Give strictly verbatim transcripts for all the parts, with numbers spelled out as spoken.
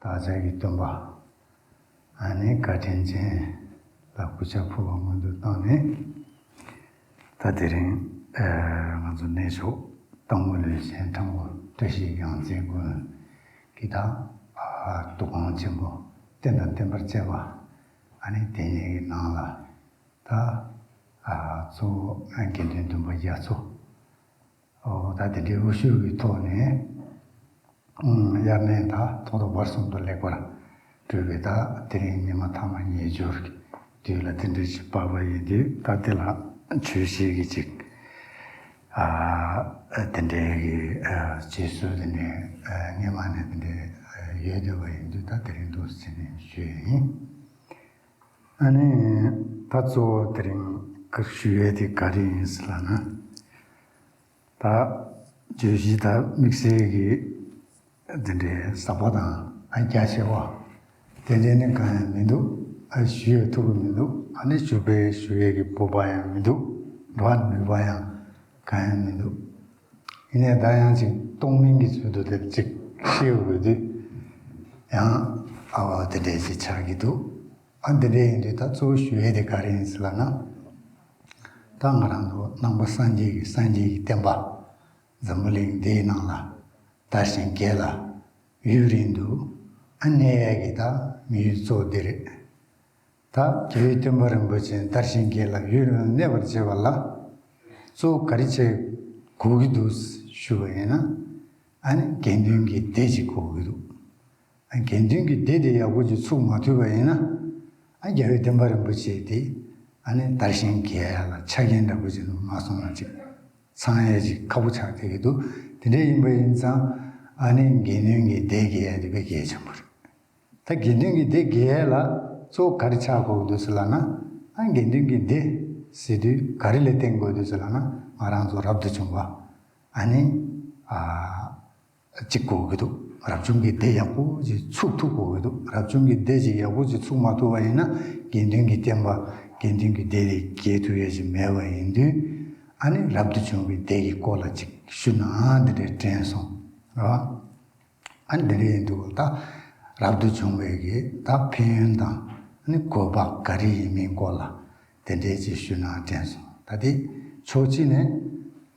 ལག་ཆ་གི་སྟོན་པ། ཨ་ནི་བཀའ་དྲིན་ཅན་ལ་གུས་ཕྱག་ཕུལ་བ་སྔོན་དུ་བཏང་ནས། ད་དེ་རིང་ཨ་ང་ཚོ་གནས་མཆོག་རྟ་མགོ་ལུས་སེང་ཁྲ་མགོ་བཀྲ་ཤིས་ཡང་རྩེ་དགོན་གྱི་ད་ཨ་འདུ་ཁང་ཆེན་པོ་རྟེན་དང་བརྟེན་པར་བཅས་པ། ཨ་ནི་དེ་ཉིད་ཀྱི་ནང་ལ་ད་ཨ་གཙོ་བོ་ཨ་དགེ་འདུན་འདུན་པ་རྒྱ་མཚོ། ཨོ་ད་དེ་འདྲའི་དབུ་བཞུགས་ཀྱི་ཐོག་ནས་ཨུམ་དབྱར་གནས་ད་ཐོག་མཐའ་བར་གསུམ་དུ་ལེགས་པར་གྲུབ་པའི་ད་དེ་རིང་ཉི་མ་ཐ་མ་ཉེ་སྦྱོར་གྱི་དུས་ལ་དེ་འདྲའི་ཅིག་བབས་པ་ཡིན་དུས། ད་དེ་ལ་ཆོས་བཤད་ཀྱི་ཅིག་ཨ་དེ་འདྲའི་གི་ཨ་རྗེས་སུ་དེ་འདྲའི་ཨ་སྔོན་མ་ནས་དེ་འདྲའི་ཨ་ཡོད་བསྡད་པ་ཡིན་དུས། ད་དེ་རིང་འདུག་ཟེར་ནས་ཞུས་ཡིན། ཨ་ནི་ད་གཙོ་བོ་དེ་རིང་བཀའ་ཞུ་ཡས་དེ་ག་རེ་ཡིན་ཟེར་ལབ་ན། ད་བརྗོད་གཞི་ད་དམིགས་བསལ་གྱི་དེ་འདྲའི་ཟབ་པ་དང་ཨ་རྒྱ་ཆེ་བ་དེ་འདྲའི་ནི་གང་ཡང་མི་འདུག་ཨ་ཞུ་ཡས་ཐུབ་ཀྱི་མི་འདུག་ཨ་ནི་ཞུ་བའི་ཞུ་ཡས་ཀྱི་སྤོབས་པ་ཡང་མི་འདུག་འགྲོ་བ་ནུས་པ་ཡང་གང་ཡང་མི་འདུག་ཡིན་ནའི་ད་ཡང་ཅིག་རྟོག་མིན་གྱི་ཚུལ་དུ་དེ་ཅིག་ཤེས་དགོས་དུས་ཡང་ཨ་བ་དེ་འདྲའི་ཅིག་ཆགས་ཀྱི་འདུག་ཨ་འདི་འདྲ་ཡིན་དུས་ད་གཙོ་བོ་ཞུ་ཡས་དེ་ག་རེ་ཡིན་ཟེར་ལབ་ན། ད་ང་རང་ཚོ་ནང་པ་སངས་རྒྱས་ཀྱི་སངས་རྒྱས་ཀྱི་བསྟན་པ་འཛམ་བུ་གླིང་འདིའི་ནང་ལ་དར་ཞིང་རྒྱས་ལ་ཡུན་རིང་དུ་ཨ་གནས་ཡས་ཀྱི་ད་དམིགས་ཡུལ་གཙོ་བོ་འདི་རེད། ད་རྒྱལ་བའི་བསྟན་པ་རིན་པོ་ཆེ་དར་ཞིང་རྒྱས་ལ་ཡུན་རིང་གནས་པར་བྱེད་པ་ལ་གཙོ་བོ་ག་རེ་བྱེད་དགོས་ཀྱི་འདུག་ཞུ་བ་ཡིན་ན། ཨ་ནི་དགེ་འདུན་གྱི་སྡེ་ཅིག་དགོས་ཀྱི་འདུག་ཨ་དགེ་འདུན་གྱི་སྡེ་དེ་ཡག་པོ་ཅིག་ཚུགས་མ་ཐུབ་པ་ཡིན་ན། ཨ་རྒྱལ་བའི་བསྟན་པ་རིན་པོ་ཆེ་དེ་ཨ་ནི་དར་ཞིང་རྒྱས་ཡ་ལ་ཆ་རྐྱེན་འདྲ་པོ་ཅིག་མ་སོང་ན་ཅིག་ཚང་ཡ་ཅིག་ཁག་པོ་ཆགས་བསྡད་ཀྱི་འདུག་དེ་འདྲ་ཡིན་པ་ཡིན་ཙང་ཨ་ནི་དགེ་འདུན་གྱི་སྡེ་རྒྱས་ཡ་དེ་དཔེ་གལ་ཆེན་པོ་རེད། ད་དགེ་འདུན་གྱི་སྡེ་རྒྱས་ཡ་ལ་གཙོ་བོ་ག་རེ་ཆགས་དགོས་ཀྱི་འདུག་ཟེར་ལབ་ན། ཨ་དགེ་འདུན་གྱི་སྡེ་ཟེར་དུས་ག་རེ་ལ་བརྟེན་དགོས་འདུག་ཟེར་ལབ་ན། ང་རང་ཚོ་རབ་ཏུ་བྱུང་བ་ཨ་ནི་ཨ། གཅིག་དགོས་ཀྱི་འདུག་རབ་བྱུང་གི་སྡེ་ཡག་པོ་ཅིག་ཚུགས་ཐུབ་དགོས་ཀྱི་འདུག་རབ་བྱུང་གི་སྡེ་ཅིག་ཡག་པོ་ཅིག་ཚུགས་མ་ཐུབ་པ་ཡིན་ན། དགེ་འདུན་གྱི་བསྟན་པ་དགེ་འདུན་གྱི་སྡེ་དེ་རྒྱས་ཐུབ་ཡ་ཅིག་མེད་པ་ཡིན་དུས། ཨ་ནི་རབ་ཏུ་བྱུང་བའི་སྡེ་གི་སྐོར་ལ་ཅིག་ཞུ་ན་འདི་འདྲའི་དྲན་སོང་ར། ཨ་ནི་འདི་འདྲ་ཡིན་དུས་ད་རབ་ཏུ་བྱུང་བའི་གི་ད་ཕན་ཡོན་དང་ཨ་ནི་དགོས་པ་ག་རེ་ཡིན་མིན་སྐོར་ལ། དེ་འདྲའི་ཅིག་ཞུས་ན་དྲན་སོང་། ད་དེ་ཕྱོགས་གཅིག་ནས་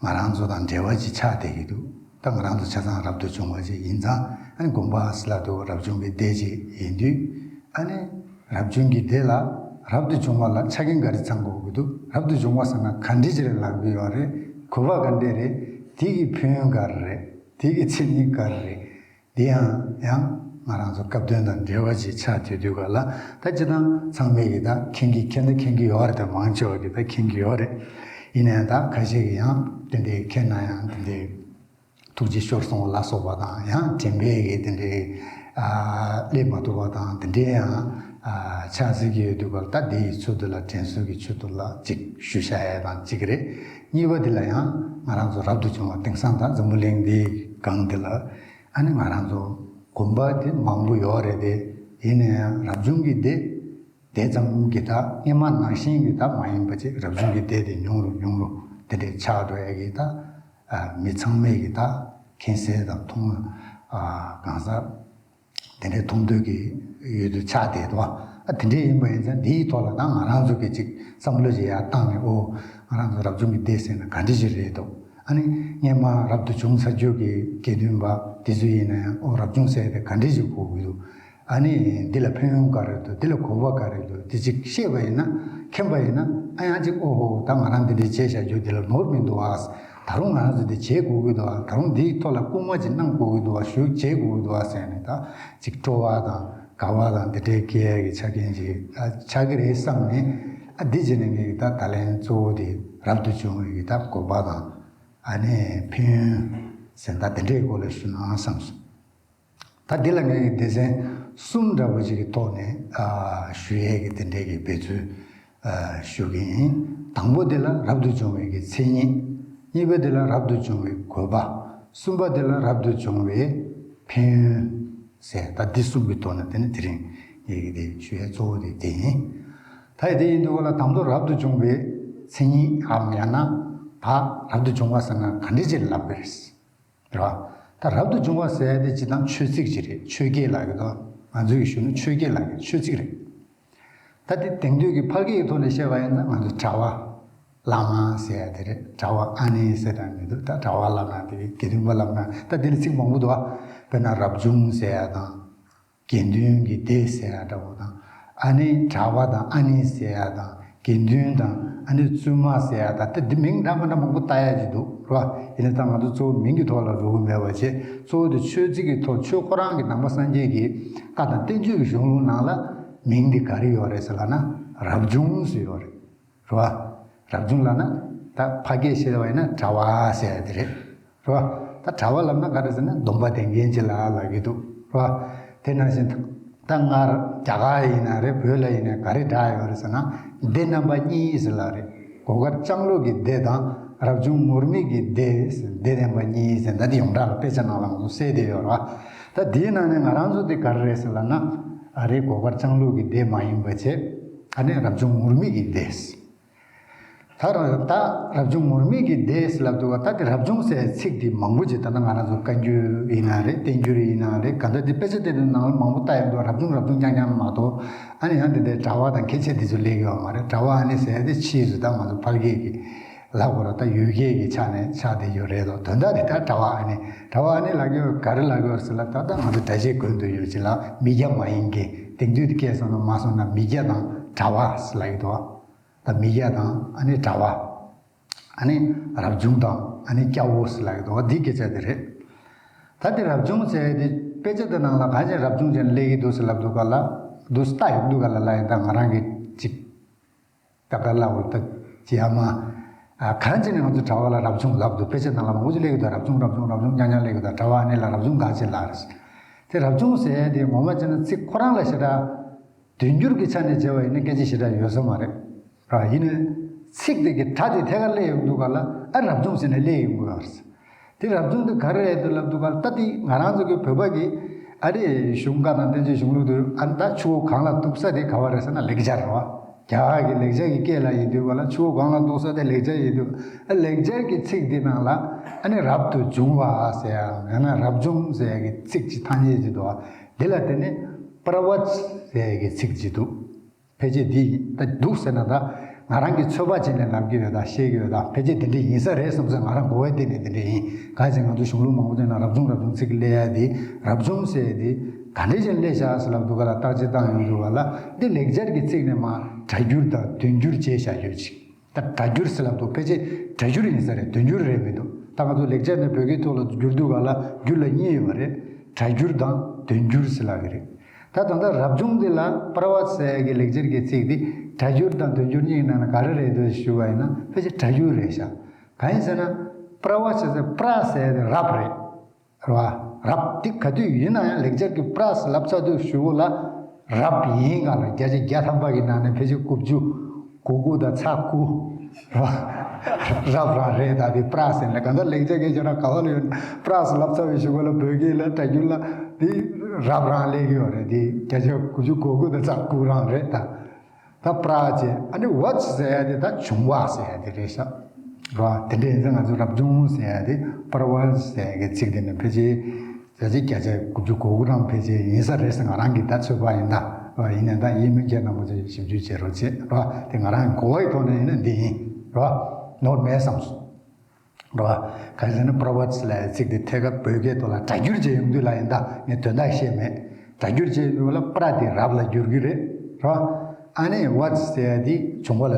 ང་རང་ཚོ་དང་འབྲེལ་བ་ཅིག་ཆགས་བསྡད་ཀྱི་འདུག་ད་ང་རང་ཚོ་ཆ་ཚང་རབ་ཏུ་བྱུང་བ་ཅིག་ཡིན་ཙང་། ཨ་ནི་དགོན་པ་ཟེར་ལབ་དུས་རབ་བྱུང་གི་སྡེ་ཅིག་ཡིན་དུས། ཨ་ནི་རབ་བྱུང་གི་སྡེ་ལ་རབ་ཏུ་བྱུང་བ་ལ་ཆ་རྐྱེན་ག་རེ་ཚང་དགོས་ཀྱི་འདུག་རབ་ཏུ་བྱུང་བ་ཟེར་ན་ག་འདྲ་ཅིག་ལ་ལབ་ཀྱི་ཡོད་རེད། གོ་བ་ག་འདྲ་རེད། དེ་གི་ཕན་ཡོན་ག་རེ་རེད། དེ་གི་མཚན་ཉིད་ག་རེ་རེད། འདི་ཡང་ཡང་ང་རང་ཚོ་སྐབས་དོན་དང་འབྲེལ་བ་ཅིག་ཆགས་བསྡད་དུས་ག་ལ། ད་སྤྱིར་བཏང་ཚང་མས་ཀྱི་ད་མཁྱེན་གྱི་མཁྱེན་ད་མཁྱེན་གྱི་ཡོད་རེད། ད་མང་ཆེ་བ་གི་ད་མཁྱེན་གྱི་ཡོད་རེད། ཡིན་ནའང་ད་ཁ་ཤས་ཀྱིས་ཡང་དེ་འདྲའི་མཁྱེན་ན་ཡང་དེ་འདྲའི་ཐུགས་རྗེ་ཤོར་སོང་ལ་སོགས་པ་དང་། ཡང་དྲན་པས་ཀྱི་དེ་འདྲའི་ཨ་སླེབས་མ་ཐུབ་པ་དང་དེ་འདྲའི་ཡང་ཨ་ཆགས་སྲིད་ཀྱི་ཡོད་དུས་ག་ལ། ད་འདི་ཡི་ཚུལ་དུ་ལ་དྲན་གསོ་གི་ཆེད་དུ་ལ་ཅིག་ཞུ་བྱ་ཡ་དང་གཅིག་རེད། གཉིས་པ་འདི་ལ་ཡང་ང་རང་ཚོ་རབ་ཏུ་བྱུང་བ་དེང་སང་ད་འཛམ་བུ་གླིང་འདིའི་སྒང་འདི་ལ། ཨ་ནི་ང་རང་ཚོ་དགོན་པ་དེ་མང་པོ་ཡོད་རེད་དེ། ཡིན་ན་ཡང་རབ་བྱུང་གི་སྡེ་དེ་ཙམ་གྱི་ད་སྔོན་མ་ནང་བཞིན་གྱི་ད་མ་ཡིན་པ་ཅིག་རབ་བྱུང་གི་སྡེ་དེ་ཉུང་རུ་ཉུང་རུ་དེ་འདྲའི་ཆགས་འགྲོ་ཡ་གི་ད་ཨ་མི་ཚང་མས་ཀྱི་ད་མཁྱེན་གསལ་དང་མཐོང་ཨ་གང་ཟག་དེ་འདྲའི་མཐོང་འདོད་ཀྱི་ཡོད་དུ་ཆགས་བསྡད་འདུག་ཨ་དེ་འདྲའི་ཡིན་པ་ཡིན་ཙང་འདིའི་ཐོག་ལ་ད་ང་རང་ཚོ་གི་ཅིག་བསམ་བློ་ཞིག་ཡར་བཏང་ནས། ཨོ་ང་རང་ཚོ་རབ་བྱུང་གི་སྡེ་ཟེར་ན་ག་འདྲ་ཞིག་རེད་འདུག་ཨ་ནི་སྔོན་མ་རབ་ཏུ་བྱུང་ཚར་རྒྱུ་གི་དགེ་འདུན་པ་དེ་ཚོ་ཡིན་ན་ཡང་། ཨོ་རབ་བྱུང་ཟེར་དེ་ག་འདྲ་ཞིག་གོ་གི་འདུག་ཨ་ནི་འདི་ལ་ཕན་ཡོན་ག་རེ་འདུག་འདི་ལ་གོ་བ་ག་རེ་འདུག་དེ་ཅིག་ཤེས་པ་ཡིན་ན། མཁྱེན་པ་ཡིན་ན། ཨ་ཡང་ཅིག་ཨོ་ཧོ་ད་ང་རང་འདི་འདྲ་བྱས་བཞག་རྒྱུ་འདི་ལ་ནོར་མི་འདུག་ཨ། ད་རུང་ང་རང་ཚོ་འདི་བྱེད་དགོས་ཀྱི་འདུག་ཨ། ད་རུང་འདིའི་ཐོག་ལ་སྐུལ་མ་ཅིག་གནང་དགོས་ཀྱི་འདུག་ཨ། ཞུ་བྱེད་དགོས་ཀྱི་འདུག་ཨ་ཟེར་ནས། ད་ཅིག་སྤྲོ་བ་དང་དགའ་བ་དང་འདི་འདྲའི་སྐྱེ་ཡ་གི་ཆ་རྐྱེན་ཅིག་ཨ་ཆགས་ཀྱི་རེད་བསམ་ནས། ཨ་འདི་བྱས་ནས་ངས་ད་ད་ལན་གཙོ་བོ་དེ་རབ་ཏུ་བྱུང་བའི་གི་ད་དགོས་པ་དང་། ཨ་ནི་ཕན་ཡོན་ཟེར་ད་དེ་འདྲའི་སྐོར་ལ་ཞུ་ན་བསམ་སོང་། ད་འདི་ལ་ངས་སྡེ་ཚན་གསུམ་འདྲ་པོ་ཅིག་གི་ཐོག་ནས་ཨ་ཞུ་ཡས་ཀྱི་དེ་འདྲའི་གི་འབད་ཚུལ་ཨ་ཞུ་གི་ཡིན། དང་པོ་འདི་ལ་རབ་ཏུ་བྱུང་བའི་གི་མཚན་ཉིད། གཉིས་པ་འདི་ལ་རབ་ཏུ་བྱུང་བའི་དགོས་པ། གསུམ་པ་འདི་ལ་རབ་ཏུ་བྱུང་བའི་ཕན་ཡོན་ཟེར། ད་འདི་གསུམ་གྱི་ཐོག་ནས་དེ་ནི་དེ་རིང་ངས་ཀྱི་དེ་ཞུ་ཡས་གཙོ་བོ་དེ་དེ་ཡིན། ད་ཡི་དེ་ཡིན་དུས་ག་ལ་དང་པོ་རབ་ཏུ་བྱུང་བའི་མཚན་ཉིད་འམ་ཡང་ན་ད་རབ་ཏུ་བྱུང་བ་ཟེར་ན་ག་འདྲ་ཅིག་ལབ་པ་རེད། རེད་བ། ད་རབ་ཏུ་བྱུང་བ་ཟེར་ཡ་དེ་སྤྱིར་བཏང་ཆོས་ཚིག་ཅིག་རེད། ཆོས་སྐད་ལ་གི་དོ། ང་ཚོས་ཞུ་ན་ཆོས་བརྒྱད་ལབ་མཁན་ཆོས་ཚིག་རེད། ད་དེ་དེང་དུས་ཀྱི་ཕལ་སྐད་ཀྱི་ཐོག་ནས་བཤད་པ་ཡིན་ན་ང་ཚོ་གྲྭ་པ་བླ་མ་ཟེར་ཡ་དེ་རེད། གྲྭ་པ་ཨ་ནེ་ཟེར་ཡ་མི་འདུག་ད་གྲྭ་པ་ལབ་ན་དེ་དགེ་འདུན་པ་ལབ་ན་ད་དེ་ལ་ཚིག་མང་པོ་འདུག་ཨ། དཔེར་ན་རབ་བྱུང་ཟེར་ཡ་དང་། དགེ་འདུན་གྱི་སྡེ་ཟེར་ཡ་འདྲ་པོ་དང་། ཨ་ནི་གྲྭ་པ་དང་ཨ་ནེ་ཟེར་ཡ་དང་དགེ་འདུན་དང་ཨ་ནི་བཙུན་མ་ཟེར་ཡ་དང་དེ་འདི་མིང་འདྲ་མི་འདྲ་མང་པོ་བཏགས་ཡ་ཅིག་འདུག་རེད་བ། ཡིན་ན་ད་ང་ཚོ་གཙོ་བོ་མིང་གི་ཐོག་ལ་འགྲོ་གི་མེད་པ་བྱས། གཙོ་བོ་དེ་ཆོས་ཚིག་གི་ཐོག་ཆོས་ཁོ་རང་གི་ནང་པ་སངས་རྒྱས་ཀྱི་བཀའ་དང་བསྟན་བཅོས་ཀྱི་གཞུང་ལུགས་ནང་ལ་མིང་འདི་ག་རེ་ཡོད་རེད་ཟེར་ལབ་ན་རབ་བྱུང་ཟེར་ཡོད་རེད། རེད་བ། རབ་བྱུང་ལབ་ན་ད་ཕལ་སྐད་བཤད་པ་ཡིན་ན་གྲྭ་པ་ཟེར་ཡ་དེ་རེད། རེད་བ། ད་གྲྭ་པ་ལབ་ན་ག་རེ་ཟེར་ན་སྡོམ་པ་ལྡན་མཁན་ཅིག་ལ་ལབ་ཀྱི་འདུག་རེད་བ། དེ་ནང་བཞིན་ད་སྔར་རྒྱ་གར་ཡིན་ན་རེད། བོད་ལ་ཡིན་ན་ག་རེ་སྒྲ་ཡོད་རེད་ཟེར་ན་སྡེ་རྣམ་པ་གཉིས་ཟེར་ལབ་རེད། གོ་དཀར་ལྕང་ལོ་གི་སྡེ་དང་རབ་བྱུང་ངུར་སྨྲིག་གི་སྡེ། སྡེ་རྣམ་པ་གཉིས་ཟེར་ད་དེ་ཡོངས་གྲགས་ལ་དཔེ་ཆ་ནང་ལ་ང་ཚོ་གསལ་བསྡད་ཡོད་རེད་བ། ད་དེའི་ནང་ནས་ང་རང་ཚོ་དེ་ག་རེ་རེད་ཟེར་ལབ་ན་ཨ་རེ་གོ་དཀར་ལྕང་ལོ་གི་སྡེ་མ་ཡིན་པ་བྱས། ཨ་ནི་རབ་བྱུང་ངུར་སྨྲིག་གི་སྡེ། ད་ར་ད་རབ་བྱུང་ངུར་སྨྲིག་གི་སྡེ་ལབ་དུས་ད་དེ་རབ་བྱུང་ཟེར་ཚིག་དེ་མང་པོ་ཅིག་ད་ལྟ་ང་རང་ཚོ་བཀའ་འགྱུར་ཡིན་ན་རེད། བསྟན་འགྱུར་ཡིན་ན་རེད། ག་འདྲ་དེ་དཔེ་ཆ་དེ་ནང་ལ་མང་པོ་བལྟ་ཡོང་དུས་རབ་བྱུང་རབ་བྱུང་རྐྱང་རྐྱང་མ་གཏོགས་ཨ་ནི་ཡང་དེ་འདྲའི་གྲྭ་པ་དང་ཁྱད་ཆོས་དེ་ཚོ་སླེབས་ཡོད་མ་རེད། གྲྭ་པ་ཨ་ནི་ཟེར་དེ་ཕྱིས་སུ་ད་ང་ཚོ་ཕལ་སྐད་ཀྱི་ལབ་དགོས་ར་ད་ཡུལ་སྐད་ཀྱི་ཆ་ནས་ཆགས་བསྡད་ཡོད་རེད་དོ། དོན་དག་དེ་ད་གྲྭ་པ་ཨ་ནི་གྲྭ་པ་ཨ་ནི་ལབ་ཀྱི་ཡོད། ག་རེ་ལབ་ཀྱི་ཡོད་ཟེར་ལབ་ད་ད་ང་ཚོ་སྒྲ་བཤད་དགོས་འདོད་ཡོད་ཅིག་ལ་མི་སྐྱ་མ་ཡིན་གྱི་དེང་དུས་དེ་སྐད་སོང་ན་མ་སོང་ན་མི་སྐྱ་དང་གྲྭ་པ་ཟེར་ལབ་ཀྱི་འདུག་ད་མི་སྐྱ་དང་ཨ་ནི་གྲྭ་པ། ཨ་ནི་རབ་བྱུང་དང་ཨ་ནི་སྐྱ་བོ་ཟེར་ལབ་ཀྱི་འདུག་འདི་སྐད་ཆ་དེ་རེད། ད་དེ་རབ་བྱུང་ཟེར་དེ་དཔེ་ཆ་དེ་ནང་ལ་གང་ཅི་རབ་བྱུང་ཅན་སླེབས་ཀྱི་འདུག་ཟེར་ལབ་འདུག་ག་ལ་འདུག་ལྟ་ཡོང་འདུག་ག་ལ་ལ་ཡིན་ད་ང་རང་གི་ཅིག་ད་ག་ལ་འོ་ད་ཅི་ཡ་མ། ཨ་གང་ཅི་ནས་ང་ཚོ་གྲྭ་པ་ལ་རབ་བྱུང་ལབ་འདུག་དཔེ་ཆ་ནང་ལ་མང་པོ་ཅིག་སླེབས་ཀྱི་འདུག་རབ་བྱུང་རབ་བྱུང་རབ་བྱུང་རྐྱང་རྐྱང་སླེབས་ཀྱི་འདུག་གྲྭ་པ་ཨ་ནི་ལ་རབ་བྱུང་ག་ཅི་ལ་རེད། དེ་རབ་བྱུང་ཟེར་དེ་ངོ་མ་བྱས་ན་ཚིག་ཁོ་རང་ལ་ཞེ་དྲག་དོན་འགྱུར་གྱི་ཆ་ནས་བྱས་པ་ཡིན་ན་སྐད་ཆ་ཞེ་དྲག་ཡོད་ས་མ་རེད། ར་ཡིན་ནའི་ཚིག་དེ་གི་སྒྲ་དེ་ཐད་ཀར་སླེབས་ཡོང་འདུག་ག་ལ་ཨ་རབ་བྱུང་ཟེར་ནས་སླེབས་ཡོང་གི་ཡོད་རེད། དེ་རབ་བྱུང་དེ་ག་རེ་རེད་འདུག་ལབ་འདུག་ག་ལ་ད་དེ་ང་རང་ཚོ་གི་བོད་པ་གི་ཨ་རེ་གཞུང་བཀའ་དང་བསྟན་བཅོས་གཞུང་ལུགས་དུ་ཨ་ད་ཆུ་བོ་གངས་ལ་གཏུགས་ས་དེ་ག་བ་རེད་ཟེར་ན་ལེགས་སྦྱར་རེད་བ། རྒྱ་གར་གི་ལེགས་སྦྱར་གི་སྐད་ལ་ཡིན་དུས་ག་ལ་ཆུ་བོ་གངས་ལ་གཏུགས་ས་དེ་ལེགས་སྦྱར་ཡིན་དུས་ཨ་ལེགས་སྦྱར་གི་ཚིག་དེ་ནང་ལ་ཨ་ནི་རབ་ཏུ་བྱུང་བ་ཟེར་ཡང་ཡང་ན་རབ་བྱུང་ཟེར་ཡ་གི་ཚིག་ཅིག་ཐ་སྙད་ཅིག་འདུག་བ། དེ་ལ་དེ་ནི་པྲ་བྷ་ཙ་ཟེར་ཡ་གི་ཚིག་ཅིག་འདུག་ཕལ་ཆེར་འདི་ཡིན་ད་འདུག་ཟེར་ན་ད་ང་རང་གིས་ཚོད་དཔག་བྱས་ནས་ལབ་ཀྱི་ཡོད་ད་བཤད་ཀྱི་ཡོད་ད་ཕལ་ཆེར་དེ་འདྲ་ཡིན་ས་རེད་བསམ་ས་ང་རང་གོ་བའི་སྟེང་ནས་དེ་འདྲ་ཡིན། གང་ཅི་ང་ཚོ་གཞུང་ལུགས་མང་པོ་དེ་ན་རབ་བྱུང་རབ་བྱུང་ཚིག་སླེབས་ཡ་དེ་རབ་བྱུང་ཟེར་ཡ་དེ་ག་འདྲ་ཞིག་སླེབས་བཞག་ཟེར་ལབ་འདུག་ག་ལ་བརྟག་དཔྱད་བཏང་ཡོང་འདུག་ག་ལ་འདི་ལེགས་སྦྱར་གྱི་ཚིག་ནས་མ་སྒྲ་སྒྱུར་དང་དོན་སྒྱུར་བྱས་བཞག་ཡོད་ཅིག་ད་སྒྲ་སྒྱུར་ཟེར་ལབ་འདུག་ཕལ་ཆེར་སྒྲ་སྒྱུར་ཡིན་ས་རེད། དོན་སྒྱུར་རེད་མི་འདུག་ད་ང་ཚོ་ལེགས་སྦྱར་ནས་བོད་སྐད་ཐོག་ལ་བསྒྱུར་འདུག་ག་ལ་སྒྱུར་ལ་གཉིས་ཡོད་པ་རེད། སྒྲ་སྒྱུར་དང་དོན་སྒྱུར་ཟེར་ལབ་ཀྱི་རེད། ད་ད་ལྟ་རབ་བྱུང་འདི་ལ་པྲ་བྷ་ཙ་ཟེར་ཡ་གི་ལེགས་སྦྱར་གྱི་ཚིག་འདི་སྒྲ་སྒྱུར་དང་དོན་སྒྱུར་གཉིས་ཀྱི་ནང་ན་ག་རེ་རེད་འདུག་ཞུ་བ་ཡིན་ན་ཕལ་ཆེར་སྒྲ་སྒྱུར་རེད་ཤག་གང་ཡིན་ཟེར་ན་པྲ་བྷ་ཙ་ཟེར་པྲ་ཟེར་ཡ་དེ་རབ་རེད། རེད་བ། རབ་འདི་ག་དུས་ཡིན་ན་ཡང་ལེགས་སྦྱར་གྱི་པྲ་ཟེར་ལབ་ཚར་དུས་གཞུག་གུ་ལ་རབ་ཡིན་ག་ལ་བརྒྱ་ཆ་བརྒྱ་ཐམ་པ་གི་ནང་ནས་ཕལ་ཆེར་དགུ་བཅུ་གོ་དགུ་དང་ཚེག་དགུ་རེད་བ། རབ་རང་རེད། ད་དེ་པྲ་ཟེར་ནས་གང་ལྟར་ལེགས་སྦྱར་གྱི་ཁྱེད་རང་ག་བ་ལ་ཡོད་ན་པྲ་ཟེར་ལབ་ཚར་བའི་གཞུག་གུ་ལ་བོད་སྐད་ལ་སྒྲ་སྒྱུར་ལ་དེ་རབ་རང་སླེབས་ཀྱི་ཡོད་རེད། དེ་བརྒྱ་ཆ་དགུ་བཅུ་གོ་དགུ་དང་ཚེག་དགུ་རང་རེད་ད། ད་པྲ་ཅེས་ཨ་ནི་བྷ་ཙ་ཟེར་ཡ་དེ་ད་བྱུང་བ་ཟེར་ཡ་དེ་རེད་ཤག་རེད་བ། དེ་འདྲ་ཡིན་ཙང་ང་ཚོ་རབ་བྱུང་ཟེར་ཡ་དེ་པྲ་བྷ་ཙ་ཟེར་ཡ་གི་ཚིག་དེ་ནི་ཕལ་ཆེར་བརྒྱ་ཆ་བརྒྱད་ཅུ་བརྒྱད་ཅུ་གོ་དགུ་རང་ཕལ་ཆེར་ཡིན་ས་རེད་ཟེར་ང་རང་གི་ད་ཚོད་དཔག་ཡིན་ད། རེད་བ། ཡིན་ནའི་ད་དབྱེ་མི་འཁྱེར་རྣམ་པ་ཚོས་ཞིབ་འཇུག་བྱེད་རོགས་བྱེད་རེད་བ། དེ་ང་རང་གི་གོ་བ་ཡི་ཐོག་ནས་ཡིན་ན་འདི་ཡིན་རེད་བ། ནོར་མེད་བསམ་སོང་། རེད་བ། གང་ཟེར་ན་པྲ་བྷ་ཙ་ལབ་ཡ་ཚིག་དེ་ཐད་ཀར་བོད་སྐད་ཐོག་ལ་སྒྲ་སྒྱུར་བྱས་ཡོང་དུས་ལ་ཡིན་ད་ངས་དོན་དག་བཤད་མེད། སྒྲ་སྒྱུར་བྱས་ཡོང་དུས་ལ་པྲ་དེ་རབ་ལ་བསྒྱུར་གྱི་རེད། རེད་བ། ཨ་ནི་བྷ་ཙ་ཟེར་ཡ་དེ་བྱུང་བ་ལ་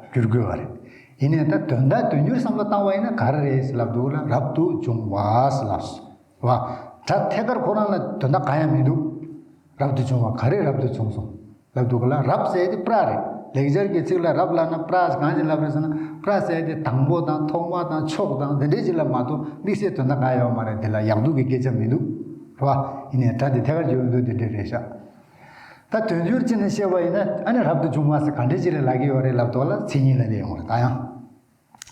བསྒྱུར་དགོས་པ་རེད། ཡིན་ནའི་ད་དོན་དག་དོན་སྒྱུར་བསམ་བློ་བཏང་བ་ཡིན་ན་ག་རེ་རེད་ཟེར་ལབ་འདུག་ལ་རབ་ཏུ་བྱུང་བ་ཟེར་ལབ་སོང་། རེད་བ། སྒྲ་ཐད་ཀར་ཁོ་རང་ལ་དོན་དག་གང་ཡང་མི་འདུག་རབ་ཏུ་བྱུང་བ་ག་རེ་རབ་ཏུ་བྱུང་སོང་། ལབ་འདུག་ག་ལ་རབ་ཟེར་དེ་པྲ་རེད། ལེགས་སྦྱར་གྱི་ཚིག་ལ་རབ་ལབ་ན་པྲ་གང་ཞིག་ལབ་རེད་ཟེར་ན་པྲ་ཟེར་དེ་དང་པོ་དང་ཐོག་མ་དང་མཆོག་དང་དེ་འདྲའི་ཅིག་ལ་མ་གཏོགས་དམིགས་བསལ་དོན་དག་གང་ཡོད་མ་རེད། དེ་ལ་ཡག་སྡུག་གི་སྐད་ཆ་མི་འདུག་རེད་བ། ཡིན་ནའི་སྒྲ་དེ་ཐད་ཀར་བརྗོད་འདུག་དེ་འདྲ་རེད་ཤག་ད་དོན་སྒྱུར་ཅིག་ནས་བཤད་པ་ཡིན་ན་ཨ་ནི་རབ་ཏུ་བྱུང་བ་ཟེར་ག་འདྲའི་ཅིག་ལ་ལབ་ཀྱི་ཡོད་རེད་ལབ་དོག་ལ་མཚན་ཉིད་ལ་སླེབས་ཡོང་རེད་ད་ཡང་།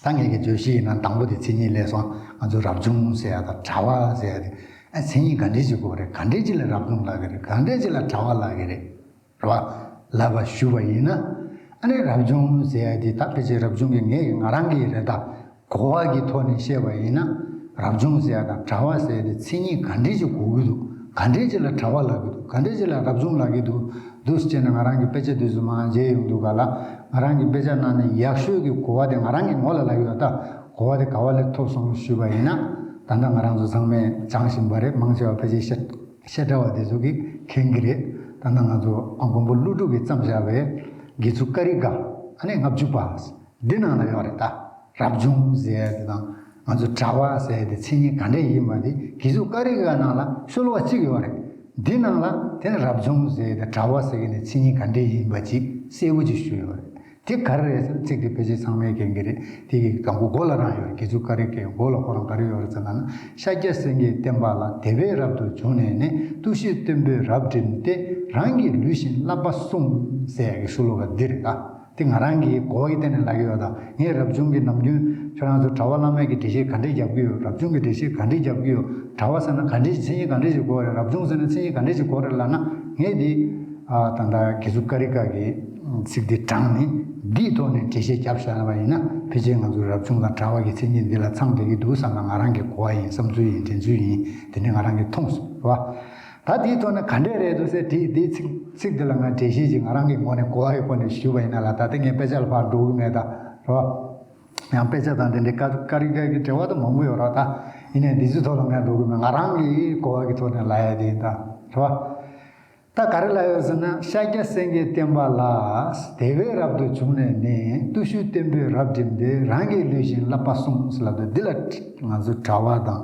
ད་ངེད་ཀྱི་བརྗོད་གཞི་ཡིན་ན་དང་པོ་དེ་མཚན་ཉིད་ལས་སོང་ང་ཚོ་རབ་བྱུང་ཟེར་ཡ་དང་གྲྭ་པ་ཟེར་ཡ་དེ་ཨ་མཚན་ཉིད་ག་འདྲས་ཅིག་དགོས་རེད། ག་འདྲས་ཅིག་ལ་རབ་བྱུང་ལབ་ཀྱི་རེད། ག་འདྲས་ཅིག་ལ་གྲྭ་པ་ལབ་ཀྱི་རེད། རེད་བ། ལབ་པ་ཞུ་བ་ཡིན་ན་ཨ་ནི་རབ་བྱུང་ཟེར་ཡ་དེ་ད་ཕལ་ཆེར་རབ་བྱུང་གི་ངེད་ཀྱི་ང་རང་གི་རེད་ད་གོ་བ་གི་ཐོག་ནས་བཤད་པ་ཡིན་ན་རབ་བྱུང་ཟེར་ཡ་དང་གྲྭ་པ་ཟེར་ཡ་དེ་མཚན་ཉིད་ག་འདྲས་ཅིག་དགོས་ཀྱི་འདུག་ག་འདྲས་ཅིག་ལ་གྲྭ་བ་ལབ་ཀྱི་འདུག་ག་འདྲས་ཅིག་ལ་རབ་བྱུང་ལབ་ཀྱི་འདུག་འདུག་སེ་བྱས་ནས་ང་རང་གི་དཔེ་ཆ་དེ་ཚོ་མར་མཇལ་ཡོང་དུས་ག་ལ། ང་རང་གི་དཔེ་ཆ་ནང་ནས་ཡག་ཤོས་ཀྱི་གོ་བ་དེ་ང་རང་གིས་ངོ་ལ་ལབ་ཀྱི་ཡོད། ད་གོ་བ་དེ་ག་བ་ལས་ཐོབ་སོང་ཞུས་པ་ཡིན་ན། ད་ལྟ་ང་རང་ཚོ་ཚང་མས་སྦྱངས་བཞིན་པ་རེད། མང་ཆེ་བ་ཕལ་ཆེར་བཤད་བཤད་གྲྭ་བ་དེ་ཚོ་གིས་མཁྱེན་གྱི་རེད། ད་ལྟ་ང་ཚོ་ཨ་མགོན་པོ་ཀླུ་སྒྲུབ་ཀྱིས་བརྩམས་བཞག་པའི་དགེ་ཚུལ་ཀ་རི་ཀ་ཨ་ནི་ལྔ་བཅུ་པ། འདི་ནང་ལ་ཡོད་རེད་ད། རབ་བྱུང་ཟེར་ཡ་དེ་དང་ང་ཚོ་གྲྭ་བ་ཟེར་ཡ་དེ་མཚན་ཉིད་ག་འདྲས་ཡིན་པ་དེ་དགེ་ཚུལ་ཀ་རི་ཀ་ནང་ལ་ཤོ་ལོ་ཀ་གཅིག་ཡོད་རེད། འདི་ནང་ལ་དེ་ནི་རབ་བྱུང་ཟེར་ཡ་དེ་གྲྭ་བ་ཟེར་གི་ནི་མཚན་ཉིད་ག་འདྲས་ཡིན་པ་ཅིག་གསལ་པོ་ཅིག་ཞུས་ཡོད་རེད། དེ་ག་རེ་རེད་ཟེར་ན་ཚིག་དེ་ཕལ་ཆེར་ཚང་མས་མཁྱེན་གི་རེད། དེ་གི་དང་པོ་མགོ་ལ་རང་ཡོད་རེད། དགེ་ཚུལ་ཀ་རི་ཀའི་མགོ་ལ་ཁོ་རང་ག་རེ་ཡོད་རེད་ཟེར་ན། ཤཱཀྱ་སེང་གེའི་བསྟན་པ་ལ། དེ་བས་རབ་ཏུ་བྱུང་ནས་ནི། བརྟུལ་ཞུགས་བརྟན་པོས་རབ་བསྒྲིམས་ཏེ། རང་གི་ལུས་བཞིན་བསླབ་པ་སྲུངས། ཟེར་ཡ་གི་ཤོ་ལོ་ཀ་འདི་རེད་ད། དེ་ང་རང་གི་གོ་བ་གི་སྟེང་ནས་ལབ་ཀྱི་ཡོད་ད། ངས་རབ་བྱུང་གི་ནམ་རྒྱུན་ཁྱོད་རང་ཚོ་གྲྭ་བ་བླ་མ་གི་འགྲེལ་བཤད་ག་འདྲས་རྒྱབ་ཀྱི་ཡོད། རབ་བྱུང་གི་འགྲེལ་བཤད་ག་འདྲས་རྒྱབ་ཀྱི་ཡོད། གྲྭ་བ་ཟེར་ན་ག་འདྲས་མཚན་ཉིད་ག་འདྲས་ཞིག་གོ་རེད། རབ་བྱུང་ཟེར་ན་མཚན་ཉིད་ག་འདྲས་ཞིག་གོ་རེད་ལབ་ན། ངས་འདི་ཨ་ད་ལྟ་དགེ་ཚུལ་ཀ་རི་ཀ་གི་ཚིག་འདི་དྲངས་ནས་འདིའི་ཐོག་ནས་འགྲེལ་བཤད་རྒྱབ་བཞག་པ་ཡིན་ན། ཕལ་ཆེར་ང་ཚོ་རབ་བྱུང་དང་གྲྭ་བ་གི་མཚན་ཉིད་འདི་ལ་ཚང་བསྡད་ཀྱི་འདུག་བསམ་ན། ང་རང་གི་གོ་བ་ཡིན། བསམ་ཚུལ་ཡིན། དྲན་ཚུལ་ཡིན། དེ་ནི་ང་རང་གིས་མཐོང་སོང་རེད་བ། ད་དེའི་ཐོག་ནས་ག་འདྲས་རེད་འདུག་ཟེར་དེ་དེའི་ཚིག་ཚིག་འདི་ལ་ང་འགྲེལ་བཤད་ཅིག་ང་རང་གི་ངོས་ནས་གོ་བ་ཡི་སྒོ་ནས་ཞུས་པ་ཡིན་ན་ལ། ད་ལྟ་ངས་དཔེ་ཆ་ལ་ཕར་འགྲོ་གི་མེད་ད། རེད་བ། ཡང་དཔེ་ཆ་དང་དེ་འདྲའི་ཀ་ཀ་རི་ཀ་གི་འབྲེལ་བ་དང་མང་པོ་ཡོད་རེད་ད། ཡིན་ནའི་འདི་ཚོའི་ཐོག་ལ་ངས་འགྲོ་གི་མེད། ང་རང་གི་གོ་བ་གི་ཐོག་ནས་ལབ་ཡ་དེ་ཡིན་ད། རེད་བ། ད་ག་རེ་ལབ་ཡོད་ཟེར་ན། ཤཱཀྱ་སེང་གེའི་བསྟན་པ་ལ། དེ་བས་རབ་ཏུ་བྱུང་ནས་ནི། བརྟུལ་ཞུགས་བརྟན་པོས་རབ་བསྒྲིམས་ཏེ། རང་གི་ལུས་བཞིན་བསླབ་པ་སྲུངས། ལབ་དུས་འདི་ལ་ང་ཚོ་གྲྭ་བ་དང་།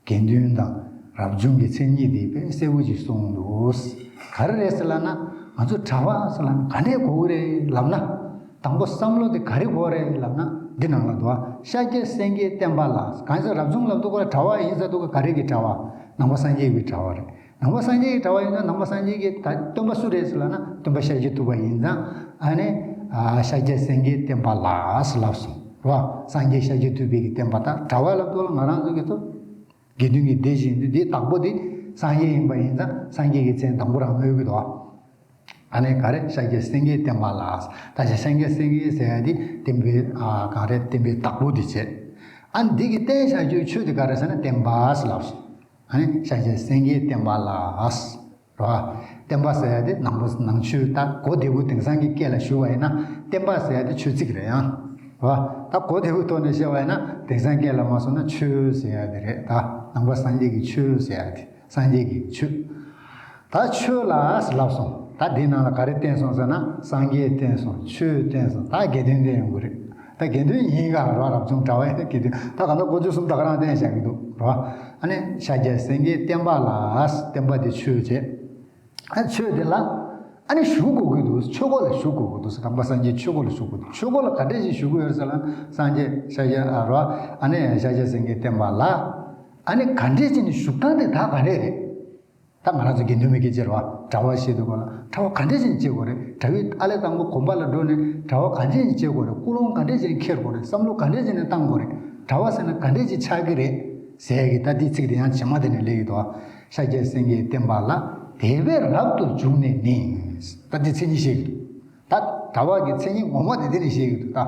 དགེ་འདུན་དང་རབ་བྱུང་གི་མཚན་ཉིད་དེ་དཔེ་གསལ་པོ་ཅིག་གསུངས་འདུག་ག་རེ་རེད་ཟེར་ལབ་ན། ང་ཚོ་གྲྭ་བ་ཟེར་ལབ་ན་ག་འདྲས་གོ་གི་རེད་ལབ་ན། དང་པོ་བསམ་བློ་དེ་ག་རེ་གོ་རེད་ལབ་ན། འདི་ནང་ལ་འདུག་ཨ། ཤཱཀྱ་སེང་གེའི་བསྟན་པ་ལ། གང་ཟེར་རབ་བྱུང་ལབ་དུས་སྐབས་ལ་གྲྭ་བ་ཡིན་ཟེར་དུས་སྐབས་ག་རེ་གི་གྲྭ་བ། ནང་པ་སངས་རྒྱས་ཀྱི་གྲྭ་བ་རེད། ནང་པ་སངས་རྒྱས་ཀྱི་གྲྭ་བ་ཡིན་ན་ནང་པ་སངས་རྒྱས་ཀྱི་ད་སྟོན་པ་སུ་རེད་ཟེར་ལབ་ན། སྟོན་པ་ཤཱཀྱ་ཐུབ་པ་ཡིན་ཙང་། ཨ་ནི་ཨ་ཤཱཀྱ་སེང་གེའི་བསྟན་པ་ལ་ཟེར་ལབ་སོང་རེད་བ། སངས་རྒྱས་ཤཱཀྱ་ཐུབ་པའི་གི་བསྟན་པ། ད་གྲྭ་བ་ལབ་དུས་ལ་ང་རང་ཚོ་གི་ཚོ། དགེ་འདུན་གྱི་སྡེ་ཞིག་འདུག་འདིའི་བདག་པོ་དེ་སངས་རྒྱས་ཡིན་པ་ཡིན་ཙང་སངས་རྒྱས་ཀྱི་མཚན་དང་པོ་རང་སྨོས་ཀྱི་འདུག་ཨ་ནི་ག་རེ། ཤཱཀྱ་སེང་གེའི་བསྟན་པ་ལ། ད་ཆ་སངས་རྒྱས་སེང་གེ་ཟེར་ཡ་དེ་བསྟན་པའི་ཨ་ག་རེ། བསྟན་པའི་བདག་པོ་དེ་བྱས། ཨ་འདི་གི་བསྟན་བྱ་རྒྱུའི་ཆོས་དེ་ག་རེ་ཟེར་ན་བསྟན་པ་ཟེར་ལབ་སོང་། ཨ་ནི་ཤཱཀྱ་སེང་གེའི་བསྟན་པ་ལ། རེད་བ། བསྟན་པ་ཟེར་ཡ་དེ་ནང་པ་ནང་ཆོས་ད་གོ་བདེ་པོ་དེང་སང་གི་སྐད་ལ་ཞུ་བ་ཡིན་ན། བསྟན་པ་ཟེར་ཡ་དེ་ཆོས་ཚིག་རེད་ཡང་། རེད་བ། ད་གོ་བདེ་པོའི་ཐོག་ནས་བཤད་པ་ཡིན་ན་དེང་སང་སྐད་ལ་མ་སོང་ན་ཆོས་ཟེར་ཡ་དེ་རེད་ད། ནང་པ་སངས་རྒྱས་ཀྱི་ཆོས་ཟེར་ཡ་དེ། སངས་རྒྱས་ཀྱི་ཆོས། ད་ཆོས་ལ་ལབ་སོང་། ད་འདི་ནང་ལ་ག་རེ་བསྟན་སོང་ཟེར་ན། སངས་རྒྱས་བསྟན་སོང་། ཆོས་བསྟན་སོང་། ད་དགེ་འདུན་བསྟན་ཡོང་གི་རེད། ད་དགེ་འདུན་ཡིན་ག་རེད་བ། རབ་བྱུང་གྲྭ་བ་ཡིན་ན་དགེ་འདུན། ད་ག་ད་དཀོན་མཆོག་གསུམ་ད་ག་རང་བསྟན་བཞག་གི་འདུག་རེད་བ། ཨ་ནི་ཤཱཀྱ་སེང་གེའི་བསྟན་པ་ལ། བསྟན་པ་དེ་ཆོས་བྱས། ཨ་ཆོས་དེ་ལ་ཨ་ནི་ཞུགས་དགོས་ཀྱི་འདུག་ཆོས་སྒོ་ལ་ཞུགས་དགོས་ཀྱི་འདུག་ནང་པ་སངས་རྒྱས་ཆོས་སྒོ་ལ་ཞུགས་དགོས་འདུག་ཆོས་སྒོ་ལ་ག་འདྲས་ཞིག་ཞུགས་ཀྱི་ཡོད་ཟེར་ལ། སངས་རྒྱས་ཤཱཀྱ་ཨ་རོ། ཨ་ནི་ཤཱཀྱ་སེང་གེའི་བསྟན་པ་ལ་ཨ་ནི་ག་འདྲས་ཅིག་ནས་ཞུགས་སྟངས་དེ་ད་ག་འདྲས་རེད། ད་ང་རང་ཚོ་དགེ་འདུན་མི་སྐད་ཆ་རེད་བ། གྲྭ་བ་བཤད་དུས་སྐོར་ལ་གྲྭ་བ་ག་འདྲས་ཅིག་ནས་བྱེད་དགོས་རེད། གྲྭ་བའི་ཨ་ལས་དང་པོ་གོམ་པ་ལ་འགྲོ་ནས་གྲྭ་བ་ག་འདྲས་ཅིག་བྱེད་དགོས་རེད། ཀུན་སློང་ག་འདྲས་ཅིག་འཁྱེར་དགོས་རེད། བསམ་བློ་ག་འདྲས་ཅིག་བཏང་དགོས་རེད། གྲྭ་བ་ཟེར་ན་ག་འདྲས་ཅིག་ཆགས་ཀྱི་རེད་ཟེར་གི། ད་འདི་ཚིག་དེ་ཡང་རྗེས་མ་དེ་ནས་སླེབས་ཀྱི་འདུག་ཤཱཀྱ་སེང་གེའི་བསྟན་པ་ལ། དེ་བས་རབ་ཏུ་བྱུང་ནས་ནི། ད་འདི་མཚན་ཉིད་བཤད་ཀྱི་འདུག་ད་གྲྭ་བ་གི་མཚན་ཉིད་ངོ་མ་དེ་དེ་ནས་བཤད་ཀྱི་འདུག་ད་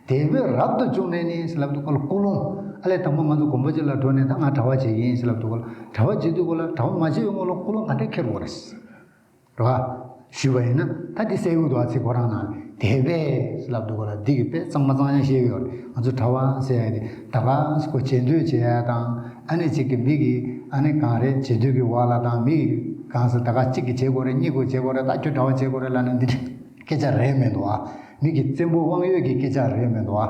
དེ་བས་རབ་ཏུ་བྱུང་ནས་ནི་ཟེར་ལབ་དུས་སྐབས་ལ་ཀུན་སློང་། ཨ་ལས་དང་པོ་ང་ཚོ་དགོན་པ་གཅིག་ལ་འགྲོ་ནས་ད་ང་གྲྭ་བ་བྱེད་ཀྱི་ཡིན་ཟེར་ལབ་དུས་སྐབས་ལ། གྲྭ་བ་བྱེད་དུས་སྐབས་ལ་གྲྭ་བ་མ་བྱེད་པའི་སྔོན་ལ་ཀུན་སློང་ག་འདྲས་འཁྱེར་དགོས་རེད། རེད་བ། ཞུས་པ་ཡིན་ན་ད་འདི་གསལ་པོ་འདུག་ཚིག་ཁོ་རང་ནང་ལ། དེ་བས་ལབ་འདུག་ག་ལ། འདི་གི་དཔེ་གཙང་མ་གཙང་རྐྱང་བཤད་ཀྱི་ཡོད་རེད། ང་ཚོ་གྲྭ་བ་ཟེར་ཡ་དེ་ད་ག་སེ་ཁོ་རྗེས་ཟློས་བྱེད་ཡ་དང་། ཨ་ནི་གཅིག་གི་མི་གི་ཨ་ནི་གང་རེད། རྗེས་ཟློས་ཀྱི་འོག་ལ་དང་། མི་གི་གང་ཟེར། ད་ག་གཅིག་གིས་བྱེད་དགོས་རེད། གཉིས་ཀྱིས་བྱེད་དགོས་རེད། ད་ཁྱོད་གྲྭ་བ་བྱེད་དགོས་རེད་ལབ་ན་འདི་འདྲའི་སྐད་ཆ་རེད་མི་འདུག་ཨ། མི་གི་བཙན་པོ་དབང་ཡོད་ཀྱི་སྐད་ཆ་རེད་མི་འདུག་ཨ།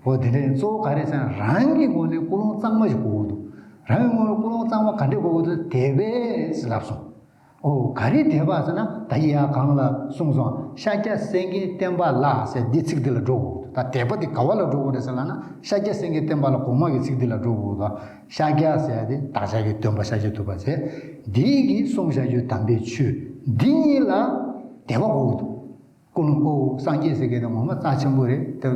འོ་དེ་འདྲའི་གཙོ་བོ་ག་རེ་ཟེར་ན། རང་གི་ངོས་ནས་ཀུན་སློང་གཙང་མ་ཞིག་དགོས་ཀྱི་འདུག་རང་གི་ངོས་ནས་ཀུན་སློང་གཙང་མ་ག་འདྲས་དགོས་ཀྱི་འདུག་དེ་བས་ལབ་སོང་། ཨོ་ག་རེ་དེ་བས་ཟེར་ན། ད་ཡ་གང་ལ་གསུངས་སོང་། ཤཱཀྱ་སེང་གེའི་བསྟན་པ་ལ་ཟེར་འདི་ཚིག་འདི་ལ་འགྲོ་དགོས་ཀྱི་འདུག་ད་དེ་བས་དེ་ག་བ་ལ་འགྲོ་དགོས་རེད་ཟེར་ལབ་ན། ཤཱཀྱ་སེང་གེའི་བསྟན་པ་ལ་གོང་མ་གི་ཚིག་འདི་ལ་འགྲོ་དགོས་ཀྱི་འདུག་ཤཱཀྱ་ཟེར་ཡ་དེ་བདག་ཅག་གི་སྟོན་པ་ཤཱཀྱ་ཐུབ་པ་ཟེར། འདི་གིས་གསུངས་བཞག་རྒྱུ་དམ་པའི་ཆོས་འདི་གཉིས་ལ་དེ་བས་དགོས་ཀྱི་འདུག་ཀུན་སློང་། ཨོ་སངས་རྒྱས་ཟེར་མཁན་དེ་ངོ་མ་རྩ་ཆེན་པོ་རེད་དེ།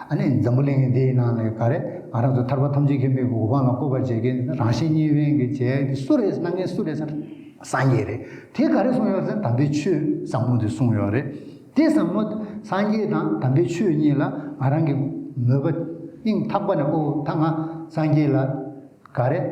ཨ་ནི་འཛམ་བུ་གླིང་འདིའི་ནང་ནས་ག་རེ། ང་རང་ཚོ་ཐར་པ་ཐམས་ཅད་མཁྱེན་པའི་གོ་འཕང་ལ་བཀོད་པར་བྱེད་མཁན་རང་གཞན་གཉིས་ཕན་གྱི་བྱེད་དེ་སུ་རེད། གནང་མཁན་སུ་རེད་ཟེར་ན་སངས་རྒྱས་རེད། དེ་ག་རེ་གསུངས་ཡོད་ཟེར་ན་དམ་པའི་ཆོས་ཟབ་མོ་དེ་གསུངས་ཡོད་རེད། དེ་ཟབ་མོ་སངས་རྒྱས་དང་དམ་པའི་ཆོས་གཉིས་ལ་ང་རང་གི་མོས་པ་སྙིང་ཐག་པ་ནས། ཨོ་ད་ང་སངས་རྒྱས་ལ་ག་རེ།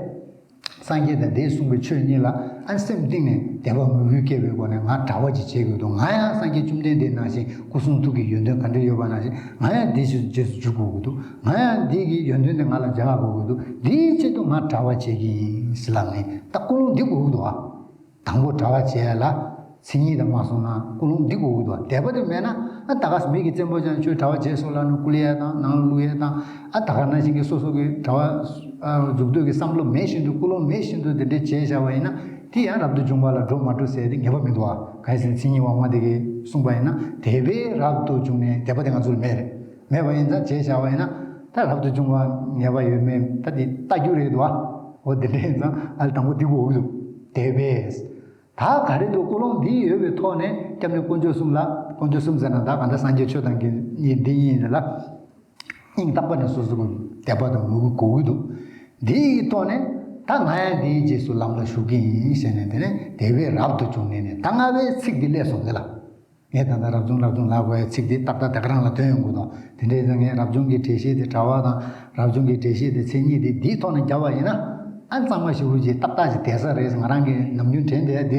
སངས་རྒྱས་དང་དེས་གསུངས་པའི་ཆོས་གཉིས་ལ་ཨ་སེམས་གཏིང་ནས་དད་པ་མོས་གུས་སྐྱེ་བའི་སྒོ་ནས་ང་གྲྭ་པ་ཅིག་བྱེད་དགོས་འདུག་ང་ཡང་སངས་རྒྱས་བཅོམ་ལྡན་འདས་ནང་བཞིན་སྐུ་གསུང་ཐུགས་ཀྱི་ཡོན་ཏན་ག་འདྲ་ཡོད་པ་ནང་བཞིན་ང་ཡང་དེའི་རྗེས་སུ་འཇུག་དགོས་ཀྱི་འདུག་ང་ཡང་འདི་གི་ཡོན་ཏན་དེ་ང་ལ་སྦྱང་དགོས་ཀྱི་འདུག་འདིའི་ཆེད་དུ་ང་གྲྭ་པ་བྱེད་ཀྱི་ཡིན་ཟེར་ལབ་ནས་ད་ཀུན་སློང་འདི་དགོས་ཀྱི་འདུག་ཨ། དང་པོ་གྲྭ་པ་བྱས་ལ། མཚན་ཉིད་དང་མ་སོང་ན་ཀུན་སློང་འདི་དགོས་ཀྱི་འདུག་དད་པ་དེ་མེད་ན་ཨ་ད་ག་མི་གི་བཙན་པོ་ཅན་ཁྱོད་གྲྭ་པ་བྱས་སོང་ལབ་ནས་བསྐུལ་ཡས་དང་ནང་ལ་བླུག་ཡས་དང་ཨ་ད་ག་ནང་བཞིན་གྱི་སོ་སོ་གི་གྲྭ་པ་འཛུགས་འདོད་ཀྱི་བསམ་བློ་མེད་བཞིན་དུ་ཀུན་སློང་མེད་བཞིན་དུ་དེ་འདྲས་བྱས་བཞག་པ་ཡིན་ན་དེ་ཡང་རབ་ཏུ་བྱུང་བ་ལ་འགྲོ་མ་འགྲོ་ཟེར་དེ་ངེས་པ་མི་འདུག་ཨ། གལ་སྲིད་མཚན་ཉིད་དབང་མ་དེ་གིས་གསུངས་པ་ཡིན་ན་དད་པས་རབ་ཏུ་བྱུང་ནས་དད་པ་དེ་ང་ཚོ་ལ་མེད་རེད། མེད་པ་ཡིན་ཙང་བྱས་བཞག་པ་ཡིན་ན་ད་རབ་ཏུ་བྱུང་བ་ངེས་པ་ཡོད་མེད་ད་དེ་ལྟ་རྒྱུ་རེད་འདུག་ཨ། འོ་དེ་འདྲས་ཡིན་ཙང་ཨ་ལ་དང་པོ་འདི་དགོས་ཀྱི་འདུག་དད་པས། ད་ག་རེ་འདུག་ཀུན་སློང་འདི་ཡོད་པའི་ཐོག་ནས་སྐྱབས་གནས་དཀོན་མཆོག་གསུམ་ལ་དཀོན་མཆོག་གསུམ་ཟེར་ན་ད་ག་འདྲ་སངས་རྒྱས་ཆོས་དང་དགེ་འདི་གཉིས་ལ་སྙིང་ཐག་པ་ནས་སོ་སོ་གི་དད་པ་དང་མོས་གུས་དགོས་ཀྱི་འདུག་འདིའི་ཐོག་ནས་ད་ང་ཡང་འདིའི་རྗེས་སུ་ལམ་ལ་ཞུགས་ཀྱི་ཡིན་ཞེས་ནས་དེ་ནས་དད་པས་རབ་ཏུ་བྱུང་ནས་ནས་ད་ལྔ་པའི་ཚིག་འདི་སླེབས་སོང་འདི་ལ། ངས་ད་ལྟ་རབ་བྱུང་རབ་བྱུང་ལབ་དགོས་ཡ་ཚིག་འདི་ཏག་ཏག་དེ་ག་རང་ལ་ཐོན་ཡོང་གི་འདུག་དེ་འདྲའི་ཚེ་ངས་རབ་བྱུང་གི་འགྲེལ་བཤད་དེ་གྲྭ་པ་དང་རབ་བྱུང་གི་འགྲེལ་བཤད་དེ་མཚན་ཉིད་དེ་འདིའི་ཐོག་ནས་བརྒྱབ་པ་ཡིན་ན་ཨ་གཙང་མ་ཞེ་པོ་ཅིག་ཏག་ཏག་ཅིག་བསྡད་ས་རེད་ང་རང་གི་ནམ་རྒྱུན་དྲན་བསྡད་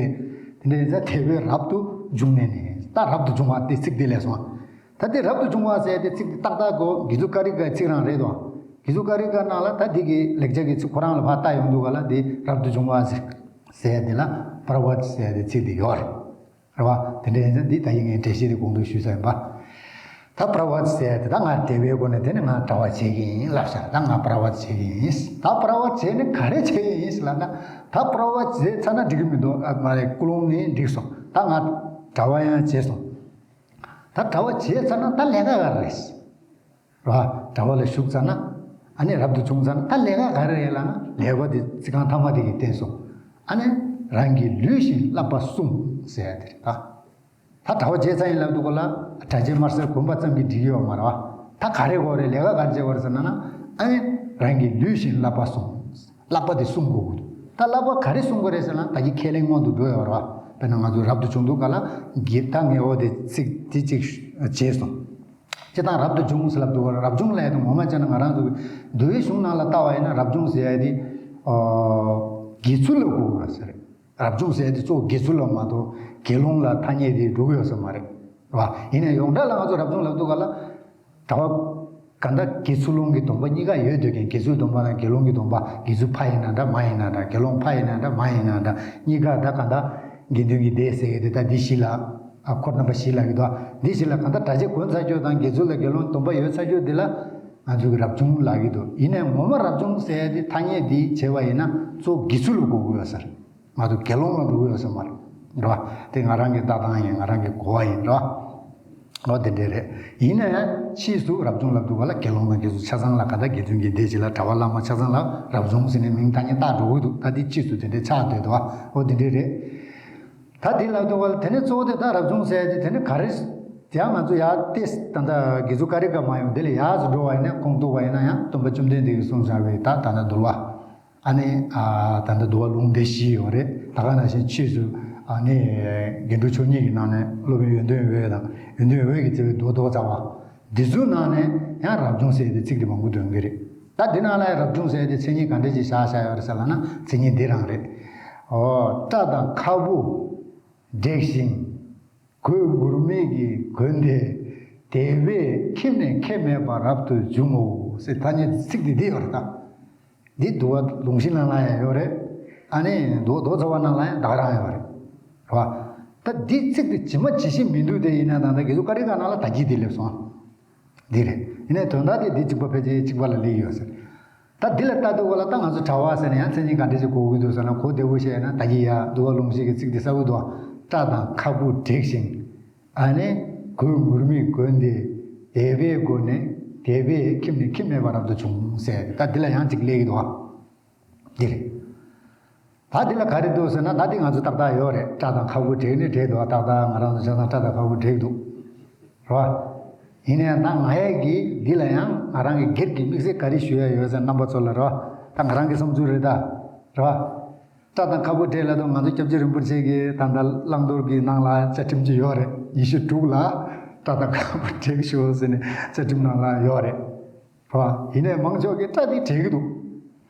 དེ། དེ་འདྲའི་ཚེ་དད་པས་རབ་ཏུ་བྱུང་ནས་ནས་ད་རབ་ཏུ་བྱུང་བ་དེ་ཚིག་དེ་ལས་སོང་། ད་དེ་རབ་ཏུ་བྱུང་བ་ཟེར་དེ་ཚིག་དེ་ཏག་ཏག་གོ་དགེ་ཚུལ་ཀ་རི་ཀའི་ཚིག་རང་རེད་དོ། དགེ་ཚུལ་ཀ་རི་ཀ་ནང་ལ་ད་འདི་གི་ལེགས་སྦྱར་གྱི་ཚིག་ཁོ་རང་ལ་ཕར་ལྟ་ཡོང་དུས་ག་ལ་དེ་རབ་ཏུ་བྱུང་བ་ཟེར་ཟེར་དེ་ལ་པྲ་བྷ་ཏི་ཟེར་དེ་ཚིག་དེ་ཡོད་རེད། རེད་བ། དེ་འདྲ་ཡིན་ཙང་འདི་ད་ཡིན་ངའི་འགྲེལ་བཤད་དེ་གོང་དུ་ཞུས་ཚར་ཡིན་པ། ད་པྲ་བྷ་ཏི་ཟེར་ཡ་དེ་ད་ང་དད་པའི་སྒོ་ནས་དེ་ནི་ང་གྲྭ་པ་བྱེད་ཀྱི་ཡིན་ལབ་ཤག་ད་ང་པྲ་བྷ་ཏི་བྱེད་ཀྱི་ཡིན། ད་པྲ་བྷ་ཏི་བྱས་ནས་ག་རེ་བྱེད་ཀྱི་ཡིན་ལབ་ན། ད་པྲ་བྷ་ཏི་བྱས་ཚར་ན་འགྲིག་གི་མི་འདུག་ཨ་མ་རེད། ཀུན་སློང་ནི་འགྲིག་སོང་། ད་ང་གྲྭ་པ་ཡང་བྱས་སོང་། ད་གྲྭ་པ་བྱས་ཚར་ན་ད་ལས་ཀ་ག་རེ་རེད། ར། གྲྭ་པ་ལ་ཞུགས་ཚར་ན། ཨ་ནི་རབ་ཏུ་བྱུང་ཚར་ན་ད་ལས་ཀ་ག་རེ་རེད་ལབ་ན་ལས་ཀ་དེ་ཚིག་རྐང་ཐ་མ་དེ་གིས་བསྟན་སོང་། ཨ་ནི་རང་གི་ལུས་བཞིན་བསླབ་པ་སྲུངས་ཟེར་ཡ་དེ་རེད་ད། ད་གྲྭ་པ་བྱས་ཚར་ཡིན་ལབ་དུས་སྐབས་ལ་གྲྭ་ཆས་དམར་སེར་གོན་པ་ཙམ་གྱིས་འགྲིག་གི་ཡོད་མ་རེད་བ། ད་ག་རེ་དགོས་རེད་ལས་ཀ་ག་རེ་བྱེད་དགོས་རེད་ཟེར་ན་ན། ཨ་ནི་རང་གི་ལུས་བཞིན་བསླབ་པ་སྲུངས། བསླབ་པ་དེ་སྲུང་དགོས་ཀྱི་འདུག་ད་བསླབ་པ་ག་རེ་སྲུང་དགོས་རེད་ཟེར་ན་ད་གིན་ཁས་ལེན་སྔོན་དུ་འགྲོ་ཡོད་རེད་བ། དཔེར་ན་ང་ཚོ་རབ་ཏུ་བྱུང་དུས་སྐབས་ལ་དགེ་ད་ངས་འོ་དེ་ཚིག་དེ་གཅིག་བྱས་སོང་། སྤྱིར་བཏང་རབ་ཏུ་བྱུང་ཟེར་ལབ་འདུག་རབ་བྱུང་ལབ་ཡ་དེ་ངོ་མ་བྱས་ན་ང་རང་ཚོ་གི་འདུལ་བའི་གཞུང་ནང་ལ་ལྟ་བ་ཡིན་ན་རབ་བྱུང་ཟེར་ཡ་དེ་དགེ་ཚུལ་ལ་གོ་དགོས་ཟེར། རབ་བྱུང་ཟེར་ཡ་དེ་གཙོ་བོ་དགེ་ཚུལ་ལ་མ་གཏོགས་དགེ་སློང་ལ་ཐ་སྙད་དེ་འགྲོ་གི་ཡོད་ས་མ་རེད། རེད་བ། ཡིན་ན་ཡོངས་གྲགས་ལ་ང་ཚོ་རབ་བྱུང་ལབ་འདུག་ག་ལ། གྲྭ་པ་ག་འདྲ་དགེ་ཚུལ་སློང་གི་སྡོམ་པ་གཉིས་ཀ་ཡོད་འདོད་མཁན། དགེ་ཚུལ་སྡོམ་པ་དང་དགེ་སློང་གི་སྡོམ་པ། དགེ་ཚུལ་ཕ་ཡིན་ན་འདྲ་མ་ཡིན་ན་འདྲ། དགེ་སློང་ཕ་ཡིན་ན་འདྲ་མ་ཡིན་ན་འདྲ། གཉིས་ཀ་ད་ག་འདྲ་དགེ་འདུན་གྱི་སྡེ་ཟེར་གི་དེ་ད་འདི་བཞི་ལ། ཨ་འཁོར་རྣམ་པ་བཞི་ལབ་གི་འདུག་འདི་བཞི་ལ་ག་འདྲ་གྲྭ་ཆས་གོན་ཚར་ཆོག་དང་དགེ་ཚུལ་ལ་དགེ་སློང་སྡོམ་པ་ཡོད་ཚར་ཆོག་འདི་ལ་ང་ཚོ་གི་རབ་བྱུང་ལབ་གི་འདུག་ཡིན་ནའི་ངོ་མ་རབ་བྱུང་ཟེར་ཡ་དེ་ཐ་སྙད་འདི་བྱས་པ་ཡིན་ན་གཙོ་བོ་དགེ་ཚུལ་ལ་གོ་དགོས་ཡོད་ས་རེད། ང་ཚོ་དགེ་སློང་ལ་འགྲོ་གི་ཡོད་ས་མ་རེད། རེད་བ། དེ་ང་རང་གི་ལྟ་སྟངས་ཡིན། ང་རང་གི་གོ་བ་ཡིན། རེད་བ། འོ་དེ་འདྲས་རེད། ཡིན་ན་ཡང་ཕྱིས་སུ་རབ་བྱུང་ལབ་འདུག་ག་ལ་དགེ་སློང་དང་དགེ་ཚུལ་ཆ་ཚང་ལ་ག་འདྲ་དགེ་འདུན་གྱི་སྡེ་གཅིག་ལ་གྲྭ་པ་བླ་མ་ཆ་ཚང་ལ་རབ་བྱུང་ཟེར་ནས་མིང་ཐ་སྙད་བཏགས་འགྲོ་གི་འདུག་ད་དེ་ཕྱིས་སུ་དེ་འདྲས་ཆགས་བསྡད་འདུག་བ། འོ་དེ་འདྲས་རེད། ད་དེ་ལབ་འདུག་ག་ལ་དེ་ནས་གཙོ་བོ་དེ་ད་རབ་བྱུང་ཟེར་ཡ་དེ་དེ་ནས་ག་རེ། དེ་ཡང་ང་ཚོ་ཡར་ཏེ་ད་ལྟ་དགེ་ཚུལ་ཀ་རི་ཀ་མ་ཡོང་དེ་ལས་ཡར་ཚུར་འགྲོ་བ་ཡིན་ན་ཁུངས་གཏུགས་པ་ཡིན་ན་ཡང་སྟོན་པ་བཅོམ་ལྡན་འདས་ཀྱིས་གསུངས་བཞག་པའི་ད་ད་ལྟ་འདུལ་བ། ཨ་ནི་ཨ་ད་ལྟ་འདུལ་བ་ལུང་སྡེ་བཞི་ཡོད་རེད། ད་ག་ནང་བཞིན་ཕྱིས་སུ་ཨ་ནི་དགེ་ཕྲུག་ཆོས་ཉིད་ཀྱི་ནང་ནས་སློབ་དཔོན་ཡོན་ཏན་འོད་དང་ཡོན་ཏན་འོད་ཀྱིས་མཛད་པའི་འདུལ་བ་ཏོག་ཙམ་བ། འདི་ཚོའི་ནང་ནས་ཡང་རབ་བྱུང་ཟེར་ཏེ་ཚིག་དེ་མང་པོ་འདོན་གྱི་རེད། ད་འདི་ནང་ལ་ཡང་རབ་བྱུང་ཟེར་ཏེ་མཚན་ཉིད་ག་འདྲ་ཞིག་བཞག་བཞག་ཡོད་རེད་ཟེར་ལབ་ན་མཚན་ཉིད་འདི་རང་རེད། ཨོ་སྐྲ་དང་ཁ་སྤུ་བྲེགས་ཤིང་། གོས་ངུར་སྨྲིག་གིས་གོན་ཏེ། དད་པས་ཁྱིམ་ནས་ཁྱིམ་མེད་པར་རབ་ཏུ་བྱུང་ངོ་། ཟེར་ཐ་སྙད་ཚིག་འདི་འདི་ཡོད་རེད་ད། འདི་འདུལ་བ་ལུང་གཞི་ནང་ལ་ཡང་ཡོད་རེད། ཨ་ནི་འདུལ་བ་མདོ་རྩ་བ་ནང་ལ་ཡང་ད་ག་རང་ཡོད་རེད། རེད་བ། ད་འདི་ཚིག་འདི་ཇི་མ་ཇི་བཞིན་མི་འདུག་དེ་ཡིན་ན་ད་ལྟ་དགེ་ཚུལ་ཀ་རི་ཀ་ནང་ལ་ད་གིན་འདི་སླེབས་སོང་། འདི་རེད། ཡིན་ནའི་དོན་དག་དེ་འདི་གཅིག་པ་ཕལ་ཆེར་གཅིག་པ་ལ་སླེབས་ཡོད་ཟེར། ད་འདི་ལ་ལྟ་དུས་སྐབས་ལ་ད་ང་ཚོ་གྲྭ་པ་ཟེར་ན་ཡང་མཚན་ཉིད་ག་འདྲ་ཞིག་གོ་གི་འདུག་ཟེར་ན་གོ་བདེ་པོ་བཤད་ན་ད་གིན་ཡ་འདུལ་བ་ལུང་གཞི་གི་ཚིག་འདི་གསལ་པོ་འདུག་སྐྲ་དང་ཁ་སྤུ་བྲེགས་ཤིང་། ཨ་ནི་གོས་ངུར་སྨྲིག་གོན་ཏེ་དད་པའི་སྒོ་ནས་དད་པས་ཁྱིམ་ནས་ཁྱིམ་མེད་པར་རབ་ཏུ་བྱུང་ཟེར། ད་འདི་ལ་ཡང་གཅིག་སླེབས་ཀྱི་འདུག་བ། འདི་རེད། ད་འདི་ལ་ག་རེ་འདུག་ཟེར་ན་ད་འདི་ང་ཚོ་ཏག་ཏག་ཡོད་རེད། སྐྲ་དང་ཁ་སྤུ་བྲེགས་ནི་བྲེགས་འདུག་ཏག་ཏག་ང་རང་ཚོ་ཆ་ཚང་སྐྲ་དང་ཁ་སྤུ་བྲེགས་འདུག་རེད་བ། ཡིན་ནའི་ད་ང་ཡས་ཀྱིས་འདི་ལ་ཡང་ང་རང་གི་སྒེར་གྱི་དམིགས་བསལ་ག་རེ་ཞུ་ཡ་ཡོད་ཟེར་རྣམ་པ་ཚོ་ལ་རེད་བ། ད་ང་རང་གི་བསམ་ཚུལ་རེད་ད། རེད་བ། སྐྲ་དང་ཁ་སྤུ་བྲེགས་ལབ་དུས་ང་ཚོ་སྐྱབས་རྗེ་རིན་པོ་ཆེ་གིས་ད་ལྟ་བླང་དོར་གྱི་ནང་ལ་བཅའ་ཁྲིམས་ཅིག་ཡོད་རེད། ཉི་ཤུ་དྲུག་ལ་སྐྲ་དང་ཁ་སྤུ་བྲེགས་ཤོག་ཟེར་ནས་བཅའ་ཁྲིམས་ནང་ལ་ཡོད་རེད། རེད་བ། ཡིན་ནའི་མང་ཚོགས་ཀྱིས་སྐྲ་འདི་བྲེགས་ཀྱི་འདུག་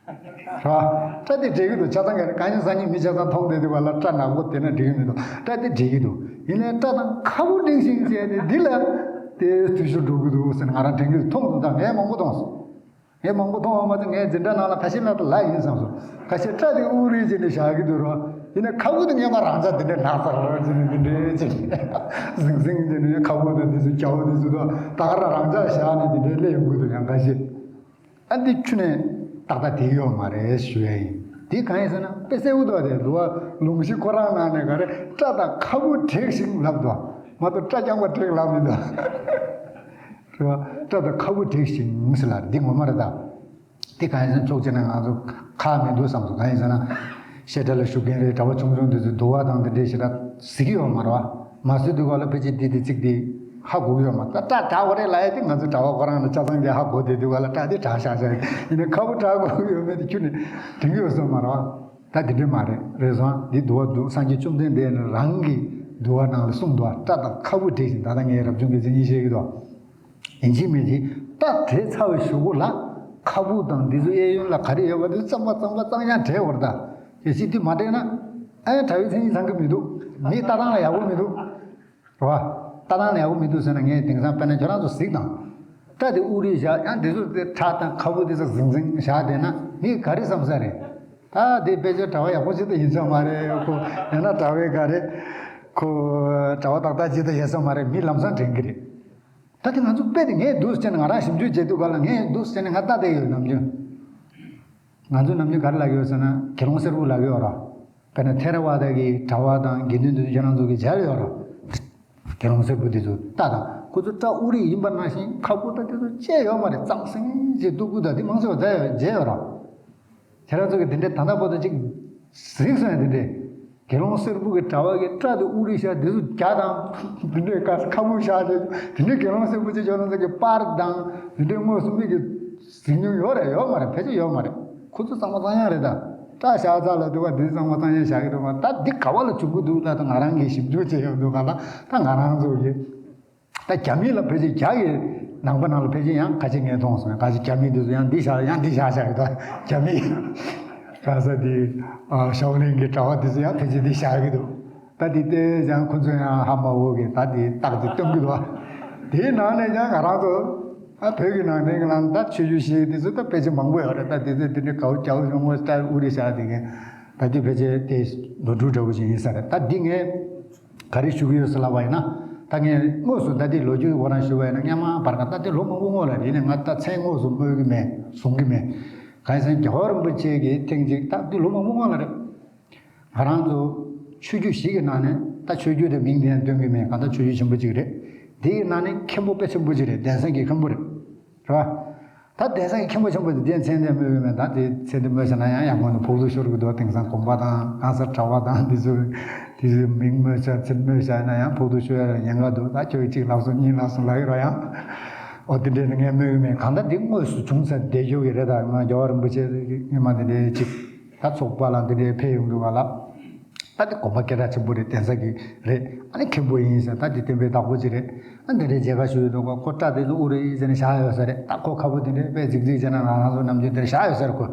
རེད་བ། སྐྲ་དེ་བྲེག་གི་འདུག་ཆ་ཚང་ག་རེ་གང་ཡིན་སང་ཉིན་མི་ཆ་ཚང་མཐོང་བསྡད་དུས་བ་ལ་སྐྲ་ནག་པོ་དེ་ན་འགྲིག་གི་མི་འདུག་སྐྲ་དེ་བྲེག་གི་འདུག་ཡིན་ནའི་སྐྲ་དང་ཁ་སྤུ་བྲེགས་ཤིང་བྱས་ཏེ་འདི་ལ་དེ་འཐུས་ཤོར་འགྲོ་གི་འདུག་ཟེར་ང་རང་དྲན་གི་འདུག་མཐོང་སོང་། ད་ངས་མང་པོ་མཐོང་སོང་། ངས་མང་པོ་མཐོང་བ་མ་ཚད་ངས་འཛིན་གྲྭ་ནང་ལ་ཁ་ཤས་ལ་ལ་ཡིན་བསམ་སོང་། ཁ་ཤས་སྐྲ་དེ་དབུགས་རིང་བྱས་ནས་བཞག་གི་འདུག་རོ། ཡིན་ནའི་ཁ་སྤུ་དེ་ངས་མ་རང་ཅག་དེ་འདྲའི་ནག་ཚར་བྱས་ནས་དེ་འདྲའི་ཅིག་ཟིང་ཟིང་བྱས་ནས་ཁ་སྤུ་དང་དེ་ཚོ་རྒྱ་བོ་དེ་ཚོ་དང་ད་ག་རང་རང་ཅག་བཞག་ནས་དེ་འདྲའི་སླེབས་ཡོང་གི་འདུག་ཡང་ཁ་ཤས། ཨ་འདི་ཁྱོན་ནས་ཏག་ཏག་དེ་ཡོད་མ་རེད་ཞུ་ཡ་ཡིན། འདི་གང་ཡིན་ཟེར་ན་དཔེ་གསལ་པོ་འདུག་དེ་ལུང་པ་ལུང་གཞི་ཁོ་རང་ནང་ནས་ག་རེ་སྐྲ་དང་ཁ་སྤུ་བྲེགས་ཤིང་ལབ་འདུག་མ་གཏོགས་སྐྲ་རྐྱང་པ་བྲེགས་ལབ་མི་འདུག་རེད་བ། སྐྲ་དང་ཁ་སྤུ་བྲེགས་ཤིང་ཟེར་ལ་འདི་ངོ་མ་རེད་ད། འདི་གང་ཡིན་ཟེར་ན་ཕྱོགས་གཅིག་ནས་ང་ཚོ་ཁག་མི་འདུག་བསམ་སོང་། གང་ཡིན་ཟེར་ན། བཤད་གྲྭ་ལ་ཞུགས་མཁན་རེད། གྲྭ་པ་ཆུང་ཆུང་འདི་ཚོས་འདུལ་བ་དང་འདི་འདྲའི་ཞེ་དྲག་གཟིགས་ཀྱི་ཡོད་མ་རེད་བ། མ་གཟིགས་དུས་ག་ལ་ཕལ་ཆེར་འདི་དེ་ཚིག་དེ་ཧ་གོ་གི་ཡོད་མ་རེད། ད་སྐྲ་བྲེགས་པ་རེད་ལབ་ཡ་དེ་ང་ཚོ་གྲྭ་པ་ཁོ་རང་ལ་ཆ་ཚང་གིས་ཧ་གོ་བསྡད་དུས་ག་ལ་སྐྲ་དེ་བྲེགས་བཞག་བཞག་ཡིན་ནའི་ཁ་སྤུ་བྲེགས་དགོས་ཀྱི་ཡོད་མེད་དེ་ཁྱོན་ནས་དྲན་གྱི་ཡོད་ས་མ་རེད་བ། ད་དེ་འདྲ་མ་རེད། རེད་སོང་། འདི་འདུལ་བ་འདུག་སངས་རྒྱས་བཅོམ་ལྡན་འདས་རང་གིས་འདུལ་བ་ནང་ལ་གསུངས་འདུག་སྐྲ་དང་ཁ་སྤུ་བྲེགས་ཤིང་། ད་ལྟ་ངས་རབ་བྱུང་གི་མཚན་ཉིད་བཤད་ཀྱི་འདུག་ཡིན་གཅིག་མིན་གཅིག་ད་བྲེགས་ཚར་བའི་གཞུག་གུ་ལ་ཁ་སྤུ་དང་འདི་ཚོ་གཡས་གཡོན་ལ་ག་རེ་ཡོད་པ་འདི་གཙང་མ་གཙང་མ་གཙང་ཡང་བྲེགས་བར་ད། གལ་སྲིད་འདི་མ་བྲེགས་ན་ཨེ་གྲྭ་པའི་མཚན་ཉིད་ཚང་གི་མི་འདུག་མིའི་ལྟ་སྟངས་ལ་ཡག་པོ་མི་འདུག་རེད་བ། ལྟ་སྟངས་ལ་ཡག་པོ་མི་འདུག་ཟེར་ན་ངས་དེང་སང་དཔེར་ན་ཁྱོད་རང་ཚོ་གཟིགས་དང་། སྐྲ་དེ་དབུགས་རིང་བཞག་ཡང་འདི་ཚོ་དེ་ཁྲག་དང་ཁ་སྤུ་དེ་ཚོ་ཟིང་ཟིང་བཞག་བསྡད་ན་མིས་ག་རེ་བསམ་ས་རེད། ད་དེ་དཔེ་ཆ་གྲྭ་པ་ཡག་པོ་ཅིག་ད་ཡིན་ས་མ་རེད། ཁོ་ཡང་ན་གྲྭ་པའི་ག་རེ། ཁོ་གྲྭ་པ་ཏག་ཏག་ཅིག་ད་ཡིན་ས་མ་རེད། མི་ལམ་སང་དྲན་གི་རེད། ད་དེ་ང་ཚོ་དཔེ་དེ་ངས་འདུག་སེ་བྱས་ནས་ང་རང་ཞིབ་འཇུག་བྱེད་དུས་ག་ལ་ངས་འདུག་སེ་བྱས་ནས་ང་ལྟ་བསྡད་ཡོད་ནམ་རྒྱུན། ང་ཚོ་ནམ་རྒྱུན་ག་རེ་ལབ་ཀྱི་ཡོད་ཟེར་ན་དགེ་སློང་སེར་པོ་ལབ་ཀྱི་ཡོད་ར། དཔེར་ན་ཐེ་ར་ཝ་ད་གི་གྲྭ་པ་དང་དགེ་འདུན་དེ་ཚོ་ཁྱེད་རང་ཚོ་གིས་མཇལ་ཡོད་ར། དགེ་སློང་སེར་པོ་དེ་ཚོ་ལྟ་དང་། ཁོ་ཚོ་སྐྲ་དབུ་རིང་ཡིན་པ་ནང་བཞིན་ཁ་སྤུ་ད་དེ་ཚོ་བཅད་ཡོད་མ་རེད། གཙང་སིང་ཅིག་སྟུག་པོ་ད་དེ་མང་ཆེ་བ་མཇལ་ཡོད་མཇལ་ཡོད་ར། ཁྱེད་རང་ཚོ་གིས་དེ་འདྲའི་ད་ལྟ་བར་དུ་ཅིག་གཟིགས་སོང་ཡ། དེ་འདྲའི་དགེ་སློང་སེར་པོ་གི་གྲྭ་པ་གི་སྐྲ་དེ་དབུ་རིང་ཤག་དེ་ཚོ་རྒྱ་དང་དེ་འདྲའི་དཀར་ཁ་སྤུ་ཤག་དེ་དེ་འདྲའི་དགེ་སློང་སེར་པོ་ཅིག་ཁྱོད་རང་ཚོ་གི་པར་དང་དེ་འདྲའི་དངོས་སུ་མིག་གིས་གཟིགས་མྱོང་ཡོད་རེད། ཡོད་མ་རེད། ཕལ་ཆེར་ཡོད་མ་རེད། ཁོ་ཚོ་གཙང་མ་གཙང་ཡག་རེད་ད། སྐྲ་བཞག་ཚར་ལ་དུ་བ་འདི་གཙང་མ་གཙང་ཡག་བཞག་གི་འདུག་མ། ད་འདི་ག་བ་ལ་བྱུང་གི་འདུག་ལ་ད་ང་རང་གིས་ཞིབ་འཇུག་བྱས་ཡོང་འདུག་ག་ལ་ད་ང་རང་ཚོ་གི་ད་རྒྱ་མི་ལ་ཕལ་ཆེར་རྒྱ་གི་ནང་པ་ནང་ལ་ཕལ་ཆེར་ཡང་ཁ་ཆེ་ངས་མཐོང་སོང་། ཁ་ཆེ་རྒྱ་མི་འདི་ཚོ་ཡང་འདི་བཞག་ཡང་འདི་བཞག་བཞག་ཡོད་ད། རྒྱ་མི། ག་ས་འདི་ཨ་ཞའོ་ལིན་གི་གྲྭ་པ་འདི་ཚོ་ཡང་ཕལ་ཆེར་འདི་བཞག་གི་འདུག་ད་འདི་ལྟས་ཡང་ཁོ་ཚོ་ཡང་ཧ་མ་གོ་གི་ད་འདི་རྟགས་འདི་སྟོན་གི་འདུག་དེའི་ནང་ནས་ཡང་ང་རང་ཚོ་ཨ་བོད་ཀྱི་ནང་བསྟན་གྱི་ནང་ད་ཆོས་བརྒྱུད་བཞི་འདི་ཚོ་ད་ཕལ་ཆེར་མང་པོ་ཡོད་རེད། ད་འདི་ཚོ་འདི་འདྲའི་གའུ་རྒྱའུ་ཞོ་མོ་སྟར་ཨུ་རི་ཤ་འདི་གི་ད་འདི་ཕལ་ཆེར་དེ་ནོར་འཁྲུལ་འདྲ་བོ་ཞིག་ཡིན་ས་རེད། ད་འདི་ངས། ག་རེ་ཞུ་གི་ཡོད་ཟེར་ལབ་པ་ཡིན་ན། ད་ངས་དངོས་སུ་ད་ལྟའི་ལོ་རྒྱུས་ཁོ་རང་ཞུ་བ་ཡིན་ན་སྔོན་མ་བར་ག་ད་ལྟའི་ལོ་མང་པོ་སྔོན་ལ་རེད། ཡིན་ནའི་ང་ད་མཚན་དངོས་སུ་སྨོས་ཀྱི་མེད། བཟུང་གི་མེད། གང་ཡིན་ཟེར་ན་རྒྱལ་བ་རིན་པོ་ཆེ་གིས་ཐེངས་གཅིག་ད་འདི་ལོ་མང་པོ་སྔོན་ལ་རེད། ང་རང་ཚོ་ཆོས་བརྒྱུད་བཞི་གི་ནང་ནས་ད་ཆོས་བརྒྱུད་དེ་མིང་དེ་ཡང་འདོན་གི་མེད། གང་ལྟར་ཆོས་བརྒྱུད་ཆེན་པོ་གཅིག་རེད། དེ་ཡི་ནང་ནས་མཁན་པོ་དཔེ་ཆེན་པོ་གཅིག་རེད། གདན་ས་གི་མཁན་པོ་རེད། རེད་བ། ད་གདན་ས་གི་མཁན་པོ་ཆེན་པོ་དེ་དེ་མཚན་དེ་སྨོས་ཀྱི་མེད། ད་དེ་མཚན་དེ་སྨོས་ཟེར་ན་ཡང་ཡང་སྒོ་ནས་ཕོག་ཐུག་ཤོར་གི་འདུག་དེང་སང་དགོན་པ་དང་གང་ཟེར་གྲྭ་པ་དང་དེ་ཚོ་དེ་ཚོའི་མིང་སྨོས་བྱ་མཚན་སྨོས་བྱ་ན་ཡང་ཕོག་ཐུག་ཤོར་ཡ་ལ་ཉེན་ཁ་འདུག་ད་ཁྱོད་ཀྱིས་གཅིག་ལབ་སོང་གཉིས་ལབ་སོང་ལབ་ཡོད་ར་ཡང་། ཨོ་དེ་འདྲས་ནི་ངས་སྨོས་ཀྱི་མེད། གང་ལྟར་འདི་དངོས་སུ་བྱུང་ཚར་བསྡད་རྒྱུ་གི་རེད། ད་ང་རྒྱལ་བ་རིན་པོ་ཆེ་སྔོན་མ་དེ་འདྲས་གཅིག་ད་ཚོགས་པ་ལ་འདི་འདྲའི་ཕེབས་ཡོང་འདུག་ག་ལ། ད་དེ་དགོན་པ་སྐད་གྲགས་ཆེན་པོ་རེད། གདན་ས་གི་རེད། ཨ་ནི་མཁན་པོ་ཡིན་ཟེར་ད་དེ་བསྟན་པའི་བདག་པོ་ཅིག་རེད། ཨ་འདི་འདྲའི་མཇལ་ཁ་ཞུ་ཡི་འདུག་ག་ཁོ་སྐྲ་དེ་ཚོ་དབུ་རུ་ཡིན་ཟེར་ནས་བཞག་ཡོད་ས་རེད། ད་ཁོ་ཁ་སྤུ་དེ་འདྲའི་དཔེ་རྫིག་རྫིག་བྱས་ན་ང་རང་ཚོ་ནམ་རྒྱུན་དེར་བཞག་ཡོད་ས་རེད་ཁོ།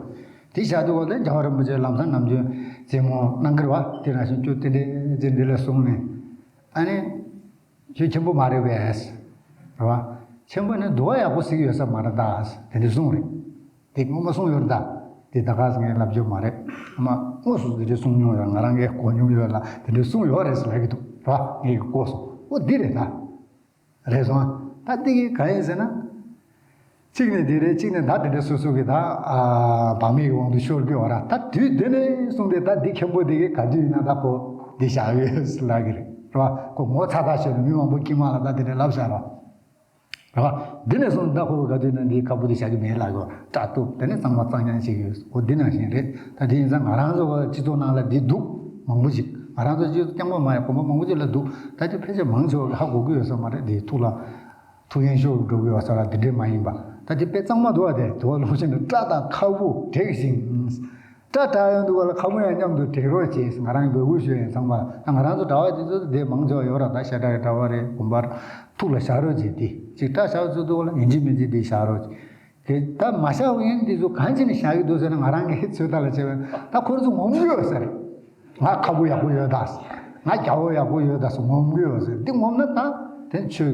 དེ་བཞག་དུས་འོག་ལ་རྒྱལ་བ་རིན་པོ་ཆེ་ལམ་སང་ནམ་རྒྱུན་རྩེད་མོ་གནང་གི་རེད་བ། དེ་ནང་བཞིན་ཁྱོད་དེ་འདྲའི་རྩེད་འདི་ལ་སོང་ནས་ཨ་ནི། ཁྱོད་ཆེན་པོ་མ་རེད་པས། རེད་བ། ཆེན་པོ་ནི་འདུལ་བ་ཡག་པོ་གཟིགས་ཡོད་ས་མ་རེད་ད། དེ་འདྲ་གསུངས་རེད། དེ་སྔོན་མ་གསུངས་ཡོད་རེད་ད། དེ་ད་ག་ངས་ལབ་རྒྱུ་མ་རེད། མ་དངོས་སུ་དེ་འདྲ་གསུངས་མྱོང་ཡོད། ང་རང་གིས་གོ་མྱོང་ཡོད་ལ་དེ་འདྲ་གསུངས་ཡོད་རེད་ཟེར་ལབ་ཀྱི་འདུག་རེད་བ། ངས་གོ་སོང་། ཨོ་འདི་རེད་ད། རེད་སོང་། ད་འདི་གི་ག་ཡིན་ཟེར་ན། གཅིག་ནས་འདི་རེད། གཅིག་ནས་ད་དེ་འདྲ་སོ་སོ་གི་ད་ཨ་བག་མེད་ཀྱི་དབང་དུ་ཤོར་གི་ཡོད་ར། ད་དུས་འདི་ནས་བཟུང་སྟེ་ད་འདི་མཁན་པོ་འདི་གི་ག་དུས་ཡིན་ན་ད་ཁོ་འདི་བཞག་ཡོད་ལབ་གི་རེད། རེད་བ། ཁོ་ངོ་ཚ་ཚ་བྱས་ནས་མི་མང་པོ་དཀྱིལ་མ་ལ་ད་དེ་འདྲ་ལབ་བཞག་ར། རེད་བ། འདི་ནས་བཟུང་ད་ཁོ་ག་དུས་ཡིན་ན་འདི་ཁ་སྤུ་འདི་བཞག་གི་མེད་ལབ་གི། སྐྲ་གཏུབ་དེ་ནས་གཙང་མ་གཙང་རྐྱང་བྱེད་ཀྱི་ཡོད། འོ་འདི་ནང་བཞིན་རེད། ད་དེ་ཡིན་ཙང་ང་རང་ཚོ་སྤྱི་ཚོགས་ནང་ལ་འདི་འདུག་མང་པོ་ཞིག་ང་རང་ཚོ་སྤྱི་ཚོགས་རྐྱང་པ་མ་ཡིན་དགོན་པ་མང་པོ་ཞིག་ལ་འདུག་ད་དེ་ཕལ་ཆེར་མང་ཆེ་བ་གི་ཧ་གོ་གི་ཡོད་ས་མ་རེད། འདི་ཐུགས་ལ། ཐུགས་ཡེངས་ཤོར་འགྲོ་གི་ཡོད་ས་ར། དེ་འདྲས་མ་ཡིན་པ། ད་དེ་དཔེ་གཙང་མ་འདུག་བ། དེ་དུ་བ་ལོག་ཕྱིན་དུ་སྐྲ་དང་ཁ་སྤུ་བྲེགས་ཤིང་། སྐྲ་བྲེགས་ཡོང་དུས་བ་ལ་ཁ་སྤུ་ཡང་མཉམ་དུ་བྲེག་རོགས་བྱེད། ང་རང་གི་འབོད་སྐུལ་ཞུ་ཡིན་ཚང་མ་ལ། ད་ང་རང་ཚོ་གྲྭ་པ་དེ་ཚོ་དེ་མང་ཆེ་བ་ཡོད་ར། ད་ཤ་ཁྲག་གི་གྲྭ་པ་རེད། དགོན་པར་ཐུགས་ལ་བཞག་རོགས་བྱེད། དེ་ཅིག་སྐྲ་བཞག་ཚུལ་དུ་བ་ལ་ཡིན་གཅིག་མིན་གཅིག་དེ་བཞག་རོགས་བྱེད། དེ་ད་མ་བཞག་པ་ཡིན་འདི་ཚོ་གང་བྱས་ནས་བཞག་གི་འདུག་ཟེར་ན། ང་རང་གི་ཚོད་ལྟ་ལ་བྱས་པས་ད་ཁོ་རང་ཚོ་ངོམ་གི་ཡོད་ཟེར། ང་ཁ་ཕོ་ཡག་པོ་ཡོད་ད། ང་རྒྱལ་པོ་ཡག་པོ་ཡོད་ད་ཟེར་ངོམ་གི་ཡོད་ཟེར། འདི་ངོམ་ན་ད་དེ་ཆོས་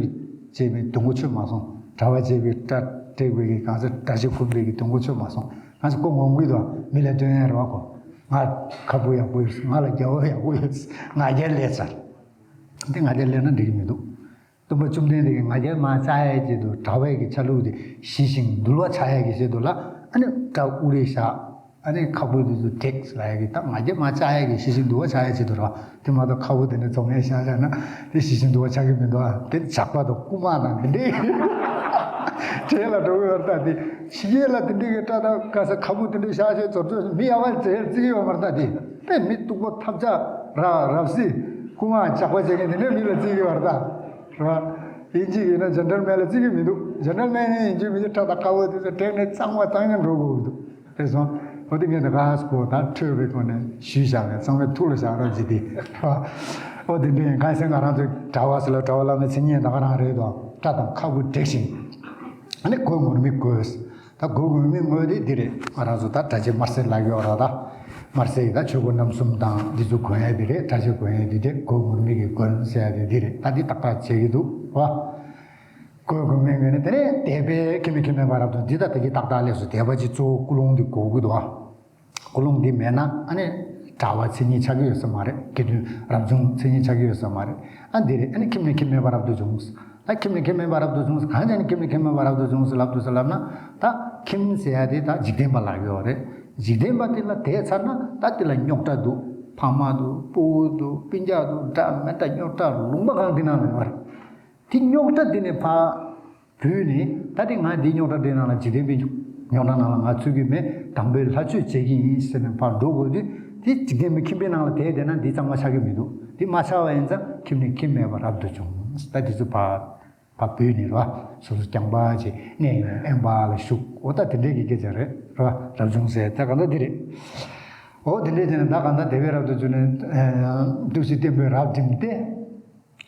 ཀྱི་བྱས་པའི་དོན་གོ་ཆོད་མ་སོང་། གྲྭ་པ་བྱས་པའི་སྐྲ་བྲེགས་པའི་གི་གང་ཟེར་སྐྲ་ཕྱིས་ཁུམ་པའི་གི་དོན་གོ་ཆོད་མ་སོང་། གང་ཟེར་ཁོ་ངོམ་གི་འདུག་མི་ལ་སྟོན་ཡ་རེད་བ་ཁོ། ང་ཁ་ཕོ་ཡག་པོ་ཡོད་ཟེར། ང་ལ་རྒྱལ་པོ་ཡག་པོ་ཡོད་ཟེར། ང་རྒྱལ་ལས་ཚར། འདི་ང་རྒྱལ་ལས་ན་འགྲིག་གི་མི་འདུག་སྟོན་པ་བཅོམ་ལྡན་འདས་ཀྱིས་ང་རྒྱལ་མ་ཆགས་ཡ་ཆེད་དུ་གྲྭ་པའི་གི་ཆ་ལུགས་དེ་ཞི་ཞིང་དུལ་བ་ཆགས་ཡ་གི་ཆེད་དུ་ལ། ཨ་ནི་སྐྲ་དབུ་རིལ་བཞག་ཨ་ནི་ཁ་སྤུ་དེ་ཚོ་བྲེགས་ལ་ཡ་གི་ད་ང་རྒྱལ་མ་ཆགས་ཡ་གི་ཞི་ཞིང་དུལ་བ་ཆགས་ཡ་ཆེད་དུ་རེད་བ། དེ་མ་གཏོགས་ཁ་སྤུ་དེ་འདྲ་རྫོགས་མེད་བཞག་བཞག་ན་དེ་ཞི་ཞིང་དུལ་བ་ཆགས་ཀྱི་མི་འདུག་ཨ་དེ་ཇག་པ་དང་རྐུན་མ་དང་དེ་འདྲའི་གྲས་ལ་འགྲོ་གི་ཡོད་རེད། ད་དེ་ཕྱི་རྒྱལ་ལ་དེ་འདྲའི་གི་སྐྲ་དང་ག་ས་ཁ་སྤུ་དེ་འདྲ་བཞག་བཞག་ཚོར་ཚོར་མི་ཡག་པ་བྱེད་བརྩི་གི་ཡོད་མ་རེད། ད་དེ་དཔེ་མི་སྡུག་པོ་ཐབས་ཆག་ར་རབ་སྲིད་རྐུན་མ་ཇག་པ་བྱེད་མཁན་དེ་འདྲ་མི་ལ་བརྩི་གི་ཡོད་རེད་ད། རེད་བ། དབྱིན་ཇི་ཡིན་ན་ཇེན་ཊལ་མེན་ལ་བརྩི་གི་མི་འདུག་ཇེན་ཊལ་མེན་ནི་དབྱིན་ཇི་མི་འདུག་སྐྲ་དང་དཀར་པོ་དེ་ཚོ་དྲེགས་ནས་གཙང་མ་གཙང་ཡང་འགྲོ་དགོས་ཀྱི་འདུག་དེ་སོང་། འོ་དེ་ངས་ད་ག་སྐོར་ད་ཁྲོས་པའི་སྒོ་ནས་ཞུས་བཞག་པས་ཚང་མས་ཐུགས་ལ་བཞག་རོགས་བྱེད་དེ། རེད་བ། འོ་དེ་འདྲ་ཡིན། གང་ཟེར་ང་རང་ཚོ་གྲྭ་པ་ཟེར་ལ་གྲྭ་པ་བླ་མའི་མཚན་ཉིད་ད་ག་རང་རེད་དོ། སྐྲ་དང་ཁ་སྤུ་བྲེགས་ཤིང་། ཨ་ནི་གོས་ངུར་སྨྲིག་གོན། ད་གོས་ངུར་སྨྲིག་ངུར་དེ་འདི་རེད། ང་རང་ཚོ་ད་གྲྭ་ཆས་དམར་སེར་ལབ་ཡོད་ར། ད་དམར་སེར་ཡི་ད་ཆོས་གོས་རྣམ་གསུམ་དང་འདི་ཚོ་གོན་ཡ་འདི་རེད། གྲྭ་ཆས་གོན་ཡ་འདི་རེད། གོས་ངུར་སྨྲིག་གི་གོན་ཟེར་ཡ་དེ་འདི་རེད། ད་འདི་ཏག་ཏག་བྱེད་ཀྱི་འདུག་བ། གོས་གོན་མིན་གོན་ནས་དེ་ནས་དད་པས་ཁྱིམ་མི་ཁྱིམ་མེད་པ་རབ་ཏུ་འདི་ད་དེ་གི་ཏག་ཏག་ལས་སུ་དད་པ་ཅིག་གཙོ་བོ་ཀུན་སློང་འདི་དགོས་ཀྱི་འདུག་བ། ཀུན་སློང་འདི་མེད་ན་ཨ་ནི་གྲྭ་པ་མཚན་ཉིད་ཆགས་ཀྱི་ཡོད་ས་མ་རེད། དགེ་འདུན་རབ་བྱུང་མཚན་ཉིད་ཆགས་ཀྱི་ཡོད་ས་མ་རེད། ཨ་འདི་རེད། ཨ་ནི་ཁྱིམ་ནས་ཁྱིམ་མེད་པ་རབ་ཏུ་བྱུང་། ད་ཁྱིམ་ནས་ཁྱིམ་མེད་པ་རབ་ཏུ་བྱུང་། གང་བྱས་ནས་ཁྱིམ་ནས་ཁྱིམ་མེད་པ་རབ་ཏུ་བྱུང་ཟེར་ལབ་འདུག་ཟེར་ལབ་ན། ད་ཁྱིམ་ཟེར་ཡ་དེ་ད་འཇིག་རྟེན་པ་ལབ་ཀྱི་ཡོད་རེད། འཇིག་རྟེན་པ་དེ་ལ་དེ་ཚར་ན་ད་དེ་ལ་རྙོག་དྲ་འདུག་ཕ་མ་འདུག་སྤུ་གུ་འདུག་སྤུན་ཀྱག་འདུག་འདྲ་མི་འདྲ་རྙོག་དྲ་ལུང་པ་གང་དེ་ནང་ལ་ཡོད་རེད། དེ་རྙོག་དྲ་དེ་ནས་ཕར་བུད་ནས་ད་དེ་ང་འདི་རྙོག་དྲ་དེ་ནང་ལ་འཇིག་རྟེན་པའི་རྙོག་དྲ་ནང་ལ་ང་ཚུད་ཀྱི་མེད། དམ་པའི་ལྷ་ཆོས་བྱེད་ཀྱི་ཡིན་ཟེར་ནས་ཕར་འགྲོ་དགོས་དུས། དེ་འཇིག་རྟེན་པའི་ཁྱིམ་པའི་ནང་ལ་བསྡད་བསྡད་ན་འདི་གཙང་མ་ཆགས་ཀྱི་མི་འདུག་དེ་མ་ཆགས་པ་ཡིན་ཙང་ཁྱིམ་ནས་ཁྱིམ་མེད་པ་རབ་ཏུ་བྱུང་། ད་དེ་ཚོ་ཕར་ཕར་བུད་ནས་ར་སོ་སོ་རྐྱང་པ་ཅིག་གནས་ཡུན་དབེན་པ་ལ་བཞུགས། འོ་ད་དེ་འདྲའི་གི་སྐད་ཆ་རེད་ར། རབ་བྱུང་ཟེར་ད་ག་འདྲ་འདི་རེད། འོ་དེ་འདྲའི་བྱས་ནས་ད་ག་འདྲ་དེ་བས་རབ་ཏུ་བྱུང་ནས་ཏུ་སི་བརྟན་པོས་རབ་བསྒྲིམས་ཏེ།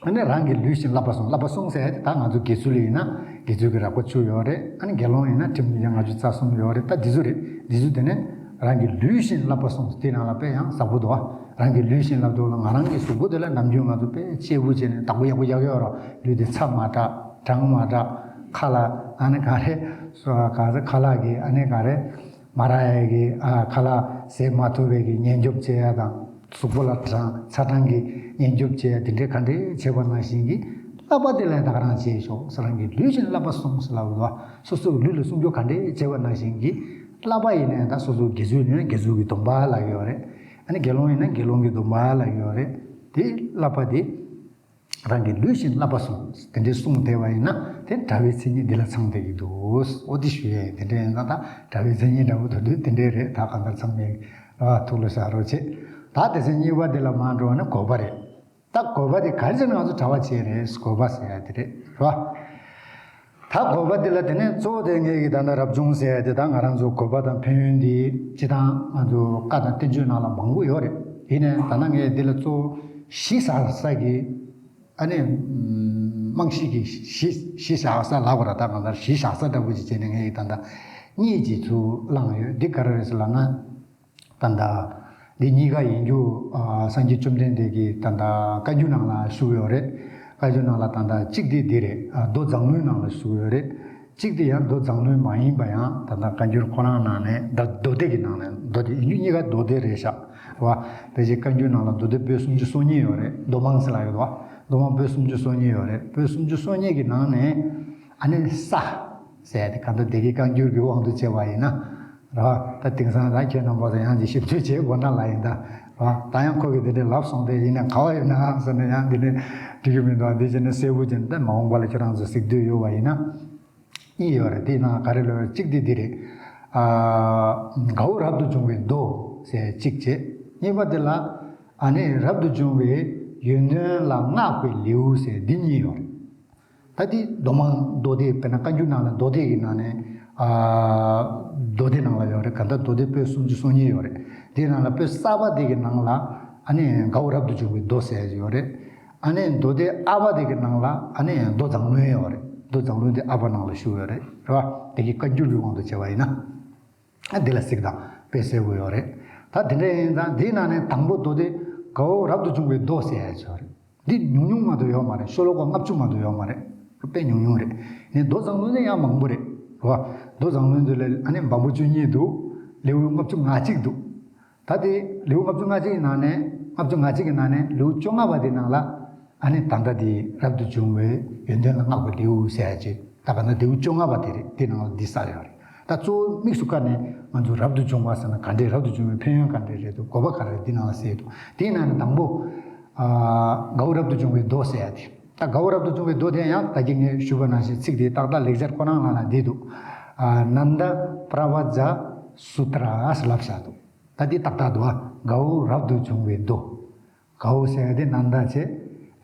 ཨ་ནི་རང་གི་ལུས་བཞིན་བསླབ་པ་སྲུང་། བསླབ་པ་སྲུང་ཟེར་ད་ང་ཚོ་དགེ་ཚུལ་ཡིན་ན་དགེ་ཚུལ་གྱི་རགས་པ་བཅུ་ཡོད་རེད། ཨ་ནི་དགེ་སློང་ཡིན་ན་ཁྲིམས་ལྔ་བཅུ་རྩ་གསུམ་ཡོད་རེད། ད་འདི་ཚོ་རེད། འདི་ཚོ་དེ་ནས་རང་གི་ལུས་བཞིན་བསླབ་པ་སྲུང་། དེ་ནང་ལ་དཔེ་ཡང་ཟབ་པོ་འདུག་བ། རང་གི་ལུས་བཞིན་བསླབ་འདུག་ལ། ང་རང་གི་གཟུགས་པོ་དེ་ལ་ནམ་རྒྱུན་ང་ཚོ་དཔེ་གཅེར་བུ་བྱས་ནས་བདག་པོ་ཡག་པོ་རྒྱག་ཡོད་རེད། ལུས་དེ་ཚ་མ་དྲག་གྲང་མ་དྲག་ཁ་ལག་ཨ་ནི་ག་རེ་ག་རེ་ཁ་ལག་གི་ཨ་ནི་ག་རེ། མ་རག་ཡས་ཀྱི་ཨ་ཁ་ལག་ཟས་མ་ཐུབ་པའི་གི་ཉེན་སྐྱོབ་བྱེད་ཡ་དང་། གཟུགས་པོ་ལ་གྲང་ཚ་གྲང་གི་ཉེན་སྐྱོབ་བྱེད་ཡ་དེ་འདྲའི་ག་འདྲས་བྱེད་པ་ནང་བཞིན་གྱི་བསླབ་པ་དེ་ལ་ད་ག་རང་བྱེད་ཤོག་ཟེར། རང་གི་ལུས་བཞིན་བསླབ་པ་སྲུང་ཟེར་ལབ་འདུག་སོ་སོའི་ལུས་ལ་སྲུང་སྐྱོབ་ག་འདྲས་བྱེད་པ་ནང་བཞིན་གྱི་བསླབ་པ་ཡིན་ནའི་ད་སོ་སོའི་དགེ་ཚུལ་ཡིན་ན་དགེ་ཚུལ་གྱི་སྡོམ་པ་ལབ་ཀྱི་ཡོད་རེད། ཨ་ནི་དགེ་སློང་ཡིན་ན་དགེ་སློང་གི་སྡོམ་པ་ལབ་ཀྱི་ཡོད་རེད། དེ་བསླབ་པ་དེ། རང་གི་ལུས་བཞིན་བསླབ་པ་སྲུང་། དེ་འདྲའི་སྲུང་བསྡད་པ་ཡིན་ན་དེ་གྲྭ་པའི་མཚན་ཉིད་འདི་ལ་ཚང་བསྡད་ཀྱི་འདུག་འོ་དེ་ཞུ་ཡས་དེ་འདྲ་ཡིན་ཙང་ད་གྲྭ་པའི་མཚན་ཉིད་འདྲ་པོ་ད་དུས་དེ་འདྲའི་རེད། ད་གང་ལྟར་ཚང་མས་ར་ཐུགས་ལ་བཞག་རོགས་བྱེད། ད་དེ་ཚེ་གཉིས་པ་འདི་ལ་མར་འགྲོ་བ་ནི་གོ་བ་རེད། ད་གོ་བ་དེ་ག་རེ་བྱས་ནས་ང་ཚོ་གྲྭ་པ་བྱས་རེད། གོ་བ་ཟེར་ཡ་དེ་རེད་ར། ད་གོ་བ་འདི་ལ་དེ་ནས་གཙོ་བོ་དེ་ངས་ཀྱི་ད་ལྟ་རབ་བྱུང་ཟེར་ཡ་དེ་ད་ང་རང་ཚོ་གོ་བ་དང་ཕན་ཡོན་འདི་སྤྱི་བཏང་ང་ཚོ་བཀའ་དང་བསྟན་བཅོས་ནང་ལ་མང་པོ་ཡོད་རེད། ཡིན་ནའི་ད་ལྟ་ངས་འདི་ལ་གཙོ་བོ་གཞི་བཞག་ས་གི་ཨ་ནི་རྨང་གཞི་གི་གཞི་གཞི་བཞག་ས་ལབ་པ་ར། ད་གང་ལྟར་གཞི་བཞག་ས་འདྲ་པོ་ཅིག་བྱས་ནས་ངས་ཀྱི་ད་ལྟ་གཉིས་ཀྱི་ཚུར་བླངས་ཡོད། འདི་ག་རེ་རེད་ཟེར་ལབ་ན། ད་ལྟ་འདི་གཉིས་ཀ་ཡིན་རྒྱུ། ཨ་སངས་རྒྱས་བཅོམ་ལྡན་འདས་ཀྱིས་ད་ལྟ་བཀའ་འགྱུར་ནང་ལ་ཞུགས་ཡོད་རེད། བཀའ་འགྱུར་ནང་ལ་ད་ལྟ་གཅིག་དེ་འདི་རེད། ཨ་མདོ་མཛངས་བླུན་ནང་ལ་ཞུགས་ཡོད་རེད། གཅིག་དེ་ཡང་མདོ་མཛངས་བླུན་མ་ཡིན་པ་ཡང་ད་ལྟ་བཀའ་འགྱུར་ཁོ་རང་ནང་ནས་ད་མདོ་སྡེ་གི་ནང་ནས། མདོ་སྡེ་ཡིན་རྒྱུ་གཉིས་ཀ་མདོ་སྡེ་རེད་ཤག་བ། ཕལ་ཆེར་བཀའ་འགྱུར་ནང་ལ་མདོ་སྡེ་པོད་སུམ་ཅུ་སོ་གཉིས་ཡོད་རེད། མདོ་མང་ཟེར་ལབ་ཡོད་བ། མདོ་མང་པོད་སུམ་ཅུ་སོ་གཉིས་ཡོད་རེད། པོད་སུམ་ཅུ་སོ་གཉིས་ཀྱི་ནང་ནས་ཨ་ནི་ས་ཟེར་ཡ་དེ་གང་ལྟར་སྡེ་དགེ་བཀའ་འགྱུར་གྱི་དབང་དུ་བྱས་པ་ཡིན་ན། ར། ད་དེང་སང་ད་ཁྱེད་རྣམ་པ་ཚོ་ཡང་ཅིག་ཞིབ་འཚོལ་བྱེད་དགོས་ན་ལ་ཡིན་ད། ར། ད་ཡང་ཁོ་གིས་དེ་འདྲས་ལབ་སོང་སྟེ་ཡིན་ནའི་ག་བ་ཡོད་ན་ཟེར་ན་ཡང་འདི་ནས་འགྲིག་གི་མི་འདུག་འདི་བྱས་ན་གསལ་པོ་བྱས་ན་ད་མ་འོངས་པ་ལ་ཁྱེད་རང་ཚོ་གཟིགས་འདོད་ཡོད་པ་ཡིན་ན། གཉིས་ཡོད་རེད། དེའི་ནང་ག་རེ་ལབ་ཡོད། གཅིག་དེ་འདི་རེད། ཨ་དགའ་བོ་རབ་ཏུ་བྱུང་བའི་མདོ་ཟེར་གཅིག་བྱས། གཉིས་པ་དེ་ལ་ཨ་ནི་རབ་ཏུ་བྱུང་བའི་ཡོན་ཏན་ལ་བསྔགས་པའི་ལེའུ་ཟེར་འདི་གཉིས་ཡོད་རེད། ད་དེ་མདོ་མང་མདོ་སྡེ་དཔེར་ན་བཀའ་འགྱུར་ནང་ལ་མདོ་སྡེ་གི་ནང་ནས་ཨ་མདོ་སྡེ་ནང་ལ་ཡོད་རེད། ག་ད་མདོ་སྡེ་པོད་སུམ་ཅུ་སོ་གཉིས་ཡོད་རེད། དེའི་ནང་ལ་པོད་གསར་པ་དེ་གི་ནང་ལ་ཨ་ནི་དགའ་བོ་རབ་ཏུ་བྱུང་བའི་མདོ་ཟེར་ཡོད་རེད། ཨ་ནི་མདོ་སྡེ་ཨ་པ་དེ་གི་ནང་ལ་ཨ་ནི་མདོ་མཛངས་བླུན་ཡོད་རེད། མདོ་མཛངས་བླུན་དེ་ཨ་པ་ནང་ལ་བཞུགས་ཡོད་རེད། རེད་བ། དེ་གི་བཀའ་འགྱུར་གྱི་དབང་དུ་བྱས་པ་ཡིན་ན། ཨ་འདི་ལ་གཟིགས་དང་དཔེ་གསལ་པོ་ཡོད་རེད། ད་དེ་འདྲ་ཡིན་ཙང་འདིའི་ནང་ནས་དང་པོ་མདོ་སྡེ་དགའ་བོ་རབ་ཏུ་བྱུང་བའི་མདོ་ཟེར་ཡ་ཅིག་ཡོད་རེད། འདི་ཉུང་ཉུང་མ་གཏོགས་ཡོད་མ་རེད། ཤོ་ལོ་ཀ་ལྔ་བཅུ་མ་གཏོགས་ཡོད་མ་རེད། དཔེ་ཉུང་ཉུང་རེད། ནས་མདོ་མཛངས་བླུན་ནི་ཡང་མང་པོ་རེད། རེད་བ། མདོ་མཛངས་བླུན་འདི་ལ་ཨ་ནི་འབའ་པོ་བཅུ་གཉིས་འདུག་ལེའུ་ལྔ་བཅུ་ང་གཅིག་འདུག་ད་དེ་ལེའུ་ལྔ་བཅུ་ང་གཅིག་གི་ནང་ནས་ལྔ་བཅུ་ང་གཅིག་གི་ནང་ནས་ལེའུ་བཅོ་ལྔ་པ་དེ་ནང་ལ་ཨ་ནི་ད་ལྟ་དེ་རབ་ཏུ་བྱུང་བའི་ཡོན་ཏན་ལ་བསྔགས་པའི་ལེའུ་ཟེར་ཡ་ཅིག་ད་ག་ན་ལེའུ་བཅོ་ལྔ་པ་དེ་རེད། དེ་ནང་ལ་འདི་གསལ་ཡོད་རེད། ད་གཙོ་བོ་དམིགས་སུ་བཀར་ནས་ང་ཚོ་རབ་ཏུ་བྱུང་བ་ཟེར་ན་ག་འདྲས། རབ་ཏུ་བྱུང་བའི་ཕན་ཡོན་ག་འདྲས་རེད་འདུག་དགོས་པ་ག་རེ་རེད། འདི་ནང་ལ་གསལ་འདུག་དེའི་ནང་ནས་དང་པོ་ཨ་དགའ་བོ་རབ་ཏུ་བྱུང་བའི་མདོ་ཟེར་ཡ་དེ། ད་དགའ་བོ་རབ་ཏུ་བྱུང་བའི་མདོ་དེ་ཡང་ད་གིན་ངས་ཞུས་པ་ནང་བཞིན་ཚིག་དེ་ཏག་ཏག་ལེགས་སྦྱར་ཁོ་རང་ནང་ལ་འདི་འདུག་ཨ་ནནྡ་པྲ་ཝ་ཛ་སུ་ཏྲ་ཟེར་ལབ་བཞག་འདུག་ད་འདི་ཏག་ཏག་འདུག་ཨ་དགའ་བོ་རབ་ཏུ་བྱུང་བའི་མདོ། དགའ་བོ་ཟེར་ཡ་དེ་ནནྡ་བྱས།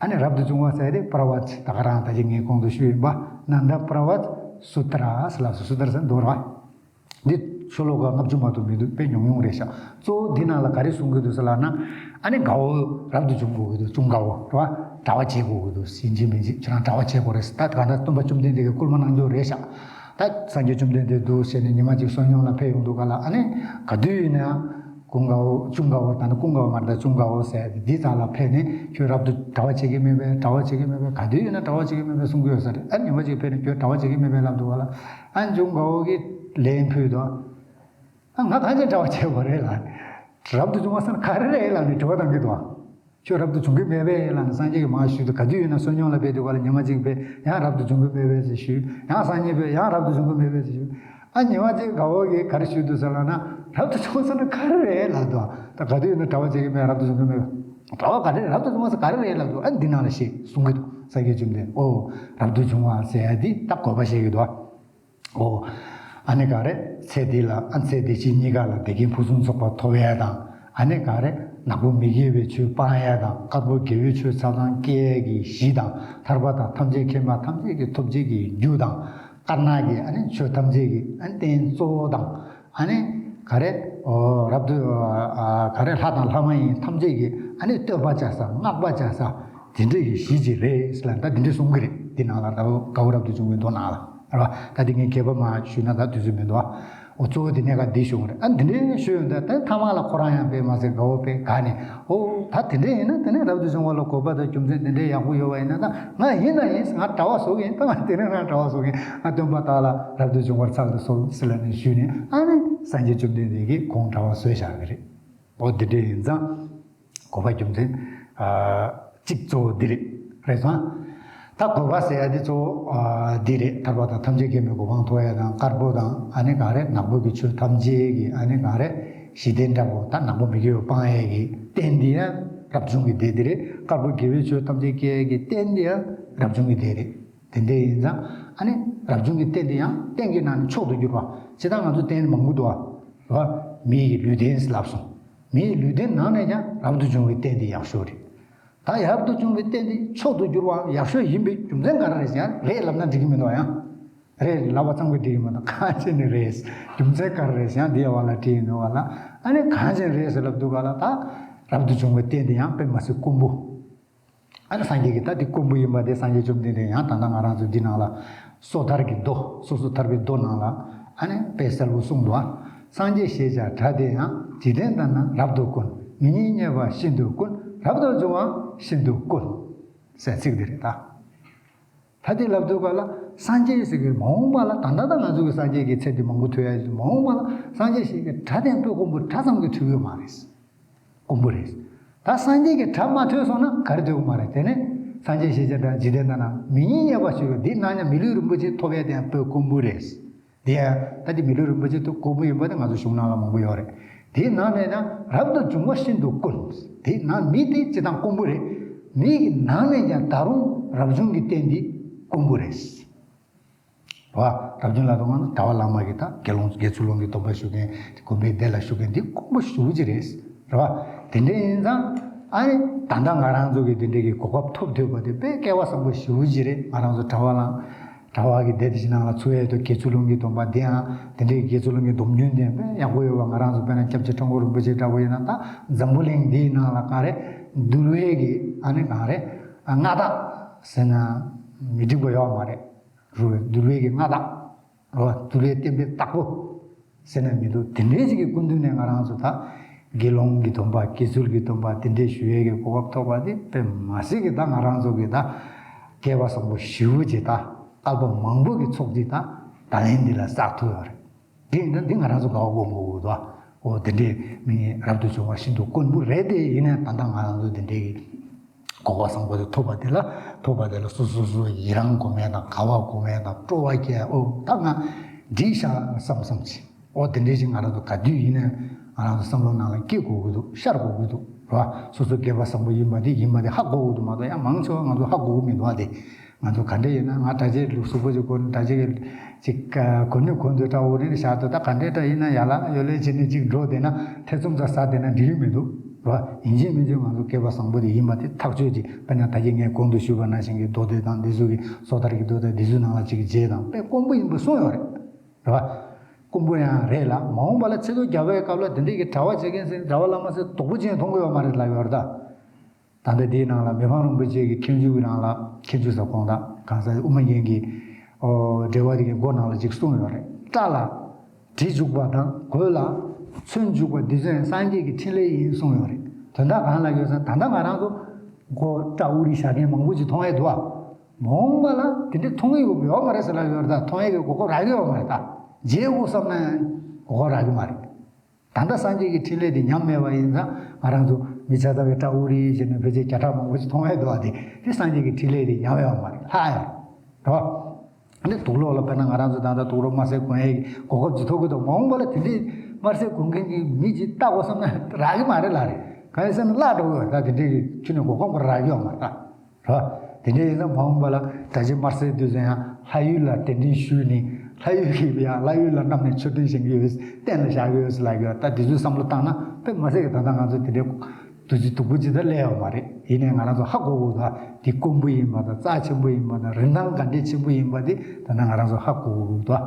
ཨ་ནི་རབ་ཏུ་བྱུང་བ་ཟེར་ཡ་དེ་པྲ་ཝ་ཛ། ད་ག་རང་ད་གིན་ངས་གོང་དུ་ཞུས་ཡིན་པ། ནནྡ་པྲ་ཝ་ཛ་སུ་ཏྲ་ཟེར་ལབ་སོང་། སུ་ཏྲ་ཟེར་མདོ་ར། འདི་ཤོ་ལོ་ཀ་ལྔ་བཅུ་མ་གཏོགས་མི་འདུག་དཔེ་ཉུང་ཉུང་རེད་ཤག་གཙོ་བོ་འདི་ནང་ལ་ག་རེ་གསུང་གི་འདུག་ཟེར་ལབ་ན། ཨ་ནི་དགའ་བོ་རབ་ཏུ་བྱུང་དགོས་ཀྱི་འདུག་ཅུང་དགའ་བོ་རེད་བ། གྲྭ་པ་བྱེད་དགོས་ཀྱི་འདུག་ཡིན་གཅིག་མིན་གཅིག་ཁྱོད་རང་གྲྭ་པ་བྱེད་དགོས་རེད། ད་ག་འདྲ་སྟོན་པ་བཅོམ་ལྡན་འདས་ཀྱིས་སྐུལ་མ་གནང་རྒྱུ་རེད་ཤག་ད་སངས་རྒྱས་བཅོམ་ལྡན་འདས་འདུག་ཟེར་ནས་ཉི་མ་གཅིག་བསོད་སྙོམས་ལ་ཕེབས་ཡོང་དུས་ག་ལ། ཨ་ནི་ག་དུས་ཡིན་ན་ཀུན་དགའ་བོ་ཅུང་དགའ་བོ། ད་ནི་ཀུན་དགའ་བོ་མ་རེད། ད་ཅུང་དགའ་བོ་ཟེར་དེ་འདི་རྩ་ལ་ཕེབས་ནས་ཁྱོད་རབ་ཏུ་གྲྭ་པ་བྱེད་ཀྱི་མེད་པས། གྲྭ་པ་བྱེད་ཀྱི་མེད་པས། ག་དུས་ཡིན་ན་གྲྭ་པ་བྱེད་ཀྱི་མེད་པས་གསུང་གི་ཡོད་ས་རེད། ཨ་ཉི་མ་གཅིག་ཕེབས་ནས་ཁྱོད་གྲྭ་པ་བྱེད་ཀྱི་མེད་པས་ལབ་འདུག་ག་ལ། ཨ་ཅུང་དགའ་བོ་གིས་ལན་ཕུལ་དུས། ཨ་ང་གང་ཕྱིར་གྲྭ་པ་བྱེད་དགོས་རེད་ལབ། རབ་ཏུ་བྱུང་བ་ཟེར་ན་ག་རེ་རེད་ལབ་ནས་དྲི་བ་བཏང་གི་འདུག་ཁྱོད་རབ་ཏུ་བྱུང་གི་མེད་པས་ལབ་ནས་སངས་རྒྱས་ཀྱིས་མར་ཞུས་དུས། ག་དུས་ཡིན་ན་བསོད་སྙོམས་ལ་ཕེབས་དུས་ག་ལ་ཉི་མ་གཅིག་ཕེབས། ཡང་རབ་ཏུ་བྱུང་གི་མེད་པས་ཟེར་ཞུས། ཡང་སང་ཉིན་ཕེབས། ཡང་རབ་ཏུ་བྱུང་གི་མེད་པས་ཟེར་ཞུས། ཨ་ཉི་མ་གཅིག་དགའ་བོ་གིས་ག་རེ་ཞུས་འདུག་ཟེར་ལབ་ན། རབ་ཏུ་བྱུང་བ་ཟེར་ན་ག་རེ་རེད་ལབ་འདུག་ད་ག་དུས་ཡིན་ན་གྲྭ་པ་བྱེད་ཀྱི་མེད། རབ་ཏུ་བྱུང་གི་མེད་པས། གྲྭ་པ་ག་རེ་རེད། རབ་ཏུ་བྱུང་བ་ཟེར་ག་རེ་རེད་ལབ་འདུག་ཨ་འདི་ནང་ལ་ཞེས་གསུང་གི་འདུག་སངས་རྒྱས་བཅོམ་ལྡན། ཨོ་རབ་ཏུ་བྱུང་བ་ཟེར་ཡ་འདི་ད་དགོས་པ་བཤད་ཀྱི་འདུག་ཨོ། ཨ་ནི་ག་རེ། ཚེ་འདི་ལ། ཨ་ཚེ་འདི་ཕྱི་གཉིས་ཀ་ལ་བདེ་སྐྱིད་ཕུན་སུམ་ཚོགས་པ་ཐོབ་ཡས་དང་། ཨ་ནི་ག་རེ། ནག་པོ་མི་དགེ་བའི་ཆོས་སྤང་ཡས་དང་། དཀར་པོ་དགེ་བའི་ཆོས་ཚང་ཚང་སྐྱེ་ཡས་ཀྱི་གཞི་དང་། ཐར་པ་དང་ཐམས་ཅད་མཁྱེན་པ་ཐམས་ཅད་ཀྱི་ཐོབ་བྱེད་ཀྱི་རྒྱུ་དང་། དཀར་ནག་གི་ཨ་ནི་ཆོས་ཐམས་ཅད་ཀྱི་ཨ་ནི་རྟེན་གཙོ་བོ་དང་། ཨ་ནི་ག་རེ། ཨོ་རབ་ཏུ། ཨ་ག་རེ། ལྷ་དང་ལྷ་མ་ཡིན་ཐམས་ཅད་ཀྱི་ཨ་ནི་བསྟོད་པ་བྱ་ས། བསྔགས་པ་བྱ་ས། དེ་འདྲ་ཡི་གཞི་ཅིག་རེད་ཟེར་ལབ། ད་དེ་འདྲ་གསུང་གི་རེད། འདི་ནང་ལ་ད་དགའ་བོ་རབ་ཏུ་བྱུང་བའི་མདོ་ནང་ལ་རེད་བ། ད་དེ་ངས་རྒྱས་པ་མར་ཞུས་ན་ད་དུས་ཚོད་མི་འདུག་ཨ། འོ་གཙོ་བོ་དེ་གནད་འགག་འདི་ཞུ་གི་རེད། ཨ་འདི་འདྲའི་ཞུས་ཡོང་དུས་ད་མཐའ་མ་ལ་ཁོ་རང་ཡང་དཔེ་མ་ཟད་དགའ་བོ་དཔེ་དགའ་ནས། ཨོ་ད་དེ་འདྲ་ཡིན་ན་དེ་ནས་རབ་ཏུ་བྱུང་བ་ལ་དགོས་པ་དང་རྒྱུ་མཚན་དེ་འདྲའི་ཡག་པོ་ཡོད་པ་ཡིན་ན། ད་ང་ཡིན་ན་ཡིན། ང་གྲྭ་པ་བཟོ་གི་ཡིན། ད་ང་དེ་རིང་རང་གྲྭ་པ་བཟོ་གི་ཡིན། ང་སྟོན་པ་དག་ལ་རབ་ཏུ་བྱུང་བར་ཚར་དུ་གསོལ་ཟེར་ལབ་ནས་ཞུས་ནས། ཨ་ནི་སངས་རྒྱས་བཅོམ་ལྡན་འདས་ཀྱིས་ཁོང་གྲྭ་པ་བཟོས་བཞག་གི་རེད། ཨོ་དེ་འདྲ་ཡིན་ཙང་། དགོས་པ་རྒྱུ་མཚན་ཨ་གཅིག་གཙོ་བོ་འདི་རེད། རེད་སོང་། ད་དགོས་པ་ཟེར་ཡ་འདི་གཙོ་བོ་ཨ་འདི་རེད། ཐར་པ་དང་ཐམས་ཅད་མཁྱེན་པའི་གོ་འཕང་ཐོབ་ཡ་དང་། དཀར་པོ་དང་ཨ་ནི་ག་རེ། ནག་པོ་གི་ཆོས་ཐམས་ཅད་ཀྱི་ཨ་ནི་ག་རེ། གཞི་རྟེན་འདྲ་པོ། ད་ནག་པོ་མི་དགེ་བ་སྤང་ཡ་གི་རྟེན་འདི་ཡང་རབ་བྱུང་གི་སྡེ་འདི་རེད། དཀར་པོ་དགེ་བའི་ཆོས་ཐམས་ཅད་སྐྱེ་ཡ་གི་རྟེན་འདི་ཡང་རབ་བྱུང་གི་སྡེ་རེད། དེ་འདྲ་ཡིན་ཙང་ཨ་ནི་རབ་བྱུང་གི་རྟེན་འདི་ཡང་རྟེན་གྱི་ནང་ནས་མཆོག་ཏུ་གྱུར་པ། ཇི་ལྟར་ང་ཚོ་རྟེན་མང་པོ་འདུག་བ། རེད་བ། མི་ཡི་ལུས་རྟེན་ལབ་སོང་། མི་ཡི་ལུས་རྟེན་ནང་ནས་ཀྱང་རབ་ཏུ་བྱུང་བའི་རྟེན་འདི་ཡག་ཤོས་རེད། ད་རབ་ཏུ་བྱུང་བའི་རྟེན་འདི་མཆོག་ཏུ་གྱུར་པའམ་ཡག་ཤོས་ཡིན་པའི་རྒྱུ་མཚན་ག་རེ་རེད་ཟེར་ན། རེད་ལབ་ན་འགྲིག་གི་མི་འདུག་ཡང་། རེད་ལབ་པ་ཙམ་གྱིས་འགྲིག་གི་མི་འདུག་གང་བྱས་ནས་རེད། རྒྱུ་མཚན་ག་རེ་རེད་ཟེར་ན་འདི་ཡ་བ་ལ་དྲིས་ཡིན་འདུག་བ་ལ། ཨ་ནི་གང་བྱས་རེད་ཟེར་ལབ་འདུག་ག་ལ། ད་རབ་ཏུ་བྱུང་བའི་རྟེན་འདི་ཡང་དཔེ་མ་སྲིད་དཀོན་པོ། ཨ་ནི་སངས་རྒྱས་ཀྱིས་ད་འདི་དཀོན་པོ་ཡིན་པ་དེ་སངས་རྒྱས་བཅོམ་ལྡན་འདས་ཡང་ད་ལྟ་ང་རང་ཚོ་འདི་ནང་ལ་སོ་ཐར་གྱི་མདོ། སོ་སོ་ཐར་པའི་མདོ་ནང་ལ་ཨ་ནི་དཔེ་གསལ་པོ་གསུངས་འདུག་ཨ། སངས་རྒྱས་ཞེས་བྱ་སྒྲ་དེ་ཡང་། འཇིག་རྟེན་ལྟར་ན་རབ་ཏུ་དཀོན། མི་སྙིང་རྙེད་པ་ཤིན་ཏུ་དཀོན། རབ་ཏུ་བྱུང་བ་ཤིན་ཏུ་དཀོན། ཟེར་ཚིག་འདི་རེད་ད། ད་དེ་ལབ་དུས་ག་ལ་སངས་རྒྱས་ཟེར་གི་མ་འོངས་པ་ལ། ད་ལྟ་ད་ང་ཚོ་གི་སངས་རྒྱས་ཀྱི་ཚེ་འདི་མང་པོ་ཐོས་ཡ་ཡོད། མ་འོངས་པ་ལ་སངས་རྒྱས་ཞེས་ཀྱི་སྒྲ་དེ་དཔེ་དཀོན་པོ་སྒྲ་ཙམ་གྱིས་ཐོས་ཡོད་མ་རེད། དཀོན་པོ་རེད། ད་སངས་རྒྱས་ཀྱི་སྒྲ་མ་ཐོས་སོང་ན་ག་རེ་ཐོས་ཀྱི་མ་རེད། དེ་ནས་སངས་རྒྱས་ཞེས་བྱ་སྒྲ་འཇིག་རྟེན་ན་ན་མི་སྙིང་རྙེད་པ་ཞེས་པ་འདི་ནང་ན་མི་ལུས་རིན་པོ་ཆེ་ཐོབ་ཡ་དེ་ཡང་དཔེ་དཀོན་པོ་རེད། དེ་ཡང་ད་དེ་མི་ལུས་རིན་པོ་ཆེ་ཐོབ་དཀོན་པོ་ཡིན་པ་དེ་ང་ཚོ་གཞུང་ནང་ལ་མང་པོ་ཡོད་རེད། དེའི་ནང་ནས་ན་རབ་ཏུ་བྱུང་བ་ཤིན་ཏུ་དཀོན། དེའི་ནང་མི་དེ་སྤྱིར་བཏང་དཀོན་པོ་རེད། མི་གི་ནང་ནས་ཀྱང་ད་རུང་རབ་བྱུང་གི་རྟེན་འདི་དཀོན་པོ་རེད། རེད་བ། རབ་བྱུང་ལབ་དུས་ང་ཚོ་གྲྭ་པ་བླ་མ་གི་ད་དགེ་སློང་དགེ་ཚུལ་སློང་གི་སྡོམ་པ་ཞུ་མཁན། དགོན་པའི་སྡེ་ལ་བཞུགས་མཁན་འདི་དཀོན་པོ་ཞེ་པོ་ཅིག་རེད། རེད་བ། དེ་འདྲ་ཡིན་ཙང་ཨ་ནི་ད་ལྟ་ང་རང་ཚོ་གི་དེ་འདྲ་གི་གོ་སྐབས་ཐོབ་ཐུབ་པ་དེ་དཔེ་སྐལ་བ་བཟང་པོ་ཞེ་པོ་ཅིག་རེད། ང་རང་ཚོ་གྲྭ་པ་ལ་གྲྭ་པ་གི་སྡེ་དེ་ཞིག་ནང་ལ་ཚུད་ཡས་དུས་དགེ་ཚུལ་སློང་གི་སྡོམ་པ་འདི་ཡང་དེ་འདྲའི་དགེ་ཚུལ་སློང་གི་སྡོམ་རྒྱུན་དེ་དཔེ་ཡག་པོ་ཡོད་པ། ང་རང་ཚོ་དཔེར་ན་སྐྱབས་རྗེ་ཁྲ་འགུ་རིན་པོ་ཆེ་འདྲ་པོ་ཡིན་ན་ད་འཛམ་བུ་གླིང་འདིའི་ནང་ལ་ག་རེ་འདུལ་བའི་གི་ཨ་ནི་ག་རེ་མངའ་བདག་ཟེར་ན་མི་འགྲིག་པ་ཡོད་མ་རེད། རུ་བའི་འདུལ་བའི་གི་མངའ་བདག་རུ་བ་འདུལ་བའི་བསྟན་པའི་བདག་པོ་ཟེར་ན་མི་འདུག་དེ་འདྲའི་ཞིག་གི་སྐུ་མདུན་ནས་ང་རང་ཚོ་ད་དགེ་སློང་གི་སྡོམ་པ་དགེ་ཚུལ་གྱི་སྡོམ་པ་དེ་འདྲའི་ཞུ་ཡས་ཀྱི་གོ་སྐབས་ཐོབ་པ་དེ་དཔེ་མ་སྲིད་ཀྱི་ད་ང་རང་ཚོ་གི་ད་སྐལ་བ་བཟང་པོ་ཞེ་པོ་ཅིག་ད་བསྐལ་པ་མང་པོ་གི་ཚོགས་ཅིག་ད་ད་ལན་འདི་ལ་བསགས་ཐུབ་ཡོད་རེད། འདི་ཡིན་ན་འདི་ང་རང་ཚོ་དགའ་བ་སྒོམ་དགོས་ཀྱི་འདུག་ཨོ་དེ་འདྲའི་མི་རབ་ཏུ་བྱུང་བ་ཤིན་ཏུ་དཀོན་པོ་རེད་དེ། ཡིན་ནའི་ད་ལྟ་ང་རང་ཚོ་དེ་འདྲའི་གི་གོ་སྐབས་བཟང་པོ་དེ་ཐོབ་པ་དེ་ལ་ཐོབ་པ་དེ་ལ་སོ་སོ་སོ་ཡི་རང་སྒོམ་ཡས་དང་དགའ་བ་སྒོམ་ཡས་དང་སྤྲོ་བ་སྐྱེ་ཡས། ཨོ་ད་ང་འགྲིག་ཤག་བསམ་བསམ་གྱིས། ཨོ་དེ་འདྲའི་ཞིག་ང་རང་ཚོ་ག་དུས་ཡིན་ནའི་ང་རང་ཚོ་བསམ་བློ་ནང་ལ་སྐྱེ་དགོས་ཀྱི་འདུག་ཤར་དགོས་ཀྱི་འདུག་རེད་བ། སོ་སོ་སྐལ་བ་བཟང་པོ་ཡིན་པ་དེ་ཡིན་པ་དེ་ཧ་གོ་དགོས་འདུག་མ་གཏོགས་ཡང་མང་ཆེ་བ་ང་ཚོ་ཧ་གོ་གི་མི་འདུག་བ་དེ། ང་ཚོ་ག་འདྲ་ཡིན་ན་ང་གྲྭ་ཆས་ལུགས་གཟུགས་པོ་ཅིག་གོན་གྲྭ་ཆས་ཀྱི་ཅིག་གོན་ནི་གོན་དུས་འདྲ་བོ་རེ་རེ་བཞག་འདུག་ད་ག་འདྲའི་འདྲ་ཡིན་ན་ཡ་ལ་ཡོ་ལེ་བྱས་ནས་ཅིག་འགྲོ་བསྡད་ན་ཐེ་ཚོམ་ཙམ་ཟ་བསྡད་ན་འགྲིག་གི་མི་འདུག་རེད་བ། ཡིན་གཅིག་མིན་གཅིག་ང་ཚོ་སྐལ་བ་བཟང་པོ་དེ་ཡིན་པ་དེ་ཐག་ཆོད་ཅིག་དཔེར་ན་ད་གིན་ངས་གོང་དུ་ཞུས་པ་ནང་བཞིན་གྱི་མདོ་སྡེ་དང་འདི་ཚོ་གི་སོ་ཐར་གྱི་མདོ་སྡེ་འདི་ཚོའི་ནང་ལ་ཅིག་རྗེས་དང་དཔེ་དཀོན་པོ་ཡིན་པ་གསུངས་ཡོད་རེད། རེད་བ། དཀོན་པོ་ཡང་རེད་ལ་མ་འོངས་པ་ལ་ཚེ་ཐོ་རྒྱལ་བའི་སྐབས་ལ་དེ་འདྲའི་གི་གྲྭ་པ་བྱེད་མཁན་ཟེར་གྲྭ་པ་བླ་མ་ཟེར་སྡུག་པོ་ཅན་མཐོང་གི་ཡོད་མ་རེད་ལབ་ཡོད་རེད་ད། ད་ལྟ་དེའི་ནང་ལ་མི་ཕམ་རིན་པོ་ཆེ་གི་མཁས་འཇུག་གི་ནང་ལ་མཁས་འཇུག་ཟེར་དགོངས་དག་གང་ཟག་དབུ་མ་རྒྱན་གྱི་འགྲེལ་པ་དེ་གི་མགོ་ནང་ལ་ཅིག་གསུངས་ཡོད་རེད། སྐྲ་ལ་གྲི་འཇུག་པ་དང་གོས་ལ་ཚོན་འཇུག་པ་འདི་ཚོ་ཡང་སངས་རྒྱས་ཀྱི་ཕྲིན་ལས་ཡིན་གསུངས་ཡོད་རེད། དོན་དག་གང་ལ་ཡོད་ཟེར་ན་ད་ལྟ་ང་རང་ཚོ་མགོ་སྐྲ་དབུ་རིས་བཞག་མཁན་མང་པོ་ཅིག་མཐོང་ཡས་འདུག་ཨ། མ་འོངས་པ་ལ་དེ་འདྲའི་མཐོང་ཡས་ཡོད་མ་རེད་ཟེར་ལབ་ཡོད་རེད་ད། མཐོང་ཡས་ཀྱི་གོ་སྐབས་རག་གི་ཡོད་མ་རེད་ད། རྗེས་དགོས་བསམ་ན་གོ་སྐབས་རག་གི་མ་རེད། ད་ལྟ་སངས་རྒྱས་ཀྱི་ཕྲིན་ལས་དེ་ཉམས་མེད་པ་ཡིན་ཙང་ང་རང་ཚོ་མི་ཆ་ཚང་གི་སྐྲ་དབུ་རིས་བྱས་ནས་ཕལ་ཆེར་བརྒྱ་ཕྲག་མང་པོ་ཞིག་མཐོང་ཡས་འདུག་ཨ། དེ་དེ་སངས་རྒྱས་ཀྱི་ཕྲིན་ལས་དེ་ཉམས་ཡོད་མ་རེད་ལྷག་ཡོད་རེད་བ། ཨ་ནི་དུག་ལོག་ལ་དཔེར་ན་ང་རང་ཚོ་ད་ལྟ་དུག་ལོག་དམར་སེར་གོན་ཡས་ཀྱི་གོ་སྐབས་ཅིག་ཐོབ་ཀྱི་འདུག་མ་འོངས་པ་ལ་དེ་འདྲའི་དམར་སེར་གོན་མཁན་གྱི་མི་ཅིག་ལྟ་དགོས་བསམ་ན་རག་གི་མ་རེད་ལ་རེད། གང་ཡིན་ཟེར་ན་བརླག་འགྲོ་གི་ཡོད་རེད་ད། དེ་འདྲའི་ཁྱོན་ནས་གོ་སྐབས་རག་གི་ཡོད་མ་རེད་ད། རེད་བ། དེ་འདྲ་ཡིན་ན་མ་འོངས་པ་ལ་གྲྭ་ཆས་དམར་སེར་དེ་ཚོ་ཡང་ལྷ་ཡུལ་ལ་གདན་འདྲེན་ཞུས་ནས་ལྷ་ཡུལ་གྱི་ཡང་ལྷ་ཡུལ་ལ་བསྣམས་ནས་མཆོད་རྟེན་བཞེངས་ཀྱི་ཡོད། རྟེན་ལ་བཞག་གི་ཡོད་ཟེར་ལབ་ཀྱི་ཡོད། ད་དེ་ཚོའི་བསམ་བློ་བཏང་ན་དཔེ་མ་སྲིད་ཀྱི་ད་ལྟ་ང་ཚོ་དེ་འདྲའི་དུས་ཚོད་སྡུག་པོ་ཅིག་ད་སླེབས་ཡོད་མ་རེད། ཡིན་ནའི་ང་རང་ཚོ་ཧ་གོ་དགོས་ད། དེ་དཀོན་པོ་ཡིན་པ་དང་རྩ་ཆེན་པོ་ཡིན་པ་དང་རིན་ཐང་ག་འདྲའི་ཆེན་པོ་ཡིན་པ་དེ་ད་ལྟ་ང་རང་ཚོ་ཧ་གོ་དགོས་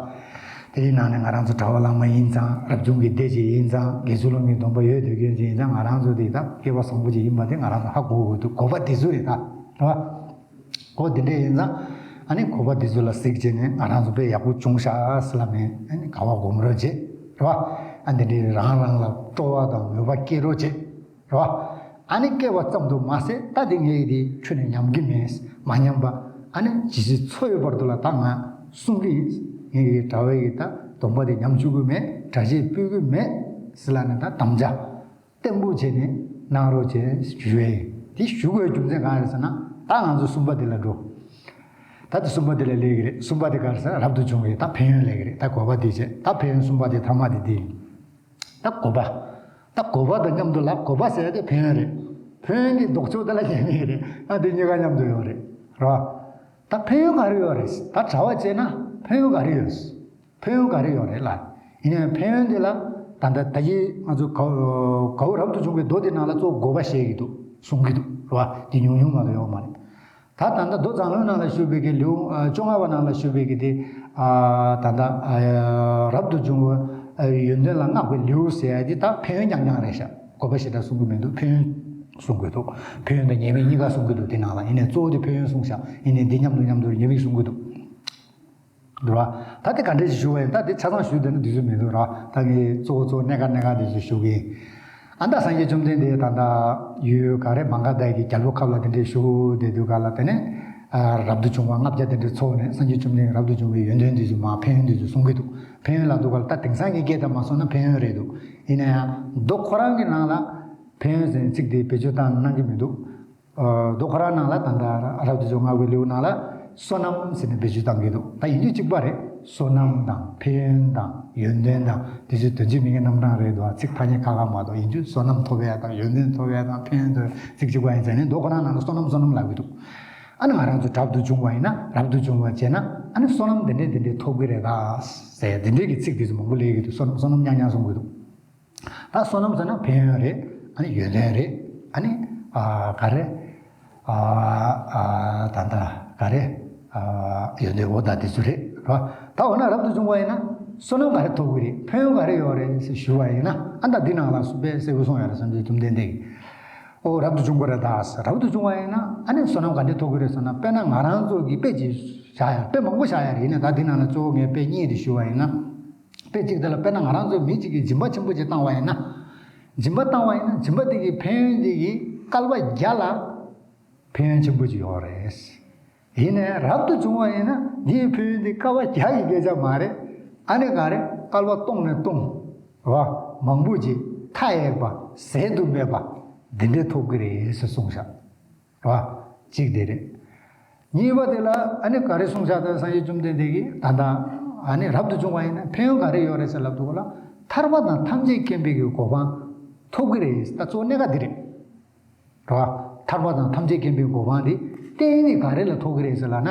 ད། དེའི་ནང་ནས་ང་རང་ཚོ་གྲྭ་པ་བླ་མ་ཡིན་ཙང་རབ་བྱུང་གི་སྡེ་ཅིག་ཡིན་ཙང་དགེ་ཚུལ་སློང་གི་སྡོམ་པ་ཡོད་སྡོད་མཁན་ཅིག་ཡིན་ཙང་ང་རང་ཚོ་དེ་ད་སྐལ་བ་བཟང་པོ་ཅིག་ཡིན་པ་དེ་ང་རང་ཚོ་ཧ་གོ་དགོས་འདུག་གོ་བ་དེ་ཚོ་རེད་ད། རེད་བ། གོ་དེ་འདྲས་ཡིན་ཙང་ཨ་ནི་གོ་བ་དེ་ཚོ་ལ་གཟིགས་བྱས་ནས་ང་རང་ཚོ་དཔེ་ཡག་པོ་བྱུང་ཤག་ཟེར་ལབ་ནས་ཨ་ནི་དགའ་བ་སྒོམ་རོགས་བྱེད། རེད་བ། ཨ་འདི་འདྲས་རང་རང་ལ་སྤྲོ་བ་དང་མོས་པ་སྐྱེ་རོགས་བྱེད། རེད་བ། ཨ་ནི་སྐལ་བ་ཙམ་དུ་མ་ཟད་ད་དེ་ངས་དེ་ཁྱོན་ནས་ཉམས་ཀྱི་མེད། མ་ཉམས་པ་ཨ་ནི་ཇི་སྲིད་འཚོ་ཡི་བར་དུ་ལ་ད་ང་གསུང་གི་ཡིན། ངས་ཀྱི་གྲྭ་པའི་གི་ད་སྡོམ་པ་དེ་ཉམས་བཅུག་གི་མེད། གྲྭ་ཆས་ཕུད་གི་མེད་ཟེར་ལབ་ནས་ད་དམ་བཅའ་བརྟན་པོ་བྱས་ནས་གནང་རོགས་བྱས་ཞུ་ཡས་ཡིན། དེ་ཞུ་དགོས་རྒྱུ་མཚན་གང་རེད་ཟེར་ན་ད་ང་ཚོ་གསུམ་པ་དེ་ལ་འགྲོ། ད་དེ་གསུམ་པ་དེ་ལ་སླེབས་ཀྱི་རེད། གསུམ་པ་དེ་ག་རེ་ཟེར་ན་རབ་ཏུ་བྱུང་བའི་ད་ཕན་ཡོན་སླེབས་ཀྱི་རེད། ད་གོ་བ་དེ་བྱས་ད་ཕན་ཡོན་གསུམ་པ་དེ་ཐ་མ་དེ་དེ་ཡིན། ད་གོ་བ། ད་གོ་བ་དང་མཉམ་དུ་ལ་གོ་བ་ཟེར་ཡ་དེ་ཕན་ཡོན་རེད། ཕན་ཡོན་གྱི་ལྡོག་ཕྱོགས་དེ་ལ་ཉན་ནི་རེད། ཨ་དེ་གཉིས་ཀ་མཉམ་དུ་ཡོད་རེད། རེད་བ། ད་ཕན་ཡོན་ག་རེ་ཡོད་རེད། ད་གྲྭ་པ་བྱས་ན་ཕན་ཡོན་ག་རེ་ཡོད། ཕན་ཡོན་ག་རེ་ཡོད་རེད་ལ། ཡིན་ནའི་ཕན་ཡོན་དེ་ལ་ད་ལྟ་ད་གིན་ང་ཚོ་གའུ་གའུ་རབ་ཏུ་བྱུང་བའི་མདོ་དེ་ནང་ལ་གཙོ་བོ་དགོས་པ་བཤད་ཀྱི་འདུག་གསུང་གི་འདུག་རེད་བ། དེ་ཉུང་ཉུང་མ་གཏོགས་ཡོད་མ་རེད། ད་ད་ལྟ་མདོ་མཛངས་བླུན་ནང་ལ་ཞུགས་པའི་གི་ལེའུ་ཨ་བཅོ་ལྔ་པ་ནང་ལ་ཞུགས་པའི་གི་དེ་ཨ་ད་ལྟ་ཨ་རབ་ཏུ་བྱུང་བ་ཨ་ཡོན་ཏན་ལ་བསྔགས་པའི་ལེའུ་ཟེར་ཡ་དེ་ད་ཕན་ཡོན་རྐྱང་རྐྱང་རེད་ཤག་གོ་བ་ཞེ་དྲག་གསུང་གི་མི་འདུག་ཕན་ཡོན་གསུང་དགོས་འདུག་ཕན་ཡོན་དང་ཉེས་དམིགས་གཉིས་ཀ་གསུང་གི་འདུག་དེ་ནང་ལ་ཡིན་ནའི་གཙོ་བོ་དེ་ཕན་ཡོན་གསུངས་ཤག་ཡིན་ནའི་འདི་མཉམ་དུ་མཉམ་དུ་ཉེས་དམིགས་གསུང་གི་འདུག་འདུག་ར། ད་དེ་ག་འདྲས་ཞིག་ཞུ་བ་ཡིན། ད་དེ་ཆ་ཚང་ཞུ་བསྡད་ན་དུས་ཚོད་མི་འདུག་ར། ད་ངས་གཙོ་བོ་གཙོ་བོ་སྣ་ཁ་སྣ་ཁ་དེ་ཚོ་ཞུ་གི་ཡིན། ཨ་ད་སངས་རྒྱས་བཅོམ་ལྡན་འདས་ད་ལྟ་ཡུལ་ག་རེ་མ་ག་དྷ་གི་རྒྱལ་པོ་ཁབ་ལ་དེ་འདྲས་བཞུགས་བསྡད་དུས་ག་ལ་དེ་ནས་ཨ་རབ་ཏུ་བྱུང་བ་ལྔ་བརྒྱ་དེ་འདྲས་ཚོགས་ནས་སངས་རྒྱས་བཅོམ་ལྡན་རབ་ཏུ་བྱུང་བའི་ཡོན་ཏན་དེ་ཚོ་མ་ཕན་ཡོན་དེ་ཚོ་གསུང་གི་འདུག་ཕན་ཡོན་ལབ་དུས་ག་ལ་ད་དེང་སང་གི་སྐད་དང་མ་སོང་ན་ཕན་ཡོན་རེད་འདུག་ཡིན་ན་ཡང་མདོ་ཁོ་རང་གི་ནང་ལ་ཕན་ཡོན་ཟེར་ཚིག་དེ་བེད་སྤྱོད་བཏང་གནང་གི་མི་འདུག་མདོ་ཁོ་རང་ནང་ལ་ད་ལྟ་རབ་ཏུ་བྱུང་བ་ལྔ་པའི་ལེའུ་ནང་ལ་བསོད་ནམས་ཟེར་ནས་བེད་སྤྱོད་བཏང་གི་འདུག་ད་ཡིན་དུས་གཅིག་པ་རེད། བསོད་ནམས་དང་ཕན་ཡོན་དང་ཡོན་ཏན་དང་དེ་ཚོའི་དོན་གཅིག་མིང་གི་རྣམ་གྲངས་རེད་འདུག་ཚིག་ཐ་སྙད་ཁ་ཁ་མ་གཏོགས་ཡིན་དུས་བསོད་ནམས་ཐོབ་ཡ་དང་ཡོན་ཏན་ཐོབ་ཡ་དང་ཕན་ཡོན་ཐོབ་ཡ་ཚིག་གཅིག་པ་ཡིན་ཙང་ནི་མདོ་ཁོ་རང་ནང་ལ་བསོད་ནམས་བསོད་ནམས་ལབ་གི་འདུག་ཨ་ནི་ང་རང་ཚོ་རབ་ཏུ་བྱུང་བ་ཡིན་ན་རབ་ཏུ་བྱུང་བ་བྱས་ན་ཨ་ནི་བསོད་ནམས་འདི་འདྲས་འདི་འདྲས་ཐོབ་གི་རེད་ད་ཟེར་འདི་འདྲས་ཀྱི་ཚིག་དེ་ཚོ་མང་པོ་སླེབས་ཀྱི་འདུག་བསོད་ནམས་བསོད་ནམས་རྐྱང་རྐྱང་གསུང་གི་འདུག་ད་བསོད་ནམས་ཟེར་ན་ཕན་ཡོན་རེད། ཨ་ནི་ཡོན་ཏན་རེད། ཨ་ནི་ཨ་ག་རེ་ཨ་ཨ་ད་ལྟ་ག་རེ་ཨ་ཡོན་ཏན་འོ་ད་དེ་ཚོ་རེད་རོ། ད་འོ་ན་རབ་ཏུ་བྱུང་བ་ཡིན་ན་བསོད་ནམས་ག་རེ་ཐོབ་གི་རེད། ཕན་ཡོན་ག་རེ་ཡོད་རེད་ཟེར་ཞུ་བ་ཡིན་ན་ཨ་ད་འདི་ནང་ལ་སུ་དཔེ་གསལ་པོ་གསུངས་ཡོད་རེད། སངས་རྒྱས་བཅོམ་ལྡན་འདས་ཀྱིས་ཨོ་རབ་ཏུ་བྱུང་བ་རེད་ད། རབ་ཏུ་བྱུང་བ་ཡིན་ན་ཨ་ནི་བསོད་ནམས་ག་འདྲས་ཐོབ་གི་རེད་ཟེར་ན་དཔེར་ན་ང་རང་ཚོ་གི་དཔེ་ཅིག་ བཞག་ཡ་དཔེ་མང་པོ་བཞག་ཡ་རེད། ཡིན་ནའི་ད་འདི་ནང་ལ་གཙོ་བོ་ངས་དཔེ་གཉིས་དེ་ཞུ་བ་ཡིན་ན། དཔེ་གཅིག་དེ་ལ་དཔེར་ན་ང་རང་ཚོས་མི་གཅིག་གིས་སྦྱིན་པ་ཆེན་པོ་ཅིག་བཏང་བ་ཡིན་ན། སྦྱིན་པ་བཏང་བ་ཡིན་ན་སྦྱིན་པ་དེ་གི་ཕན་ཡོན་དེ་གི་བསྐལ་པ་བརྒྱ་ལ་ཕན་ཡོན་ཆེན་པོ་ཅིག་ཡོད་རེད། ཡིན་ནའི་རབ་ཏུ་བྱུང་བ་ཡིན་ན་འདིའི་ཕན་ཡོན་དེ་བསྐལ་པ་བརྒྱ་ཡི་སྐད་ཆ་མ་རེད། ཨ་ནི་ག་རེ་བསྐལ་པ་སྟོང་ནས་སྟོང་བ་མང་པོ་ཅིག་མཐའ་ཡས་པ་ཟད་དུ་མེད་པ་འདི་འདྲའི་ཐོབ་ཀྱི་རེད་ཟེར་གསུངས་ཤག་རེད་བ། གཅིག་དེ་རེད། གཉིས་པ་དེ་ལ་ཨ་ནི་ག་རེ་གསུངས་བཞག་ད་སངས་རྒྱས་བཅོམ་ལྡན་འདས་ཀྱིས་ད་ལྟ་ཨ་ནི་རབ་ཏུ་བྱུང་བ་ཡིན་ན་ཕན་ཡོན་ག་རེ་ཡོད་རེད་ཟེར་ལབ་དུས་ལ། ཐར་པ་དང་ཐམས་ཅད་མཁྱེན་པའི་གི་གོ་འཕང་ཐོབ་ཀྱི་རེད། ད་གཙོ་བོ་གནད་འགག་འདི་རེད། རེད་བ། ཐར་པ་དང་ཐམས་ཅད་མཁྱེན་པའི་གོ་འཕང་འདི་རྟེན་ནི་ག་རེ་ལ་ཐོབ་ཀྱི་རེད་ཟེར་ལབ་ན།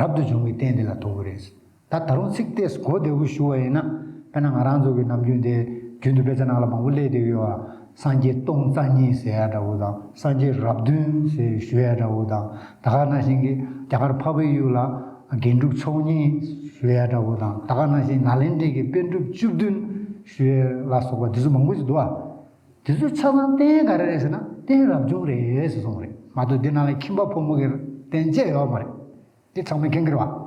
རབ་ཏུ་བྱུང་བའི་རྟེན་འདི་ལ་ཐོབ་ཀྱི་རེད། ད་ད་རུང་ཚིག་ཏོག་ཙམ་གོ་བདེ་པོ་ཞུ་བ་ཡིན་ན། དཔེར་ན་ང་རང་ཚོ་གི་ནམ་རྒྱུན་དེ་རྒྱུན་དུ་དཔེ་ཆ་ནང་ལ་མང་པོ་སླེབས་བསྡད་ཡོད་པ། སངས་རྒྱས་སྟོང་རྩ་གཉིས་ཟེར་ཡ་འདྲ་བོ་དང་། སངས་རྒྱས་རབས་བདུན་ཟེར་ཞུ་ཡ་འདྲ་བོ་དང་། ད་ག་ནང་བཞིན་གྱི་རྒྱ་གར་འཕགས་པའི་ཡུལ་ལ་དགེ་འགྲུབ་མཆོག་གཉིས་ཞུ་ཡ་འདྲ་བོ་དང་། ད་ག་ནང་བཞིན་ནཱ་ལེནྡྲའི་གི་པཎ་གྲུབ་བཅུ་བདུན་ཞུ་ཡ་ལ་སོགས་པ་འདི་ཚོ་མང་པོ་ཞིག་འདུག་ཨ། དེ་ཚོ་ཆ་ཚང་རྟེན་ག་རེ་རེད་ཟེར་ན་རྟེན་རབ་བྱུང་རེད་ཟེར་གསུངས་པ་རེད་མ་གཏོགས། འདི་ནང་ལ་ཁྱིམ་པ་ཕོ་མོ་གི་རྟེན་བཅས་ཡོད་མ་རེད། འདི་ཚང་མས་མཁྱེན་གྱི་རེད་བ།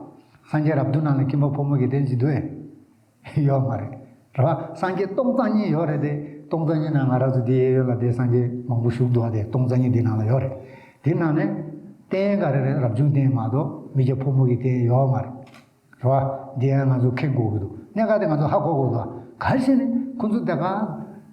སངས་རྒྱས་རབས་བདུན་ནང་ལ་ཁྱིམ་པ་ཕོ་མོ་གི་རྟེན་ཅིག་འདུག་ཨེ། ཡོད་མ་རེད། རེད་བ། སངས་རྒྱས་སྟོང་རྩ་གཉིས་ཡོད་རེད་དེ། སྟོང་རྩ་གཉིས་ནང་ང་རང་ཚོ་འདི་ཡོད་ལ་དེ་སངས་རྒྱས་མང་པོ་བཞུགས་འདུག་བ། དེ་སྟོང་རྩ་གཉིས་འདི་ནང་ལ་ཡོད་རེད། དེ་ནང་ནས་རྟེན་ག་རེ་རེད། རབ་བྱུང་རྟེན་མ་གཏོགས་མི་སྐྱ་ཕོ་མོ་གི་རྟེན་ཡོད་མ་རེད། རེད་བ། འདི་ཡང་ང་ཚོ་མཁྱེན་དགོས་ཀྱི་འདུག་གནད་འགག་དེ་ང་ཚོ་ཧ་གོ་དགོས་འདུག་ག་རེ་བྱས་ནས་ཁོ་ཚོ་དེ་ག་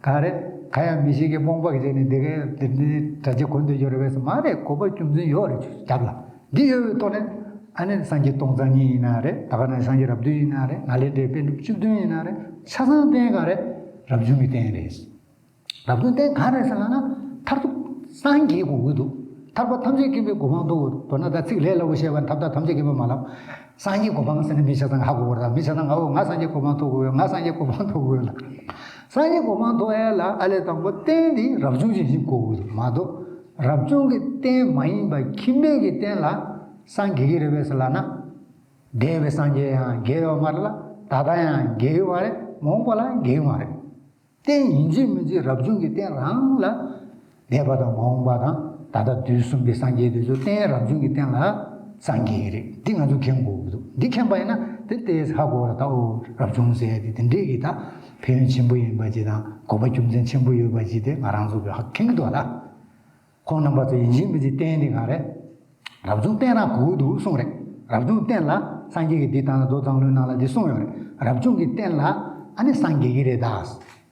ག་རེ་ག་ཡང་མི་ཤེས་མཁན་རྨོངས་པ་གི་བྱས་ནས་འདི་གའི་འདི་འདི་དྲ་རྒྱ་གོན་འདོད་ཡོད་རེད་པས་མ་རེད། གོ་བ་རྒྱུ་མཚན་ཡོད་རེད་རྒྱབ་ལ། འདི་ཡོད་པའི་ཐོག་ནས་ཨ་ནི་སངས་རྒྱས་སྟོང་རྩ་གཉིས་ཡིན་ན་རེད། ད་ག་ནང་སངས་རྒྱས་རབས་བདུན་ཡིན་ན་རེད། ནཱ་ལེནྡྲའི་པཎ་གྲུབ་བཅུ་བདུན་ཡིན་ན་རེད། ཆ་ཚང་རྟེན་ག་རེ་རབ་བྱུང་གི་རྟེན་རེད། རབ་བྱུང་རྟེན་གང་རེད་ཟེར་ལབ་ན། མཐར་ཐུག་སངས་རྒྱས་དགོས་ཀྱི་འདུག་ཐར་པ་ཐམས་ཅད་མཁྱེན་པའི་གོ་འཕང་ཐོབ་དགོས། མདོར་ན་ད་ཚིག་ལྷད་ལྷ་བོ་བཤད་པ་ཐབས་དང་ཐམས་ཅད་མཁྱེན་པ་མ་ལབ། སངས་རྒྱས་གོ་འཕང་ཟེར་ན་མི་ཆ་ཚང་ཧ་གོ་བར་དང་། མི་ཆ་ཚང་ང་འོ་ང་སངས་རྒྱས་གོ་འཕང་ཐོབ་དགོས། ང་སངས་རྒྱས་གོ་འཕང་ཐོབ་དགོས་ལ། སངས་རྒྱས་གོ་འཕང་ཐོབ་ཡ་ལ་ཨ་ལས་དང་པོ་རྟེན་འདི་རབ་བྱུང་ཞིག་ཞིག་དགོས་ཀྱི་འདུག་མ་གཏོགས། རབ་བྱུང་གི་རྟེན་མ་ཡིན་པ་ཁྱིམ་པའི་གི་རྟེན་ལ་སངས་རྒྱས་ཀྱི་རེད་པས་ཟེར་ལབ་ན། འདས་པའི་སངས་རྒྱས་ཡང་རྒྱས་ཡོད་མ་རེད་ལ། ད་ལྟ་ཡང་རྒྱས་ཡོད་མ་རེད། མ་འོངས་པ་ལ་རྒྱས་ཡོད་མ་རེད། རྟེན་ཡིན་གཅིག་མིན་གཅིག་རབ་བྱུང་གི་རྟེན་རང་ལ། འདས་པ་དང་མ་འོངས་པ་དང་ད་ལྟ་དུས་གསུམ་གྱི་སངས་རྒྱས་དེ་ཚོ་རྟེན་རབ་བྱུང་གི་རྟེན་ལ་སངས་རྒྱས་ཀྱི་རེད། འདི་ང་ཚོ་མཁྱེན་དགོས་ཀྱི་འདུག་འདི་མཁྱེན་པ་ཡིན་ན་དེ་ལྟས་ཧ་གོ་བ་ད་འོ་རབ་བྱུང་ཟེར་ཡ་དེ་དེ་འདྲས་ཀྱི་ད་ཕན་ཡོན་ཆེན་པོ་ཡིན་པ་ཅིག་དང་གོ་བ་རྒྱུ་མཚན་ཆེན་པོ་ཡོད་པ་ཅིག་དེ་ང་རང་ཚོ་གི་ཧ་མཁྱེན་གྱི་འདུག་ད། ཁོང་རྣམ་པ་ཚོ་ཡིན་གཅིག་མིན་གཅིག་རྟེན་དེ་གང་རེད། རབ་བྱུང་རྟེན་རང་དགོས་འདུག་གསུངས་རེད། རབ་བྱུང་རྟེན་ལ་སངས་རྒྱས་ཀྱིས་འདི་དང་མདོ་མཛངས་བླུན་ནང་ལ་འདི་གསུངས་ཡོད་རེད། རབ་བྱུང་གི་རྟེན་ལ་ཨ་ནི་སངས་རྒྱས་ཀྱི་རེད་ད།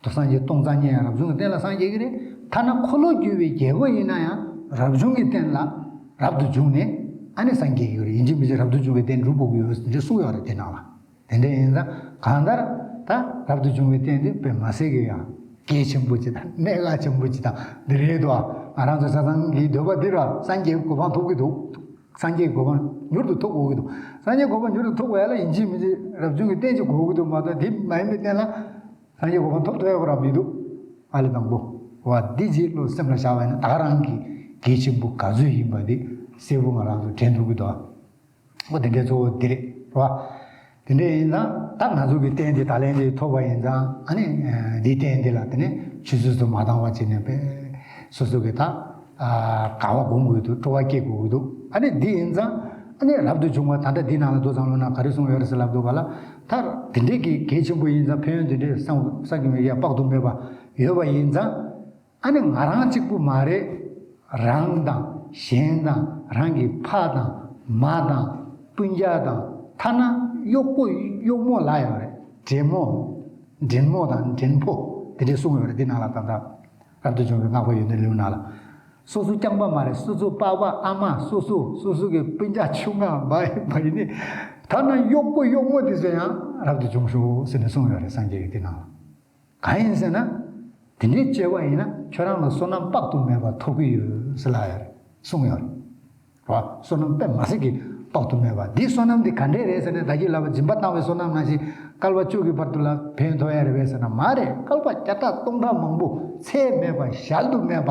དོ་སངས་རྒྱས་སྟོང་རྩ་གཉིས་ཡང་རབ་བྱུང་གི་རྟེན་ལ་སངས་རྒྱས་ཀྱི་རེད། ཐ་ན་འཁོར་ལོ་སྒྱུར་བའི་རྒྱལ་པོ་ཡིན་ན་ཡང་རབ་བྱུང་གི་རྟེན་ལ་རབ་ཏུ་བྱུང་ནས་ཨ་ནི་སངས་རྒྱས་ཀྱི་རེད། ཡིན་གཅིག་མིན་གཅིག་རབ་ཏུ་བྱུང་བའི་རྟེན་སྒྲུབ་དགོས་ཀྱི་ཡོད་ཟེར་འདི་གསུངས་ཡོད་རེད་དེ་ནང་ལ། དེ་འདྲ་ཡིན་ཙང་གང་ལྟར་ད་རབ་ཏུ་བྱུང་བའི་རྟེན་དེ་དཔེ་མ་སྲིད་ཀྱི་ཡང་གལ་ཆེན་པོ་ཅིག་དང་གནད་འགག་ཆེན་པོ་ཅིག་དང་འདི་རེད་དོ། ང་རང་ཚོ་ཆ་ཚང་གི་འདོད་པ་འདི་ར་སངས་རྒྱས་ཀྱི་གོ་འཕང་ཐོབ་ཀྱི་འདུག་སངས་རྒྱས་ཀྱི་གོ་འཕང་མྱུར་དུ་ཐོབ་དགོས་ཀྱི་འདུག་སངས་རྒྱས་གོ་འཕང་མྱུར་དུ་ཐོབ་དགོས་ཡ་ལ་ཡིན་གཅིག་མིན་གཅིག་རབ་བྱུང་གི་རྟེན་ཅིག་དགོས་ཀྱི་འདུག་མ་གཏོགས་དེ་མ་ཡིན་པའི་རྟེན་ལ་སངས་རྒྱས་གོ་འཕང་ཐོབ་ཐུབ་ཡ་བ་ར་མི་འདུག་ཨ་ལེ་དང་པོ། བ་འདི་རྗེས་བློ་སེམས་ལ་བཞག་པ་ཡིན་ན་ད་ག་རང་གི་གལ་ཆེན་པོ་ག་ཚོད་ཡིན་པ་འདི་གསལ་པོ་ང་རང་ཚོ་དྲན་ཐུབ་ཀྱི་འདུག་འོ་དེ་འདྲའི་གཙོ་བོ་འདི་རེད་རོ། དེ་འདྲ་ཡིན་ཙང་ད་ང་ཚོ་གི་རྟེན་འདི་ད་ལན་འདི་ཐོབ་པ་ཡིན་ཙང་ཨ་ནི་འདིའི་རྟེན་འདི་ལ་དེ་ནས་ཆུད་ཟོས་སུ་མ་བཏང་བ་བྱས་ནས་པས་སོ་སོ་གི་ད་དགའ་བ་སྒོམ་དགོས་འདུག་སྤྲོ་བ་སྐྱེ་དགོས་ཀྱི་འདུག་ཨ་ནི་འདི་ཡིན་ཙང་ཨ་ནི་རབ་ཏུ་བྱུང་བ་ད་ལྟ་འདི་ནང་ལ་མདོ་མཛངས་བླུན་ན་ག་རེ་གསུངས་ཡོད་རེད་ཟེར་ལབ་འདུག་ག་ལ། ད་དེ་འདྲའི་གི་གལ་ཆེན་པོ་ཡིན་ཙང་ཕན་ཡོན་དེ་འདྲའི་བསམ་བསམ་གྱི་མི་ཡ་དཔག་ཏུ་མེད་པ་ཡོད་པ་ཡིན་ཙང་། ཨ་ནི་ང་རང་གཅིག་པུ་མ་རེད། རང་དང་གཞན་དང་རང་གི་ཕ་དང་མ་དང་སྤུན་ཀྱག་དང་ཐ་ན་གཡོག་པོ་གཡོག་མོ་ལ་ཡོད་རེད། འདྲེ་མོ་འདྲེ་མོ་དང་འདྲེ་ཕོ་དེ་འདྲས་གསུངས་ཡོད་རེད། འདི་ནང་ལ་ད་ལྟ་རབ་ཏུ་བྱུང་བའི་བསྔགས་པ་ཡོན་ཏན་ལེའུ་ནང་ལ། སོ་སོ་རྐྱང་པ་མ་རེད། སོ་སོ་པགས་པ་ཨ་མ་སོ་སོ་སོ་སོ་གི་སྤུན་ཀྱག་ཆུང་ང་མ་ཡིན་ནི་ཐ་ན་གཡོག་པོ་གཡོག་མོ་དེ་ཚོ་ཡང་རབ་ཏུ་བྱུང་ཤོག་ཟེར་ནས་གསུངས་ཡོད་རེད། སངས་རྒྱས་ཀྱིས་དེ་ནང་ལ། གང་ཡིན་ཟེར་ན། དེ་འདྲའི་སྐྱེ་བ་ཡིན་ན་ཁྱོད་རང་ལ་བསོད་ནམས་དཔག་ཏུ་མེད་པ་ཐོབ་ཀྱི་ཡོད་ཟེར་ལབ་ཡོད་རེད། གསུངས་ཡོད་རེད། རོ། བསོད་ནམས་དཔེ་མ་སྲིད་ཀྱི་དཔག་ཏུ་མེད་པ་འདི་བསོད་ནམས་འདི་ག་འདྲས་རེད་ཟེར་ན། ད་གིན་ལབ་པ་སྦྱིན་པ་བཏང་བའི་བསོད་ནམས་ནང་བཞིན་བསྐལ་པ་བཅུ་གི་བར་དུ་ལ་ཕན་ཐོགས་ཡ་རེད་པས་ཟེར་ན་མ་རེད། བསྐལ་པ་བརྒྱ་ཕྲག་སྟོང་ཕྲག་མང་པོ་ཚད་མེད་པ་གཞལ་དུ་མེད་པ་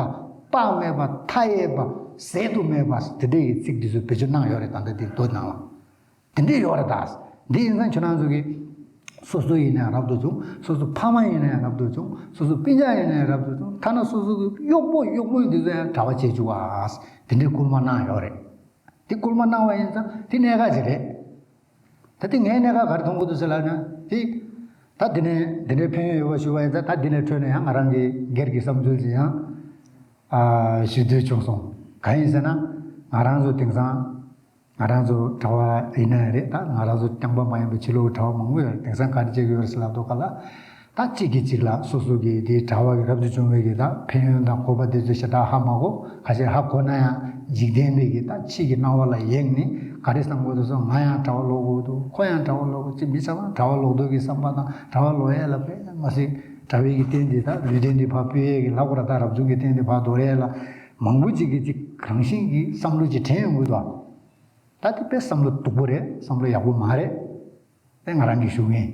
དཔག་མེད་པ་མཐའ་ཡས་པ་ཟད་དུ་མེད་པ་དེ་འདྲས་ཀྱི་ཚིག་འདི་ཚོ་བེད་སྤྱོད་གནང་ཡོད་རེད། ད་ལྟ་འདི་མདོ་ནང་ལ། དེ་འདྲས་ཡོད་རེད་ད། འདི་ཡིན་ཙང་ཁྱོད་རང་ཚོ་གིས་སོ་སོ་ཡིན་ན་རབ་ཏུ་བྱུང་། སོ་སོ་ཕ་མ་ཡིན་ན་ཡང་རབ་ཏུ་བྱུང་། སོ་སོ་སྤུན་ཀྱག་ཡིན་ན་ཡང་རབ་ཏུ་བྱུང་། ཐ་ན་སོ་སོ་གི་གཡོག་པོ་གཡོག་མོ་འདི་ཚོ་ཡང་གྲྭ་པ་བྱེད་བཅུག་ཨ། དེ་འདྲས་སྐུལ་མ་གནང་ཡོད་རེད། དེ་སྐུལ་མ་གནང་བ་ཡིན་ཙང་དེ་གནད་འགག་ཅིག་རེད། ད་དེ་ངའི་གནད་འགག་ག་རེ་མཐོང་གི་འདུག་ཟེར་ལབ་ན་དེ། ད་དེ་ནས་དེ་འདྲའི་ཕན་ཡོན་ཡོད་པ་ཞུ་བ་ཡིན་ཙང་ད་དེ་ནས་འཕྲོས་ནས་ཡང་ང་རང་གི་སྒེར་གྱི་བསམ་ཚུལ་ཅིག་ཡང་ཨ་ཞུ་འདོད་བྱུང་སོང་། གང་ཡིན་ཟེར་ན་ང་རང་ཚོ་དེང་སང་ང་རང་ཚོ་གྲྭ་བ་ཡིན་ན་རེད། ད་ང་རང་ཚོ་རྐྱང་པ་མ་ཡིན་པའི་ཕྱི་ལོགས་གྲྭ་བ་མང་པོ་ཡོད་རེད། དེང་སང་ག་རེ་བྱེད་ཀྱི་ཡོད་རེད་ཟེར་ལབ་དུས་ག་ལ། ད་གཅིག་གིས་གཅིག་ལ་སོ་སོ་གི་དེའི་གྲྭ་བ་གི་རབ་ཏུ་བྱུང་བའི་གི་ད་ཕན་ཡོན་དང་གོ་བ་དེ་ཚོ་ཞེ་དྲག་ཧ་མ་གོ། ཁ་ཤས་ཧ་གོ་ན་ཡང་འཇིག་རྟེན་པའི་གི་ད་ཕྱི་གི་སྣང་བ་ལ་ཡེངས་ནས་ག་རེ་བསམ་གོ་དུ་སོང་། ང་ཡང་གྲྭ་བ་ལོག་དགོས་འདུག་ཁོ་ཡང་གྲྭ་བ་ལོག་དགོས་ཅི་མི་ཚང་མ་གྲྭ་བ་ལོག་འདུག་གི་བསམ་པ་དང་གྲྭ་བ་ལོག་ཡས་ལ་དཔེ་མ་སྲིད་གྲྭ་བའི་གི་རྟེན་དེ་ད་ལུས་རྟེན་དེ་ཕར་ཕུལ་ཡས་གི་ལབ་དགོས་ར། ད་རབ་བྱུང་གི་རྟེན་དེ་ཕར་དོར་ཡས་ལ་མང་པོ་ཅིག་གི་ཅིག་རང་བཞིན་གྱི་བསམ་བློ་ཅིག་དྲན་ཡོང་གི་འདུག་ད་དེ་དཔེ་བསམ་བློ་སྡུག་པོ་རེད། བསམ་བློ་ཡག་པོ་མ་རེད། དེ་ང་རང་གི་ཞུ་མཁན་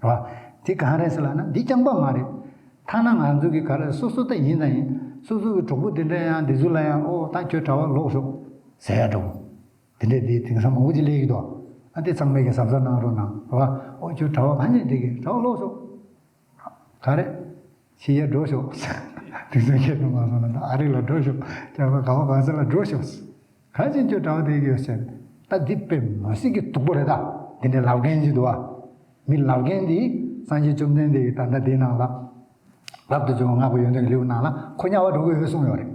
རེད་བ། དེ་གང་རེད་ཟེར་ལབ་ན་འདི་རྐྱང་པ་མ་རེད། ཐ་ན་ང་ཚོ་གི་ག་རེ་སོ་སོ་ད་ཡིན་ད་ཡིན། སོ་སོ་གི་གྲོགས་པོ་དེ་འདྲ་ཡང་འདི་ཚོ་ལ་ཡང་ཨོ་ད་ཁྱོད་གྲྭ་བ་ལོག་ཤོག་ཟེར་ཡ་འདྲ་བོ། དེ་འདྲས་དེ་དེང་སང་མང་པོ་ཅིག་སླེབས་ཀྱི་འདུག་ཨ་དེ་ཚང་མས་ཀྱི་གཟབ་གཟབ་གནང་རོགས་གནང་རེད་བ། ཨོ་ཁྱོད་གྲྭ་བ་གང་ཡིན་དེ་གི་གྲྭ་བ་ལོག་ཤོག་ག་རེ། ཕྱི་ཡར་འགྲོ་ཤོག་དེང་སང་ཁྱེད་ཚོ་མ་སོང་ན་ད་ཨ་རི་ལ་འགྲོ་ཤོག་རྒྱ་གར་ག་བ་ག་ས་ལ་འགྲོ་ཤོག་ག་ཅིག་ཁྱོད་གྲྭ་བ་དེ་གི་ཡོད་ཟེར། ད་འདི་དཔེ་མ་སྲིད་ཀྱི་སྡུག་པོ་རེད། ད་འདི་འདྲའི་ལབ་མཁན་ཅིག་འདུག་བ། མི་ལབ་མཁན་འདི་སངས་རྒྱས་བཅོམ་ལྡན་འདས་ཀྱིས་ད་ལྟ་འདི་ནང་ལ་རབ་ཏུ་བྱུང་བ་བསྔགས་པའི་ཡོན་ཏན་གྱི་ལེའུ་ནང་ལ་ཁོ་དམྱལ་བ་འགྲོ་གི་ཡོད་གསུངས་ཡོད་རེད།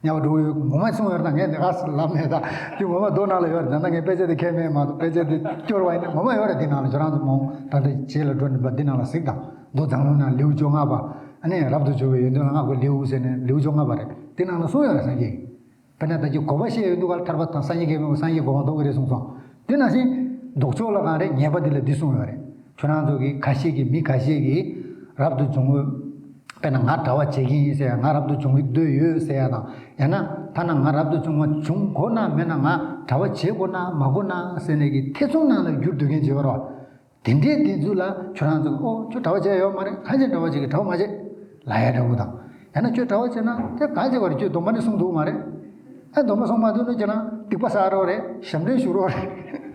དམྱལ་བ་འགྲོ་གི་ཡོད་ངོ་མ་གསུངས་ཡོད་རེད། ད་ངས་འདི་ག་ལབ་མེད། ད་དེ་ངོ་མ་མདོ་ནང་ལ་ཡོད་རེད། ད་ལྟ་ངས་དཔེ་ཆ་དེ་ཁྱེར་མེད་མ་གཏོགས། དཔེ་ཆ་དེ་སྐྱོར་བ་ཡིན་ན་ངོ་མ་ཡོད་རེད། འདི་ནང་ལ་ཁྱོད་རང་ཚོ་མོ་ད་ལྟ་རྗེས་ལ་འགྲོ་ནས་པ་འདི་ནང་ལ་གཟིགས་དང་། མདོ་མཛངས་བླུན་ནང་ལེའུ་བཅོ་ལྔ་པ། ཨ་ནི་རབ་ཏུ་བྱུང་བའི་ཡོན་ཏན་ལ་བསྔགས་པའི་ལེའུ་ཟེར་ནས་ལེའུ་བཅོ་ལྔ་པ་རེད། འདི་ནང་ལ་གསུངས་ཡོད་རེད། སངས་རྒྱས་དཔེར་ན་ད་ཅི་གོ་འཕང་བཤད་ཡོང་དུས་ག་ལ་ཐར་པ་དང་སངས་རྒྱས་ཀྱི་སངས་རྒྱས་གོ་འཕང་ཐོབ་ཀྱི་རེད་གསུངས་སོང་། དེ་ནང་བཞིན་ལྡོག་ཕྱོགས་ལ་གང་རེད། ཉེས་པ་འདི་ལ་འདི་གསུངས་ཡོད་རེད། ཁྱོད་རང་ཚོ་གི་ཁ་ཤས་ཀྱིས་མི་ཁ་ཤས་ཀྱིས་རབ་ཏུ་བྱུང་བའི་དཔེར་ན་ང་གྲྭ་བ་བྱེད་ཀྱི་ཡིན་ཟེར་ཡ། ང་རབ་ཏུ་བྱུང་གི་འདོད་ཡོད་ཟེར་ཡ་དང་། ཡང་ན་ཐ་ན་ང་རབ་ཏུ་བྱུང་བ་བྱུང་དགོས་ན་མེད་ན་ང་གྲྭ་བ་བྱེད་དགོས་ན་མ་དགོས་ན་ཟེར་ནས་ཀྱི་ཐེ་ཚོམ་ནང་ལ་བསྒྱུར་སྡོད་མཁན་ཅིག་ཡོད་རེད་བ། དེ་འདྲའི་འདི་ཚོ་ལ་ཁྱོད་རང་ཚོ་ཨོ་ཁྱོད་གྲྭ་བ་བྱས་ཡོད་མ་རེད། གང་བྱས་གྲྭ་བ་བྱེད་ཀྱི་གྲྭ་བ་མ་བྱེད་ལབ་ཡ་འདྲ་བོ་དང་། ཡང་ན་ཁྱོད་གྲྭ་བ་བྱས་ན་དེ་གང་བྱེད་པ་རེད། ཁྱོད་སྡོམ་པ་ནི་སྲུང་འདུག་མ་རེད། ཨ་སྡོམ་པ་སྲུང་མ་འདུག་ན་ཁྱོད་རང་སྡིག་པ་བསགས་རོགས་རེད། ཞབས་འདྲེན་ཞུ་རོགས་རེད་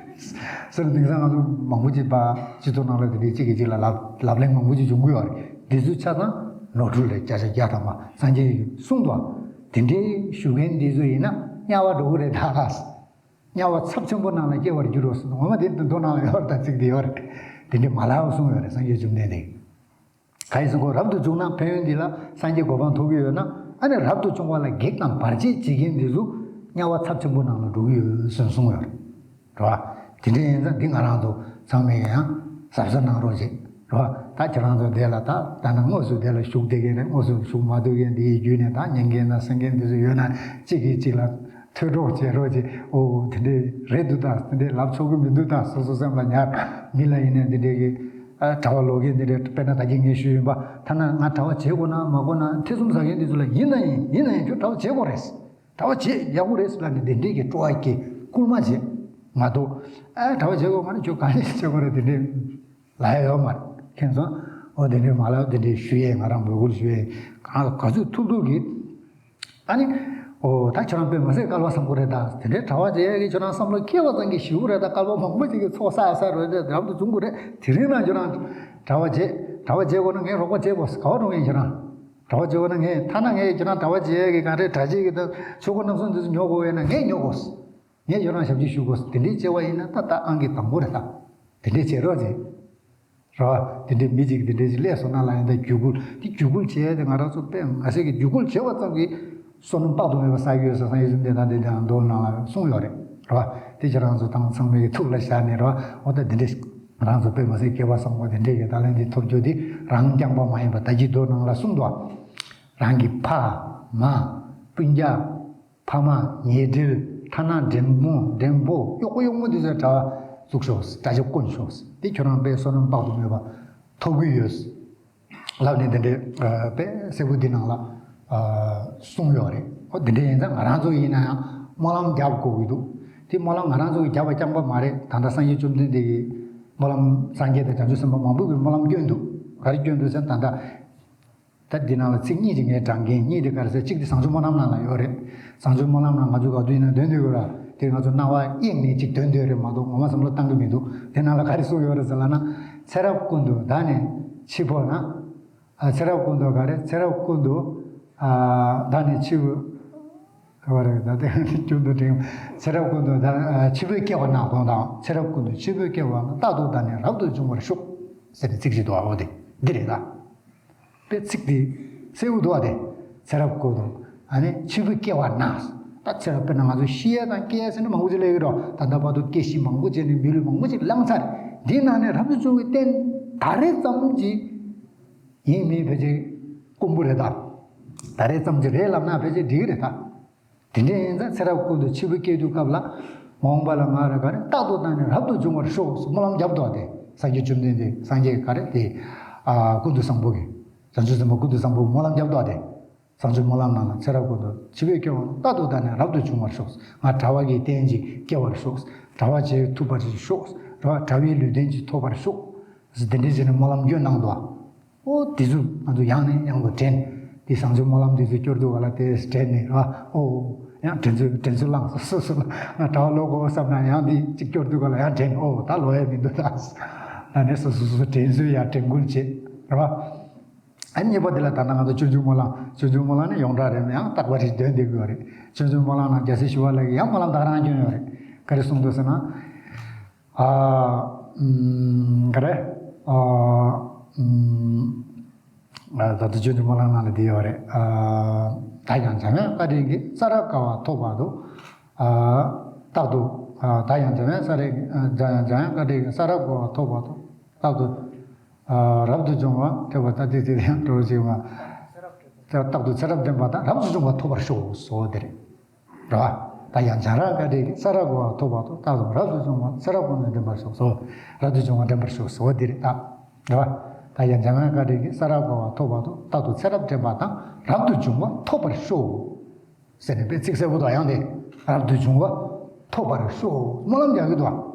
ཟེར། དེང་སང་ང་ཚོ་མང་པོ་ཅིག་པ་སྤྱི་ཚོགས་ནང་ལ་དེ་འདྲའི་གཅིག་གིས་གཅིག་ལ་ལབ་ལབ་གླེང་མང་པོ་ཅིག་འབྱུང་གི་ཡོད་རེད། འདི་ཚོ་ཆ་ཚང་ནོར་འཁྲུལ་རེད། བརྒྱ་ཆ་བརྒྱ་ཐམ་པ་སངས་རྒྱས་ཀྱིས་གསུངས་འདུག་དེ་འདྲའི་ཞུ་མཁན་འདི་ཚོ་ཡིན་ན་དམྱལ་བ་འགྲོ་གི་རེད་ད། དམྱལ་བ་ཚབས་ཆེན་པོ་ནང་ལ་སྐྱེ་བར་འགྱུར་རོ་གསུངས། ངོ་མ་དེ་མདོ་ནང་ལ་ཡོད་རེད། ད་ཚིག་དེ་ཡོད་རེད། དེ་འདྲའི་མ་ལབ་གསུངས་ཡོད་རེད། སངས་རྒྱས་བཅོམ་ལྡན་འདས་ཀྱིས། གང་ཡིན་ཟེར་ཁོ་རབ་ཏུ་བྱུང་ན་ཕན་ཡོན་འདི་ལ་སངས་རྒྱས་གོ་འཕང་ཐོབ་ཀྱི་ཡོད་ན། ཨ་ནི་རབ་ཏུ་བྱུང་བ་ལ་གེགས་དང་བར་ཆད་བྱེད་མཁན་འདི་ཚོ་དམྱལ་བ་ཚབས་ཆེན་པོ་ནང་ལ་འགྲོ་གི་ཡོད་ཟེར་གསུངས་ཡོད་རེད། རེད་བ། དེ་འདྲ་ཡིན་ཙང་འདི་ང་རང་ཚོ་ཚང་མས་ཡང་གཟབ་གཟབ་གནང་རོགས་བྱེད། རེད་བ། ད་ཁྱེད་རང་ཚོ་འདི་ལ་ད་ད་ནི་དངོས་སུ་འདི་ལ་བཞུགས་བསྡད་མཁན་རེད། དངོས་སུ་བཞུགས་མ་ཐུབ་མཁན་འདི་ཡི་བརྒྱུད་ནས་ད་ཉན་མཁན་དང་གསན་མཁན་འདི་ཚོ་ཡོད་ན་གཅིག་གིས་གཅིག་ལ་ཐོས་གྲོགས་བྱེད་རོགས་བྱེད། ཨོ་དེ་འདྲས་རེད་འདུག་ད་དེ་འདྲས་ལབ་ཆོག་གི་མི་འདུག་ད་སོ་སོ་སེམས་ལ་ཉར། མི་ལ་ཡིན་ནའི་འདི་འདྲས་ཀྱི་ཨ་གྲྭ་བ་ལོག་མཁན་འདི་འདྲས་དཔེར་ན་ད་གིན་ངས་ཞུས་ཡིན་པ། ཐ་ན་ང་གྲྭ་བ་བྱེད་དགོས་ན་མ་དགོས་ན་ཐེ་ཚོམ་ཟ་མཁན་འདི་ཚོ་ལ་ཡིན་ན་ཡིན་ཡིན་ན་ཡིན་ཁྱོད་གྲྭ་བ་བྱེད་དགོས་རེད། གྲྭ་བ་བྱེད་ཡག་པོ་རེད་ལབ་ནས་འདི་འདྲས་ཀྱི་སྤྲོ་བ་སྐྱེ་སྐུལ་མ་བྱེད་མ་གཏོགས། ཨ་གྲྭ་བ་བྱེད་དགོས་མ་རེད། ཁྱོད་ག་རེ་བྱེད་དགོས་རེད་འདི་འདྲས་ལབ་ཡ་ཡོད་མ་རེད། མཁྱེན་སོང་། འོ་འདི་འདྲས་མ་ལབ། འདི་འདྲས་ཞུ་ཡས་ང་རང་འབོད་སྐུལ་ཞུ་ཡས་གང་ག་ཚོད་ཐུབ་ཐུབ་ཀྱིས། ཨ་ནི། ཨོ་ད་ཁྱོད་རང་དཔེ་མ་སྲིད་སྐལ་བ་བཟང་པོ་རེད་ད། དེ་འདྲའི་གྲྭ་བ་བྱེད་ཡས་ཀྱི་ཁྱོད་རང་བསམ་བློ་འཁྱེར་བ་ཙམ་གྱིས་ཞེ་པོ་རེད་ད། སྐལ་བ་མང་པོ་ཅིག་གི་ཚོགས་བསགས་བསགས་རོགས་རེད། རབ་ཏུ་བྱུང་དགོས་རེད། དེ་རིང་རང་ཁྱོད་རང་གྲྭ་བ་བྱེད། གྲྭ་བ་བྱེད་དགོས་ན་ངས་རོགས་པ་བྱེད་དགོས། ག་བ་འགྲོ་མཁན་ཁྱོད་རང་། གྲྭ་བ་བྱེད་དགོས་ན་ངས་ཐ་ན་ངས་ཁྱོད་རང་གྲྭ་བ་བྱེད་ཡས་ཀྱི་ག་རེ་གྲྭ་ཆས་ཀྱི་ད་ཆོས་གོས་རྣམ་གསུམ་འདི་ཚོ་ཉོ་དགོས་ཡོད་ན་ངས་ཉོ་དགོས། ངས་ཁྱོད་རང་ཞབས་ཕྱི་ཞུ་དགོས། དེ་འདྲའི་བྱེད་པ་ཡིན་ན་ད་ད་ཨང་ཀི་དང་པོ་རེད་ད། དེ་འདྲའི་བྱེད་རོགས་བྱེད། རེད་བ། དེ་འདྲའི་མི་གཅིག་དེ་འདྲའི་ཅིག་སླེབས་སོང་ན་ལ་ཡིན་ད་རྒྱུད་སྐུལ་དེ་རྒྱུད་སྐུལ་བྱས་ཏེ་ང་རང་ཚོ་དཔེ་མ་སྲིད་ཀྱི་རྒྱུད་སྐུལ་བྱས་པ་ཙམ་གྱིས་བསོད་ནམས་དཔག་ཏུ་མེད་པ་བསགས་ཡོད་ཟེར་སངས་རྒྱས་བཅོམ་ལྡན་འདས་དེ་དང་མདོ་ནང་ལ་གསུངས་ཡོད་རེད། རེད་བ། དེ་ཁྱེད་རང་ཚོ་དང་ཚང་མའི་ཐུགས་ལ་བཞག་ནས་རེད་བ། འོ་ད་དེ་འདྲའི་ང་རང་ཚོ་དཔེ་མ་སྲིད་སྐལ་བ་བཟང་པོ་དེ་འདྲའི་གི་ད་ལན་འདི་ཐོབ་རྒྱུ་དེ་རང་རྐྱང་པ་མ་ཡིན་པ་ད་ཅི་མདོ་ནང་ལ་གསུངས་འདུག་རང་གི་ཕ་མ་སྤུན་ཀྱག་ཕ་མ་ཉེ་འབྲེལ་ཐ་ན་འདྲེ་མོ་འདྲེ་མོ་གཡོག་པོ་གཡོག་མོ་དེ་ཚོའི་གྲྭ་བ་བཙུགས་ཤོག་གྲྭ་ཆས་གོན་ཤོག་དེ་ཁྱོད་རང་དཔེ་བསོད་ནམས་དཔག་ཏུ་མེད་པ་ཐོབ་ཀྱི་ཡོད་ལབ་ནས་དེ་འདྲའི་དཔེ་གསལ་པོ་འདི་ནང་ལ་གསུངས་ཡོད་རེད། ཨོ་དེ་འདྲ་ཡིན་ཙང་ང་རང་ཚོ་ཡིན་ན་ཡང་སྨོན་ལམ་རྒྱབ་དགོས་ཀྱི་འདུག་དེ་སྨོན་ལམ་ང་རང་ཚོ་གིས་རྒྱབ་པ་རྐྱང་པ་མ་རེད། ད་ལྟ་སངས་རྒྱས་བཅོམ་ལྡན་འདས་ཀྱིས་སྨོན་ལམ་སངས་རྒྱས་དང་བྱང་ཆུབ་སེམས་དཔའ་མང་པོ་གིས་སྨོན་ལམ་བསྐྱོན་འདུག་ག་རེ་བསྐྱོན་འདུག་ཟེར་ན་ད་ལྟ། ད་འདི་ནང་ལ་ཚིག་གཉིས་ཅིག་ངས་དྲངས་མཁན་གཉིས་དེ་ག་རེ་ཟེར། གཅིག་དེ་བཟང་སྤྱོད་སྨོན་ལམ་ནང་ལ་ཡོད་རེད། བཟང་སྤྱོད་སྨོན་ལམ་ནང་ང་ཚོ་ག་དུས་ཡིན་ན་འདོན་འདོད་ཡོད་ར། དེ་ང་ཚོ་སྣང་བ་གཡེང་ནས་ཅིག་འདོན་འདོད་རེད་མ་གཏོགས་ངོ་མ་བསམ་བློ་བཏང་གི་མི་འདུག་དེ་ནང་ལ་ག་རེ་གསུངས་ཡོད་རེད་ཟེར་ལབ་ན། ཚེ་རབས་ཀུན་ཏུ་བདག་ནི་འཆི་འཕོ་ན། ཨ་ཚེ་རབས་ཀུན་ཏུ་ག་རེ། ཚེ་རབས་ཀུན་ཏུ་ཨ་བདག་ནི་འཆི་བ། ག་བ་རེད་ད་དེ་རྒྱུན་དུ་འབྲིང་། ཚེ་རབས་ཀུན་ཏུ་ད་འཆི་འཕོས་སྐྱེ་བ་ན་གོང་དང་། ཚེ་རབས་ཀུན་ཏུ་འཆི་འཕོས་སྐྱེ་བ་ན། རྟག་ཏུ་བདག་ནི་རབ་ཏུ་འབྱུང་བར་ཤོག་ཟེར་ནས་ཚིག་ཅིག་འདུག་ཨ། འོ་དེ་འདི་རེད་ད། དཔེ་ཚིག་དེ་གསལ་པོ་འདུག་ཨ། དེ་ཚེ་རབས་ཀུན་ཏུ་ཨ་ནི་འཆི་འཕོས་སྐྱེ་བ་ན། ད་ཚེ་རབས་དཔེར་ན་ང་ཚོ་ཤི་ཡ་དང་སྐྱེ་ཡ་ཟེར་ན་མང་པོ་ཅིག་སླེབས་ཀྱི་རེད། ད་ལྟ་བར་དུ་སྐྱེ་ཤི་མང་པོ་བྱས་ནས་མི་ལུས་མང་པོ་ཅིག་བླངས་ཚར། འདིའི་ནང་ནས་རབ་ཏུ་བྱུང་བའི་རྟེན་ད་རེས་ཙམ་གྱི་ཡིན་མིན་ཕལ་ཆེར་དཀོན་པོ་རེད་ད། ད་རེས་ཙམ་གྱི་རེད་ལབ་ན་ཕལ་ཆེར་འགྲིག་གི་རེད་ད། དེ་འདྲ་ཡིན་ཙང་ཚེ་རབས་ཀུན་ཏུ་འཆི་འཕོས་སྐྱེ་དུས་སྐབས་ལ་མ་འོངས་པ་ལ་ང་རང་ག་རེ་རྟག་ཏུ་བདག་ནི་རབ་ཏུ་འབྱུང་བར་ཤོག་ཟེར་སྨོན་ལམ་བརྒྱབ་འདུག་སྟེ། སངས་རྒྱས་བཅོམ་ལྡན་འདས། སངས་རྒྱས་ག་རེ་དེ། ཨ། ཀུན་ཏུ་བཟང་པོ་གིས། བྱང་ཆུབ་སེམས་དཔའ་ཀུན་ཏུ་བཟང་པོ་གིས་སྨོན་ལམ་བརྒྱབ་འདུག་སྟེ། བྱང་ཆུབ་སྨོན་ལམ་ནང་ལ་ཚེ་རབས་ཀུན་ཏུ་འཆི་འཕོས་སྐྱེ་བ་རྟག་ཏུ་བདག་ནི་རབ་ཏུ་འབྱུང་བར་ཤོག་ང་གྲྭ་པ་གི་རྟེན་ཅིག་སྐྱེ་བར་ཤོག་གྲྭ་པ་བྱེད་ཐུབ་པར་ཤོག་རེད་བ། གྲྭ་པའི་ལུས་རྟེན་ཅིག་ཐོབ་པར་ཤོག་དེ་འདྲ་བྱས་ནས་སྨོན་ལམ་སྐྱོན་གནང་འདུག་ཨོ་དེ་ཚོ་ང་ཚོ་ཡང་ནས་ཡང་དུ་དྲན། དེ་བཟང་སྤྱོད་སྨོན་ལམ་དེ་ཚོ་སྐྱོར་དུས་ག་ལ་དེ་དྲན་ནས་ར། ཨོ་ཡང་དྲན་ཚུལ་དྲན་ཚུལ་བླངས། སོ་སོ་ལ་ང་གྲྭ་པ་ལོག་དགོས་བསམ་ན་ཡང་དེ་གཅིག་སྐྱོར་དུས་ག་ལ་ཡང་དྲན། ཨོ་ད་ལོག་ཡ་མི་འདུག་ད་ད་ནས་སོ་སོ་སོ་སོ་དྲན་ཚུལ་ཡང་དྲན་སྐུལ་བྱེད་ར། ཨ་ནི་གཉིས་པ་དེ་ལ་ད་ལྟ་ང་ཚོ་སྤྱོད་འཇུག་སྨོན་ལམ། སྤྱོད་འཇུག་སྨོན་ལམ་ནི་ཡོངས་གྲགས་རེད། ཡང་རྟག་པ་རེད། འདོན་བསྡད་དགོས་རེད། སྤྱོད་འཇུག་སྨོན་ལམ་ནང་རྒྱལ་སྲས་ཞི་བ་ལྷ་གིས་ཡང་སྨོན་ལམ་ད་ག་རང་སྐྱོན་ཡོད་རེད། ག་རེ་གསུངས་འདུག་ཟེར་ན། ཨ། ཨམ། ག་རེ། ཨ། ཨམ། ཨ། ད་ལྟ་སྤྱོད་འཇུག་སྨོན་ལམ་ནང་ལ་འདི་ཡོད་རེད། ཨ། ད་ཡང་འཇམ་དབྱངས་བཀའ་དྲིན་གྱིས། ས་ར་དགའ་བ་ཐོབ་པ་དང་། ཨ། རྟག་ཏུ། ཨ། ད་ཡང་འཇམ་དབྱངས་ས་ར། ཨ། འཇམ་དབྱངས། འཇམ་དབྱངས་བཀའ་དྲིན་གྱིས། ས་ར་དགའ་བ་ཐོབ་པ་དང་། རྟག་ཏུ། ཨ། རབ་ཏུ་བྱུང་བ་ཐོབ་པ་ད་དེ་དེ་ཡང་འགྲོ་བྱེད་མ། རྟག་ཏུ་ཚེ་རབས་འདྲེན་པ་དང་། རབ་ཏུ་བྱུང་བ་ཐོབ་པར་ཤོག་སོ་དེ་རེད། ར། ད་ཡང་འཇམ་དབྱངས་བཀའ་དྲིན་གྱིས། ས་ར་དགའ་བ་ཐོབ་པ་དང་། རྟག་ཏུ་རབ་ཏུ་བྱུང་བ་ཚེ་རབས་ཀུན་ཏུ་འདྲེན་པར་ཤོག་སོ། རབ་ཏུ་བྱུང་བ་འདྲེན་པར་ཤོག་སོ་དེ་རེད་ད། ར། ད་ཡང་འཇམ་དབྱངས་བཀའ་དྲིན་གྱིས། ས་ར་དགའ་བ་ཐོབ་པ་དང་། རྟག་ཏུ་ཚེ་རབས་འདྲེན་པ་དང་། རབ་ཏུ་བྱུང་བ་ཐོབ་པར་ཤོག་ཟེར་ནས་དཔེ་ཚིག་གསལ་པོ་འདུག་ཡང་དེ་རབ་ཏུ་བྱུང་བ་ཐོབ་པར་ཤོག་སྨོན་ལམ་རྒྱག་གི་འདུག་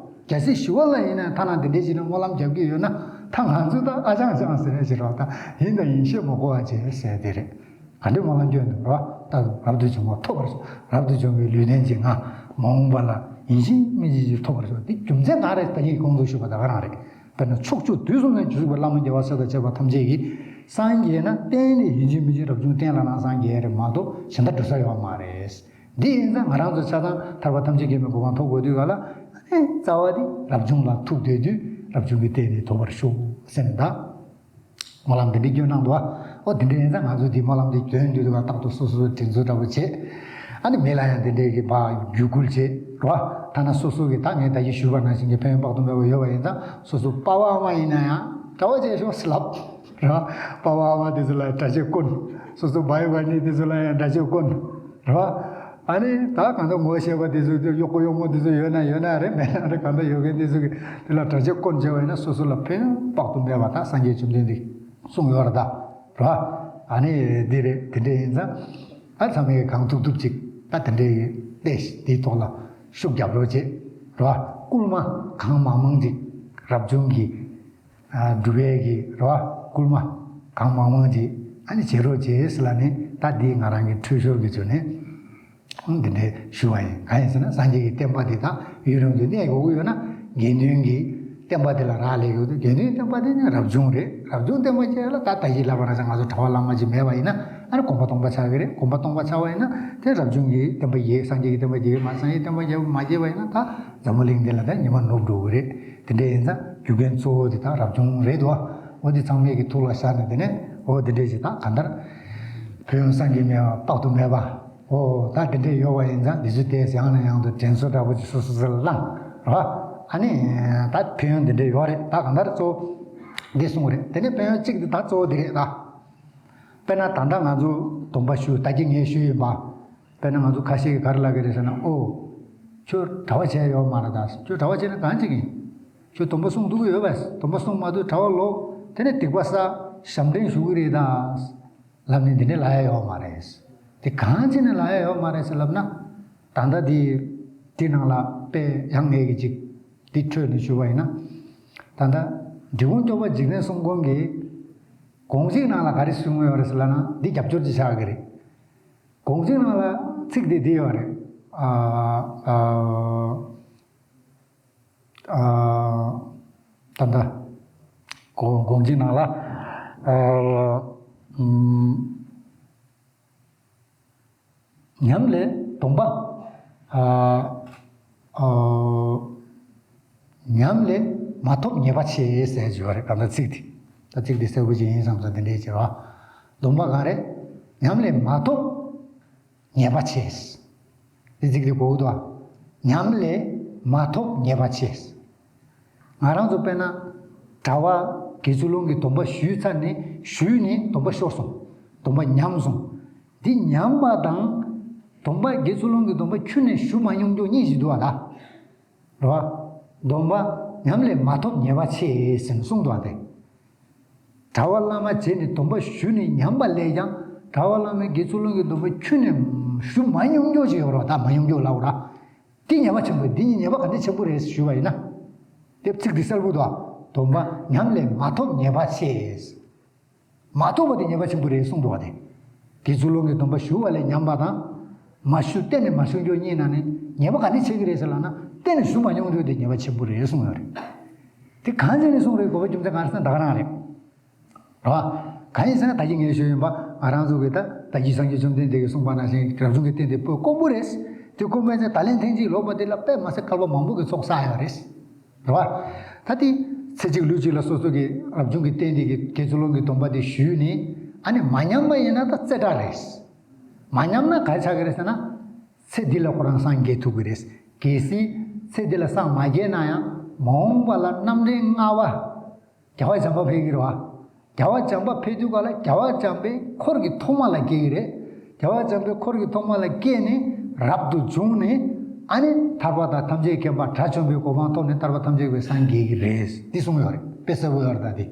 རྒྱལ་སྲས་ཞི་བ་ལྷ་ཡིན་ན་ཐ་ན་དེ་འདྲའི་ཞིག་ནས་སྨོན་ལམ་རྒྱབ་ཀྱི་ཡོད་ན། ད་ང་ཚོས་ད་ཨ་ཅང་ཅང་ཟེར་ཞེས་རོགས་ད་ཡིན་དང་ཡིན་ཤེས་མ་གོ་བ་བྱས་ཟེར་དེ་རེད། ག་འདྲའི་སྨོན་ལམ་སྐྱོན་འདུག་རོགས། ད་རབ་ཏུ་བྱུང་བ་ཐོབ་པར་ཤོག་རབ་ཏུ་བྱུང་བའི་ལུས་རྟེན་ཅིག་ང་མ་འོངས་པ་ལ་ཡིན་གཅིག་མིན་གཅིག་ཅིག་ཐོབ་པར་ཤོག་དེ་རྒྱུ་མཚན་གང་རེད། ད་གིན་གོང་དུ་ཞུས་པ་ད་ག་རང་རེད། དཔེར་ན་ཕྱོགས་བཅུ་དུས་གསུམ་ན་བཞུགས་པའི་བླ་མ་རྒྱལ་བ་སྲས་དང་བཅས་པ་ཐམས་ཅད་ཀྱིས་སངས་རྒྱས་ན་གཏན་ནས་ཡིན་གཅིག་མིན་གཅིག་རབ་བྱུང་རྟེན་ལ་རང་སངས་རྒྱས་རེད་མ་གཏོགས་གཞན་དག་འགྲོ་ས་ཡོད་མ་རེད། འདི་ཡིན་ཙང་ང་རང་ཚོ་ཆ་ཚང་ཐར་པ་ཐམས་ཅད་མཁྱེན་པའི་གོ་འཕང་ཐོབ་དགོས་དུས་ག་ལ་ཨེ་རྩ་བ་འདི་རབ་བྱུང་ལ་ཐུག་བསྡད་དུས་རབ་བྱུང་གི་རྟེན་འདི་ཐོབ་པར་ཤོག་ཟེར་ནས་ད་སྨོན་ལམ་འདི་འདྲ་སྐྱོན་གནང་འདུག་བ། ཨོ་དེ་འདྲ་ཡིན་ཙང་ང་ཚོ་འདི་སྨོན་ལམ་འདི་འདོན་དུས་ག་རྟག་ཏུ་སོ་སོ་དྲན་གསོ་འདྲ་པོ་བྱེད། ཨ་ནི་མི་ལ་ཡང་དེ་འདྲའི་གི་བག་བརྒྱུད་སྐུལ་བྱེད་རོགས། ཐ་ན་སོ་སོ་གི་ད་ངས་ད་གིན་ཞུས་པ་ནང་བཞིན་གྱི་ཕན་ཡོན་དཔག་ཏུ་མེད་པ་ཡོད་པ་ཡིན་ཙང་སོ་སོ་པ་ཕ་ཨ་མ་ཡིན་ན་ཡང་གྲྭ་པ་བྱས་ཤོག་ཟེར་ལབ་རོགས། པ་ཕ་ཨ་མ་དེ་ཚོ་ལ་གྲྭ་ཆས་བསྐོན། སོ་སོ་བྷའི་བྷ་ནི་དེ་ཚོ་ལ་ཡང་གྲྭ་ཆས་བསྐོན་རོགས། ཨ་ནི་ད་གང་ལྟར་ངོ་ཤེས་པ་དེ་ཚོ་གཡོག་པོ་གཡོག་མོ་དེ་ཚོ་ཡོད་ན་ཡོད་ན་རེད། མེད་ན་རེད། གང་ལྟར་ཡོད་མཁན་དེ་ཚོ་གི་དེ་ལ་གྲྭ་ཆས་བསྐོན་བྱས་པ་ཡིན་ན་སོ་སོ་ལ་ཕན་ཡོན་དཔག་ཏུ་མེད་པ་ད་སངས་རྒྱས་བཅོམ་ལྡན་འདས་གསུངས་ཡོད་རེད་ད་རོགས། ཨ་ནི་འདི་རེད། དེ་འདྲ་ཡིན་ཙང་ཨ་ཚང་མས་གང་ཐུབ་ཐུབ་ཅིག་ད་དེ་འདྲའི་ལས་དེའི་ཐོག་ལ་ཤུགས་རྒྱབ་རོགས་བྱེད་རོགས། སྐུལ་མ་གང་མང་མང་ཅིག་རབ་བྱུང་གི་སྒྲུབ་པའི་གི་རོགས། སྐུལ་མ་གང་མང་མང་ཅིག་ཨ་ནི་བྱེད་རོགས་བྱེད་ཟེར་ལབ་ནས་ད་འདི་ང་རང་གི་འཕྲོད་སྦྱོར་གྱི་ཚུལ་ནས། འདི་འདྲའི་ཞུ་བ་ཡིན། གང་ཡིན་ཟེར་ན་སངས་རྒྱས་ཀྱི་བསྟན་པ་འདི་དག་ཡུན་རིང་དུ་གནས་དགོས་ཀྱི་ཡོད་ན་དགེ་འདུན་གྱི་བསྟན་པ་འདི་ལ་རག་ལས་ཡོད་དུས་དགེ་འདུན་བསྟན་པ་འདི་ནི་རབ་བྱུང་རེད། རབ་བྱུང་བསྟན་པ་བཅས་ལ་ད་ད་ཅི་ལབ་པ་ན་ང་ཚོ་གྲྭ་པ་བླ་མ་ཅིག་མེད་པ་ཡིན་ན་ཨ་ནི་དགོངས་པ་སྟོང་པ་ཆགས་ཀྱི་རེད། དགོངས་པ་སྟོང་པ་ཆགས་པ་ཡིན་ན་དེ་རབ་བྱུང་གི་བསྟན་པ་རྒྱས། སངས་རྒྱས་ཀྱི་བསྟན་པ་རྒྱས་མ། སངས་རྒྱས་བསྟན་པ་རྒྱས་མ་རྒྱས་པ་ཡིན་ན་ད་འཛམ་བུ་གླིང་འདི་ལ་ད་ཉི་མ་ནུབ་འགྲོ་གི་རེད། དེ་འདྲ་ཡིན་ཙང་རྒྱུ་རྐྱེན་གཙོ་བོ་དེ་ད་རབ་བྱུང་རེད་དོ། འོ་དེ་ཚང་མས་ཀྱི་ཐུགས་ལ་བཞག་ནས་དེ་ནས་འོ་དེ་འདྲ་ཞིག་ད་གང་ལྟར་ཕན་ཡོན་བསམ་གྱིས་མི་ཁྱབ་པ་དཔག་ཏུ་མེད་པ། ཨོ་ད་དེ་འདྲས་ཡོད་པ་ཡིན་ཙང་འདི་ཚོ་དེ་ཡང་ནས་ཡང་དུ་དྲན་གསོ་འདྲ་པོ་ཅིག་སོ་སོ་སོ་ལ་བླངས་རོགས། ཨ་ནི་ད་ཕན་ཡོན་འདི་འདྲས་ཡོད་རེད། ད་གང་ལྟར་གཙོ་བོ་འདི་གསུངས་རེད། དེ་ནས་ཕན་ཡོན་གཅིག་འདི་ད་གཙོ་བོ་འདི་རེད་ད། དཔེར་ན་ད་ལྟ་ང་ཚོ་སྡོམ་པ་ཞུ་ད་གིན་ངས་ཞུས་ཡིན་པ། དཔེར་ན་ང་ཚོ་ཁ་ཤས་ཀྱིས་ག་རེ་ལབ་ཀྱི་རེད་ཟེར་ན། ཨོ་ཁྱོད་གྲྭ་པ་བྱས་ཡོད་མ་རེད་ད། ཁྱོད་གྲྭ་པ་བྱས་ན་གང་བྱེད་ཀྱི་ཡིན། ཁྱོད་སྡོམ་པ་སྲུང་ཐུབ་ཀྱི་ཡོད་པས། སྡོམ་པ་སྲུང་མ་ཐུབ་གྲྭ་པ་ལོག་དེ་ནས་སྡིག་པ་བསགས་ཞབས་འདྲེན་ཞུ་གི་རེད་ད། ལབ་ནས་འདི་འདྲས་ལབ་ཡ་ཡོད་མ་རེད། དེ་གང་བྱས་ནས་ལབ་ཡ་ཡོད་མ་རེད་ཟེར་ལབ་ན། ད་ལྟ་འདི་འདི་ནང་ལ་དཔེ་ཡང་ངེས་ཀྱི་ཅིག་འདི་འཕྲོས་ནས་ཞུ་བ་ཡིན་ན། ད་ལྟ་འབྲི་གུང་སྐྱོབ་པ་འཇིག་རྟེན་གསུམ་མགོན་གྱིས་དགོངས་གཅིག་ནང་ལ་ག་རེ་གསུངས་ཡོད་རེད་ཟེར་ལབ་ན་འདི་རྒྱབ་སྐྱོར་ཅིག་ཆགས་ཀྱི་རེད། དགོངས་གཅིག་ནང་ལ་ཚིག་འདི་འདི་ཡོད་རེད། ཨ་ཨ། ཨ། ད་ལྟ་དགོངས་དགོངས་གཅིག་ནང་ལ། ཨ། ཨམ། ཉམས་ལེན་ སྡོམ་པ། ཨ། ཨ། ཉམས་ལས་མ་ཐོབ་ཉེས་པ་ཆེ་ཟེར་ཡོད་རེད། གང་ལྟར་ཚིག་དེ། ད་ཚིག་དེ་གསལ་པོ་ཅིག་ཡིན་བསམ་ཙང་དེ་འདྲའི་བྱས་རོགས། སྡོམ་པ་གང་རེད། ཉམས་ལས་མ་ཐོབ་ཉེས་པ་ཆེ། དེ་ཚིག་དེ་གོ་གི་འདུག་ཨ། ཉམས་ལས་མ་ཐོབ་ཉེས་པ་ཆེ། ང་རང་ཚོ་དཔེར་ན། གྲྭ་པ་དགེ་ཚུལ་སློང་གི་སྡོམ་པ་ཞུས་ཚར་ནས་ཞུས་ནས་སྡོམ་པ་ཤོར་སོང་། སྡོམ་པ་ཉམས་སོང་། འདི་ཉམས་པ་དང་། སྡོམ་པ་དགེ་ཚུལ་སློང་གི་སྡོམ་པ་ཁྱོན་ནས་ཞུ་མ་མྱོང་རྒྱུ་གཉིས་ཤིག་འདུག་བ་ད། རེད་བ། སྡོམ་པ་ཉམས་ལས་མ་ཐོབ་ཉེས་པ་ཆེ་ཟེར་ནས་གསུངས་འདུག་བ་དེ། གྲྭ་པ་བླ་མ་བྱས་ནས་སྡོམ་པ་ཞུས་ནས་ཉམས་པ་ལས་ཀྱང་གྲྭ་པ་བླ་མས་དགེ་ཚུལ་སློང་གི་སྡོམ་པ་ཁྱོན་ནས་ཞུ་མ་མྱོང་རྒྱུ་ཅིག་ཡོད་རེད་བ་ད། མ་མྱོང་རྒྱུ་ལབ་ར། འདི་ཉེས་པ་ཆེན་པོ། འདི་གཉིས་ཉེས་པ་ག་འདྲ་ཆེན་པོ་རེད་ཞུས་པ་ཡིན་ན། དེབ་ཚིག་འདི་གསལ་པོ་འདུག་བ། སྡོམ་པ་ཉམས་ལས་མ་ཐོབ་ཉེས་པ་ཆེ། མ་ཐོབ་པ་དེ་ཉེས་པ་ཆེན་པོ་རེད་གསུངས་འདུག་བ་དེ། དགེ་ཚུལ་སློང་གི་སྡོམ་པ་ཞུ་བ་ལས་ཉམས་པ་དང་། མ་ཞུ་གཏན་ནས་མ་ཞུ་རྒྱུ་གཉིས་ནང་ནས་ཉེས་པ་ག་འདྲ་ཆེ་གི་རེད་ཟེར་ལབ་ན། གཏན་ནས་ཞུ་མ་མྱོང་རྒྱུ་དེ་ཉེས་པ་ཆེན་པོ་རེད་གསུངས་ཡོད་རེད། དེ་གང་བྱས་ནས་གསུངས་རེད། དགོས་པ་རྒྱུ་མཚན་གང་རེད་ཟེར་ན་ད་ག་རང་རེད། རེད་བ། གང་ཡིན་ཟེར་ན་ད་གིན་ངས་ཞུས་ཡིན་པ། ང་རང་ཚོ་གི་ད་ད་གིན་སངས་རྒྱས་བཅོམ་ལྡན་འདས་ཀྱིས་གསུངས་པ་ནང་བཞིན་རབ་བྱུང་གི་རྟེན་དེ་དཔེ་དཀོན་པོ་རེད། དེ་དཀོན་པོ་ཡིན་ཙང་ད་ལན་ཐེངས་གཅིག་ལོག་པ་དེ་ལ་དཔེ་མ་ཚད་སྐལ་པ་མང་པོ་གི་ཚོགས་བསགས་ཡོད་རེད། རེད་བ། ད་དེ་ཚེ་གཅིག་ལུས་གཅིག་ལ་སོ་སོ་གི་རབ་བྱུང་གི་རྟེན་འདི་གི་དགེ་ཚུལ་སློང་གི་སྡོམ་པ་དེ་ཞུས་ནས། ཨ་ནི་མ་ཉམས་པ་ཡིན་ན་ད་རྩེ་གྲ་རེད། མ་ཉམས་ན་ག་རེ་ཆགས་ཀྱི་རེད་ཟེར་ན། ཚེ་འདི་ལ་ཁོ་རང་སངས་རྒྱས་ཐུབ་ཀྱི་རེད། གལ་སྲིད་ཚེ་འདི་ལ་སངས་མ་རྒྱས་ན་ཡང་མ་འོངས་པ་ལ་རྣམ་འདྲེན་ལྔ་པ། རྒྱལ་བ་བྱམས་པ་ཕེབས་ཀྱི་རེད་བ། རྒྱལ་བ་བྱམས་པ་ཕེབས་དུས་སྐབས་ལ་རྒྱལ་བ་བྱམས་པའི་འཁོར་གྱི་ཐོག་མ་ལ་སྐྱེ་གི་རེད། རྒྱལ་བ་བྱམས་པའི་འཁོར་གྱི་ཐོག་མ་ལ་སྐྱེས་ནས་རབ་ཏུ་བྱུང་ནས། ཨ་ནི་ཐར་པ་དང་ཐམས་ཅད་མཁྱེན་པ་དགྲ་བཅོམ་པའི་གོ་འཕང་ཐོབ་ནས་ཐར་པ་ཐམས་ཅད་པའི་སངས་རྒྱས་ཀྱི་རེད། འདི་གསུངས་ཡོད་རེད། དཔེ་གསལ་པོ་ཡོད་རེད་ད་འདི།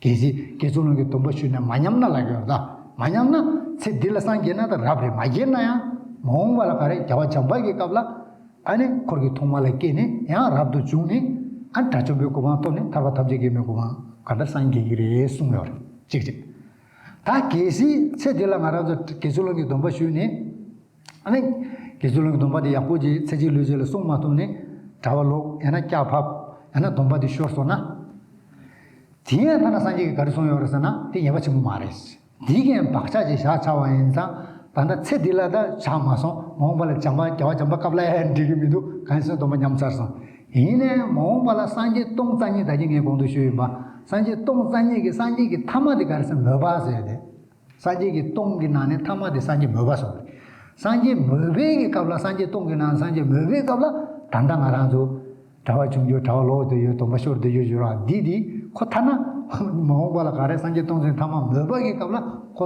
གལ་སྲིད་དགེ་ཚུལ་སློང་གི་སྡོམ་པ་ཞུས་ནས་མ་ཉམས་ན་ལབ་ཀྱི་ཡོད་རེད་ད། མ་ཉམས་ན་ཚེ་འདི་ལ་སངས་རྒྱས་ན་ད་རབ་རེད། མ་རྒྱས་ན་ཡང་མ་འོངས་པ་ལ་ག་རེ་རྒྱལ་བ་བྱམས་པ་གི་སྐབས་ལ། ཨ་ནི་འཁོར་གྱི་ཐོག་མ་ལ་སྐྱེས་ནས་ཡང་རབ་ཏུ་བྱུང་ནས། ཨ་ནི་དགྲ་བཅོམ་པའི་གོ་འཕང་ཐོབ་ནས་ཐར་པ་ཐམས་ཅད་མཁྱེན་པའི་གོ་འཕང་ག་འདྲ་སངས་རྒྱས་ཀྱི་རེད་གསུངས་ཡོད་རེད། གཅིག་གཅིག་ད་གལ་སྲིད་ཚེ་འདི་ལ་ང་རང་ཚོ་དགེ་ཚུལ་སློང་གི་སྡོམ་པ་ཞུས་ནས། ཨ་ནི་དགེ་ཚུལ་སློང་གི་སྡོམ་པ་དེ་ཡག་པོ་ཅིག་ཚེ་གཅིག་ལུས་གཅིག་ལ་སྲུང་མ་ཐུབ་ནས་གྲྭ་པ་ལོག་ཡང་ན་སྐྱག་ཕབ། ཡང་ན་སྡོམ་པ་དེ་ཤོར་སོང་ན། དེ་ཡང་ཐ་ན་སངས་རྒྱས་ཀྱིས་ག་རེ་གསུངས་ཡོད་རེད་ཟེར་ན། དེ་ཉེས་པ་ཆེན་པོ་མ་རེད། འདི་གན་བག་ཆགས་ཅིག་བཞག་ཚར་བ་ཡིན་ཙང་། ད་ལྟ་ཚེ་འདི་ལ་ད་བཞག་མ་སོང་། མ་འོངས་པ་ལ་བྱམས་པ་རྒྱལ་བ་བྱམས་པ་སྐབས་ལ་ཡང་འགྲིག་གི་མི་འདུག་གང་ཡིན་ཟེར་ན་སྡོམ་པ་ཉམས་ཚར་སོང་། ཡིན་ནའི་མ་འོངས་པ་ལ་སངས་རྒྱས་སྟོང་རྩ་གཉིས། ད་གིན་ངས་གོང་དུ་ཞུས་ཡིན་པ། སངས་རྒྱས་སྟོང་རྩ་གཉིས་ཀྱི་སངས་རྒྱས་ཀྱི་ཐ་མ་དེ་ག་རེ་ཟེར་ན་མོས་པ་ཟེར་ཏེ། སངས་རྒྱས་ཀྱི་སྟོང་གི་ནང་ནས་ཐ་མ་དེ་སངས་རྒྱས་མོས་པ་སོང་རེད། སངས་རྒྱས་མོས་པའི་གི་སྐབས་ལ། སངས་རྒྱས་སྟོང་གི་ནང་སངས་རྒྱས་མོས་པའི་སྐབས་ལ། ད་ལྟ་ང་རང་ཚོ་གྲྭ་པ་བྱུང་རྒྱུ། གྲྭ་པ་ལོག་བསྡད་ཡོད། སྡོམ་པ་ཤོར་བསྡད་ཡོད་ཞུ་ར། འདི་འདི་ཁོ་ཐ་ན་མ་འོངས་པ་ལ་ག་རེ་སངས་རྒྱས་སྟོང་ཟིན་ཐ་མ་མོས་པ་གི་སྐབས་ལ་ཁོ་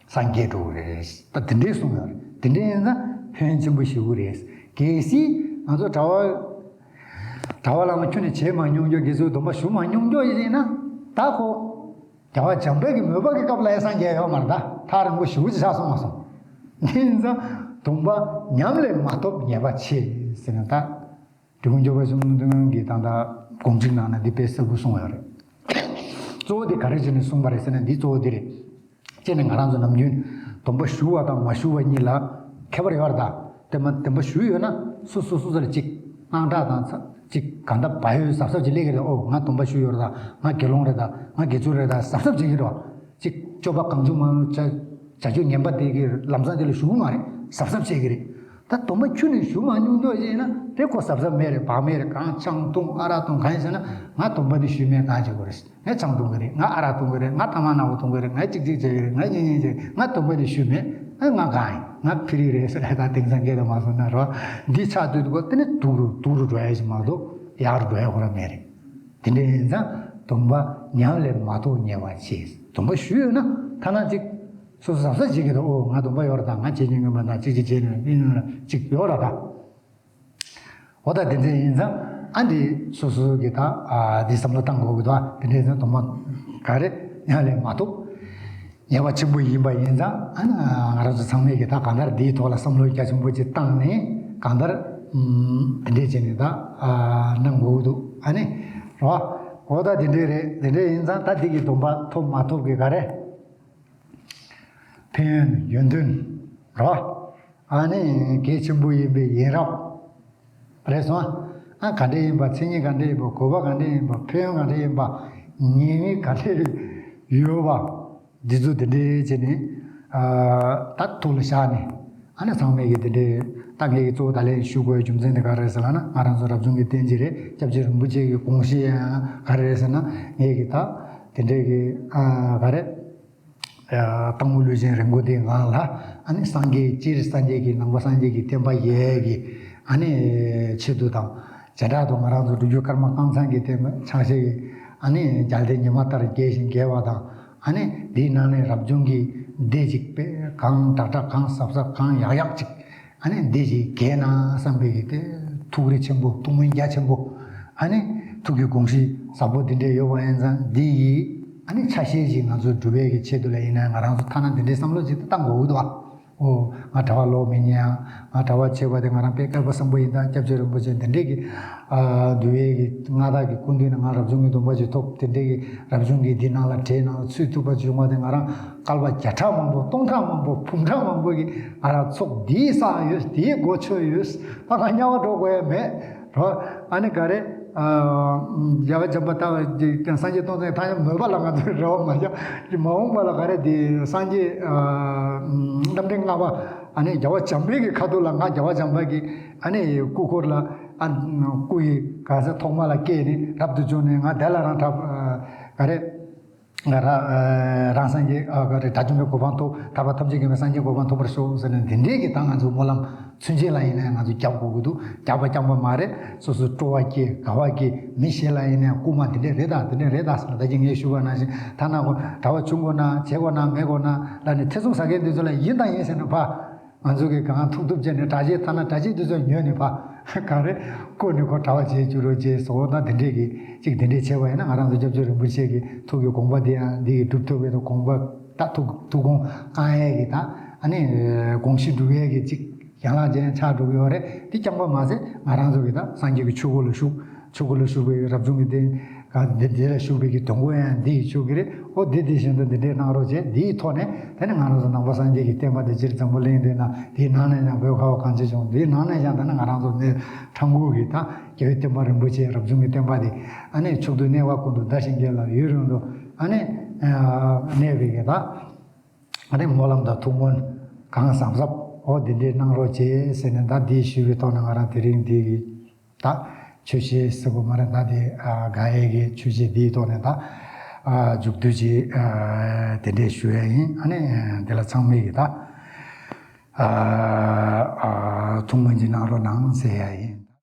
སངས་རྒྱས་འགྲོ་གི་རེད། ད་དེ་འདྲས་གསུངས་ཡོད་རེད། དེ་འདྲས་ཡིན་ན་ཕན་ཆེན་པོ་ཞེ་པོ་རེད། གལ་སྲིད་ང་ཚོ་གྲྭ་པ་གྲྭ་པ་བླ་མ་ཁྱོན་ནས་བྱེད་མ་མྱོང་རྒྱུ། དགེ་ཚུལ་སྡོམ་པ་ཞུ་མ་མྱོང་རྒྱུ་ཡིན་ན། ད་ཁོ་རྒྱལ་བ་བྱམས་པའི་གི་མོས་པ་གི་སྐབས་ལ་ཡང་སངས་རྒྱས་ཡོད་མ་རེད་ད། ཐག་རིང་པོ་ཞེ་པོ་ཅིག་ཆགས་སོང་མ་སོང་། དེ་ཡིན་ཙང་སྡོམ་པ་ཉམས་ལས་མ་ཐོབ་ཉེས་པ་ཆེ་ཟེར་ན། ད་འབྲི་གུང་སྐྱོབ་པ་ཆེན་པོ་མདུན་གྱི་ད་ལྟ་དགོངས་གཅིག་ནང་ན་འདི་དཔེ་གསལ་པོ་གསུངས་ཡོད་རེད། གཙོ་བོ་དེ་ག་རེ་བྱས་ནས་གསུངས་པ་རེད་ཟེར་ན། འདི་གཙོ་བོ་འདི་རེད། སྤྱིར་ནས་ང་རང་ཚོ་ནམ་རྒྱུན་སྡོམ་པ་ཞུ་བ་དང་མ་ཞུ་བ་གཉིས་ལ་ཁྱད་པར་ཡོད་རེད་ད། དེ་མ་སྡོམ་པ་ཞུས་ཡོད་ན་སོ་སོ་སོ་སོ་ལ་ཅིག་དངངས་སྐྲག་དང་ཚ་ཅིག་གང་ལྟར་བག་ཡོད་གཟབ་གཟབ་ཅིག་སླེབས་ཀྱི་རེད། ཨོ་ང་སྡོམ་པ་ཞུས་ཡོད་རེད་ད། ང་དགེ་སློང་རེད་ད། ང་དགེ་ཚུལ་རེད་ད། གཟབ་གཟབ་བྱེད་ཀྱི་རེད་བ། ཅིག་སྤྱོད་པ་གང་བྱུང་མང་བྱུང་བྱ་བྱ་སྤྱོད་ངན་པ་དེ་གི་ལམ་སང་དེ་ལ་ཞུགས་མ་རེད། གཟབ་གཟབ་བྱེད་ཀྱི་རེད། ད་སྡོམ་པ་ཁྱོན་ནས་ཞུ་མ་མྱོང་རྒྱུ་ཅིག་ཡིན་ན་དེ་ཁོ་གཟབ་གཟབ་མེད་རེད། བག་མེད་རེད། གང་ཆང་འཐུང་ཨ་རག་འཐུང་གང་ཡིན་ཟེར་ན། ང་སྡོམ་པ་འདི་ཞུས་མེད། གང་བྱེད་དགོས་རེད། ངས་ཆང་འཐུང་གི་རེད། ང་ཨ་རག་འཐུང་གི་རེད། ང་ཐ་མག་ནག་པོ་འཐུང་གི་རེད། ང་གཅིག་གཅིག་བྱེད་ཀྱི་རེད། ང་གཉིས་གཉིས་བྱེད། ང་སྡོམ་པ་འདི་ཞུས་མེད། ཨ་ང་གང་ཡིན། ང་ཕི་རི་རེད་ཟེར་ད་དེང་སང་སྐད་དུ་མ་སོང་ན་རོ། འདི་ཆགས་དུས་དུ་གོ་དེ་ནི་སྡུག་རུ་སྡུག་རུ་འགྲོ་ཡ་ཞིག་མ་གཏོགས་ཡག་རུ་འགྲོ་ཡ་ཁོ་རང་མེད་རེད། དེ་འདྲ་ཡིན་ཙང་སྡོམ་པ་ཉམས་ལས་མ་ཐོབ་ཉེས་པ་ཆེ། སྡོམ་པ་ཞུས་ཡོད་ན་ཐ་ན་ཅིག་སོ་སོ་གཟབ་གཟབ་བྱེད་ཀྱི་འདུག་ཨོ་ང་སྡོམ་པ་ཡོད་རེད་ད། ང་བྱེད་ཉན་གྱི་མ་ད་ཅིག་ཅིག་བྱེད་ནས་ཡིན་ན་ཅིག་ཡོད་རེད་ད། འོ་ད་དེ་འདྲ་ཡིན་ཙང་ཨ་འདི་སོ་སོ་གི་ད་ཨ་འདི་བསམ་བློ་བཏང་དགོས་ཀྱི་འདུག་ཨ་དེ་འདྲ་ཡིན་ཙང་སྡོམ་པ་ག་རེ་ཉམས་ལས་མ་ཐོབ་ཉེས་པ་ཆེན་པོ་ཡིན་པ་ཡིན་ཙང་། ཨ་ནི་ང་རང་ཚོ་ཚང་མས་ཀྱི་ད་གང་ལྟར་འདིའི་ཐོག་ལ་བསམ་བློ་རྒྱ་ཆེན་པོ་ཅིག་བཏང་ནས་གང་ལྟར་ཨམ་དེ་འདྲས་བྱས་ནས་ད་ཨ་གནང་དགོས་ཀྱི་འདུག་ཨ་ནི་རོ། འོ་ད་དེ་འདྲས་རེད། དེ་འདྲས་ཡིན་ཙང་ད་འདི་གི་སྡོམ་པ་ཐོབ་མ་ཐོབ་ཀྱི་ག་རེ། ཕན་ཡོན་ཡོན་ཏན་རོ། ཨ་ནི་གལ་ཆེན་པོ་ཡིན་པའི་ཡིན་རབས་རེད་སོང་། ཨ་ག་འདྲ་ཡིན་པ། མཚན་ཉིད་ག་འདྲ་ཡིན་པ། གོ་བ་ག་འདྲ་ཡིན་པ། ཕན་ཡོན་ག་འདྲ་ཡིན་པ། ཉེས་དམིགས་ག་འདྲ་ཡོད་པ། འདི་ཚོ་དེ་འདྲའི་བྱས་ནས་ཨ་ད་ཐུགས་ལ་བཞག་ནས། ཨ་ནི་ཚང་མས་ཀྱི་དེ་འདྲའི་ད་ངས་ཀྱི་གཙོ་བོ་ད་ལན་ཞུ་དགོས་རྒྱུ་མཚན་དེ་ག་རེ་རེད་ཟེར་ལབ་ན། ང་རང་ཚོ་རབ་བྱུང་གི་རྟེན་གྱི་རེད། སྐྱབས་རྗེ་རིན་པོ་ཆེ་གི་དགོངས་གཞི་ཡང་ག་རེ་རེད་ཟེར་ན། ངས་ཀྱི་ད་དེ་འདྲའི་གི་ཨ་ག་རེ། སྟག་མོ་ཀླུ་ཆེན་རིན་པོ་ཆེའི་ངང་ལ། ཨ་ནི་སངས་རྒྱས་སྤྱིར་སངས་རྒྱས་ཀྱི་ནང་པ་སངས་རྒྱས་ཀྱི་བསྟན་པ་ཡས་ཀྱི་ཨ་ནི་ཆེད་དུ་དང་། བྱེ་བྲག་ཏུ་ང་རང་ཚོ་སྒྲུབ་བརྒྱུད་ཀརྨ་རྐང་ཚང་གི་བསྟན་པ་ཕྱག་བཞེས་ཀྱི་ཨ་ནི་རྒྱལ་བསྟན་ཉི་མ་ལྟར་རྒྱས་ཤིང་རྒྱས་པ་དང་། ཨ་ནི་འདིའི་ནང་ནས་རབ་བྱུང་གི་སྡེ་གཅིག་པས་གང་དྲག་དྲག་གང་ཟབ་ཟབ་གང་ཡག་ཡག་ཅིག་ཨ་ནི་འདི་ཞིག་གས་ན་བསམ་པའི་གི་དེ་ཐུགས་རེ་ཆེན་པོ། ཐུགས་སྨོན་རྒྱ་ཆེན་པོ། ཨ་ནི་ཐུགས་ཀྱི་དགོངས་གཞི་ཟབ་པོ་འདི་འདྲས་ཡོད་པ་ཡིན་ཙང་། འདི་ཡི་ཨ་ནི་ཆ་ཤས་ཤིག་ང་ཚོ་སྒྲུབ་པའི་གི་ཆེད་དུ་ལ་ཡིན་ན། ང་རང་ཚོ་ཐ་ན་འདི་འདྲའི་བསམ་བློ་ཅིག་ཏུ་བཏང་དགོས་ཀྱི་འདུག་བ། ཨོ། ང་གྲྭ་པ་ལོག་མི་ཉན་ཡ། ང་གྲྭ་པ་བྱེད་པ་དེ་ང་རང་དཔེ་དཀར་པོ་བཟང་པོ་ཡིན་ད། སྐྱབས་རྗེ་རིན་པོ་ཆེ་འདི་འདྲས་ཀྱི་ཨ་འདུལ་བའི་གི་མངའ་བདག་གི་སྐུ་མདུན་ནས་ང་རབ་བྱུང་གི་སྡོམ་པ་ཅིག་ཐོབ། དེ་འདྲས་ཀྱི་རབ་བྱུང་གི་འདི་ནང་ལ་གྲས་ནང་ལ་ཚུད་ཐུབ་པ་བྱུང་བ་དེ་ང་རང་སྐལ་པ་བརྒྱ་ཕྲག་མང་པོ་སྟོང་ཕྲག་མང་པོ་འབུམ་ཕྲག་མང་པོ་གི་ང་རང་ཚོགས་འདིའི་བསགས་ཡོད། འདིའི་གོ་ཆོད་ཡོད། ད་ང་དམྱལ་བ་འགྲོ་དགོས་ཡ་མེད་རོ། ཨ་ནི་ག་རེ། ཨ་རྒྱལ་བ་བྱམས་པ་ད་སངས་རྒྱས་སྟོང་ཚང་ཐ་སྙད་མོས་པ་ལ་ང་ཚོའི་རེ་བ་མ་བྱ། མ་འོངས་པ་ལ་ག་རེ་དེ་སངས་རྒྱས་ཨ་རྣམ་འདྲེན་ལྔ་པ། ཨ་ནི་རྒྱལ་བ་བྱམས་པའི་གི་ཁ་ཐུག་ལ་ང་རྒྱལ་བ་བྱམས་པ་གི་ཨ་ནི་སྐུ་འཁོར་ལ། ཨ་སྐུ་ཡི་ག་ས་ཐོག་མ་ལ་སྐྱེས་ནས་རབ་ཏུ་བྱུང་ནས། ང་དེ་ལ་རང་གྲགས་ག་རེ། ང་རང་རང་སངས་རྒྱས་ཨ་ག་རེ་དགྲ་བཅོམ་པའི་གོ་འཕང་ཐོབ། ཐར་པ་ཐམས་ཅད་མཁྱེན་པའི་སངས་རྒྱས་གོ་འཕང་ཐོབ་པར་ཤོག་ཟེར་ནས་འདི་འདྲས་ཀྱི་ད་ང་ཚོ་སྨོན་ལམ་ཚུན་ཆད་ལ་ཡིན་ན་ང་ཚོ་རྒྱབ་དགོས་ཀྱི་འདུག་རྒྱབ་པ་རྐྱང་པ་མ་རེད། སོ་སོ་སྤྲོ་བ་སྐྱེ། དགའ་བ་སྐྱེ། མི་གཞན་ལ་ཡིན་ན་སྐུལ་མ་འདི་འདྲས་རེད་ད། འདི་འདྲས་རེད་ད་ཟེར་ན། ད་ཅི་ངས་ཞུས་པ་ནང་བཞིན་ཐ་ན་ཁོ་གྲྭ་པ་བྱུང་དགོས་ན་བྱེད་དགོས་ན་མེད་དགོས་ན་ལ་ནི་ཐེ་ཚོམ་ཟ་མཁན་འདི་ཚོ་ལ་ཡིན་དང་ཡིན་ཟེར་ན་ཕ། ང་ཚོ་གིས་གང་ཐུབ་ཐུབ་བྱས་ནས་གྲྭ་ཆས་ཐ་ན་གྲྭ་ཆས་འདི་ཚོ་ཉོས་ནས་ཕ། ག་རེ། བསྐུར་ནས་ཁོ་གྲྭ་པ་བྱེད་བཅུག་རོགས་བྱས་སོ། ད་འདི་འདྲས་ཀྱི་ཅིག་འདི་འདྲས་བྱས་པ་ཡིན་ན། ང་རང་ཚོ་སྐྱབས་རྗེ་རིན་པོ་ཆེ་གི་ཐུགས་ཀྱི་དགོངས་པ་འདི་ཡང་འདི་གི་སྒྲུབ་ཐུབ་པའི་དགོངས་པ། ད་ཐུགས་ཐུགས་དགོངས་བསྐང་ཡས་ཀྱི་ད་ཨ་ནི་དགོངས་གཞི་སྒྲུབ་ཡས་ཀྱི་ཅིག་ཡན་ལག་ཅན་ཆགས་འགྲོ་གི་ཡོད་རེད། འདི་རྐྱང་པ་མ་ཟད་ང་རང་ཚོ་གི་ད་སངས་རྒྱས་ཀྱི་ཆོས་སྒོ་ལ་ཞུགས། ཆོས་སྒོ་ལ་ཞུགས་པའི་རབ་བྱུང་གི་རྟེན་ག་འདི་འདི་ལ་ཞུགས་པའི་གི་དོན་དགོས་ཡང་འདི་ཡི་ཆོས་ཀྱི་རེད། ཨོ་འདི་འདི་བཞིན་དུ་འདི་འདྲའི་གནང་རོགས་བྱས། འདིའི་ཐོག་ནས་དེ་ནི་ང་རང་ཚོ་ནང་པ་སངས་རྒྱས་ཀྱི་བསྟན་པ་འདི་སྤྱིར་འཛམ་བུ་གླིང་འདི་ན། འདིའི་ནང་ནས་ཀྱང་བོད་ཁ་བ་གངས་ཅན་ལྗོངས་འདིའི་ནང་ནས་ཀྱང་ད་ནི་ང་རང་ཚོ་གནས་ཁྲ་འགུ་གི་ད་རྒྱལ་བའི་བསྟན་པ་རིན་པོ་ཆེ་རབ་བྱུང་གི་བསྟན་པ་འདི་ཨ་ནི་ཕྱོགས་དུས་གནས་བབ་ཀུན་ཏུ་ཟླ་ཞིང་རྒྱས་ལ་ཡུན་རིང་དུ་ཨ་ནི་གནས་པའི་གི་ད། ཨ་ནི་སྨོན་ལམ་དང་ཐུགས་སྨོན་གང་ཟབ་ཟབ་འོ་འདི་འདྲའི་གནང་རོགས་བྱས་ཟེར་ནས། ད་འདི་ཞུས་པའི་ཐོག་ནས་ང་རང་དེ་རིང་འདི་གི་ད་ཆོས་བཤད་ཟེར་དགོས་མ་རེད། ད་འདི་ཨ་དགའ་ཡས་ཀྱི་ཆོས་བཤད་འདིའི་ཐོག་ནས་ད་ཨ་མཇུག་བསྡུ་ཅིག་ཨ་དེ་འདྲས་ཞུ་ཡ་ཡིན། ཨ་ནི་འདི་ལ་ཚང་མས་ཀྱི་ད་ཨ་ཨ་ཐུགས་སྨོན་ཅིག་གནང་རོགས་གནང་ཟེར་ཡ་ཡིན།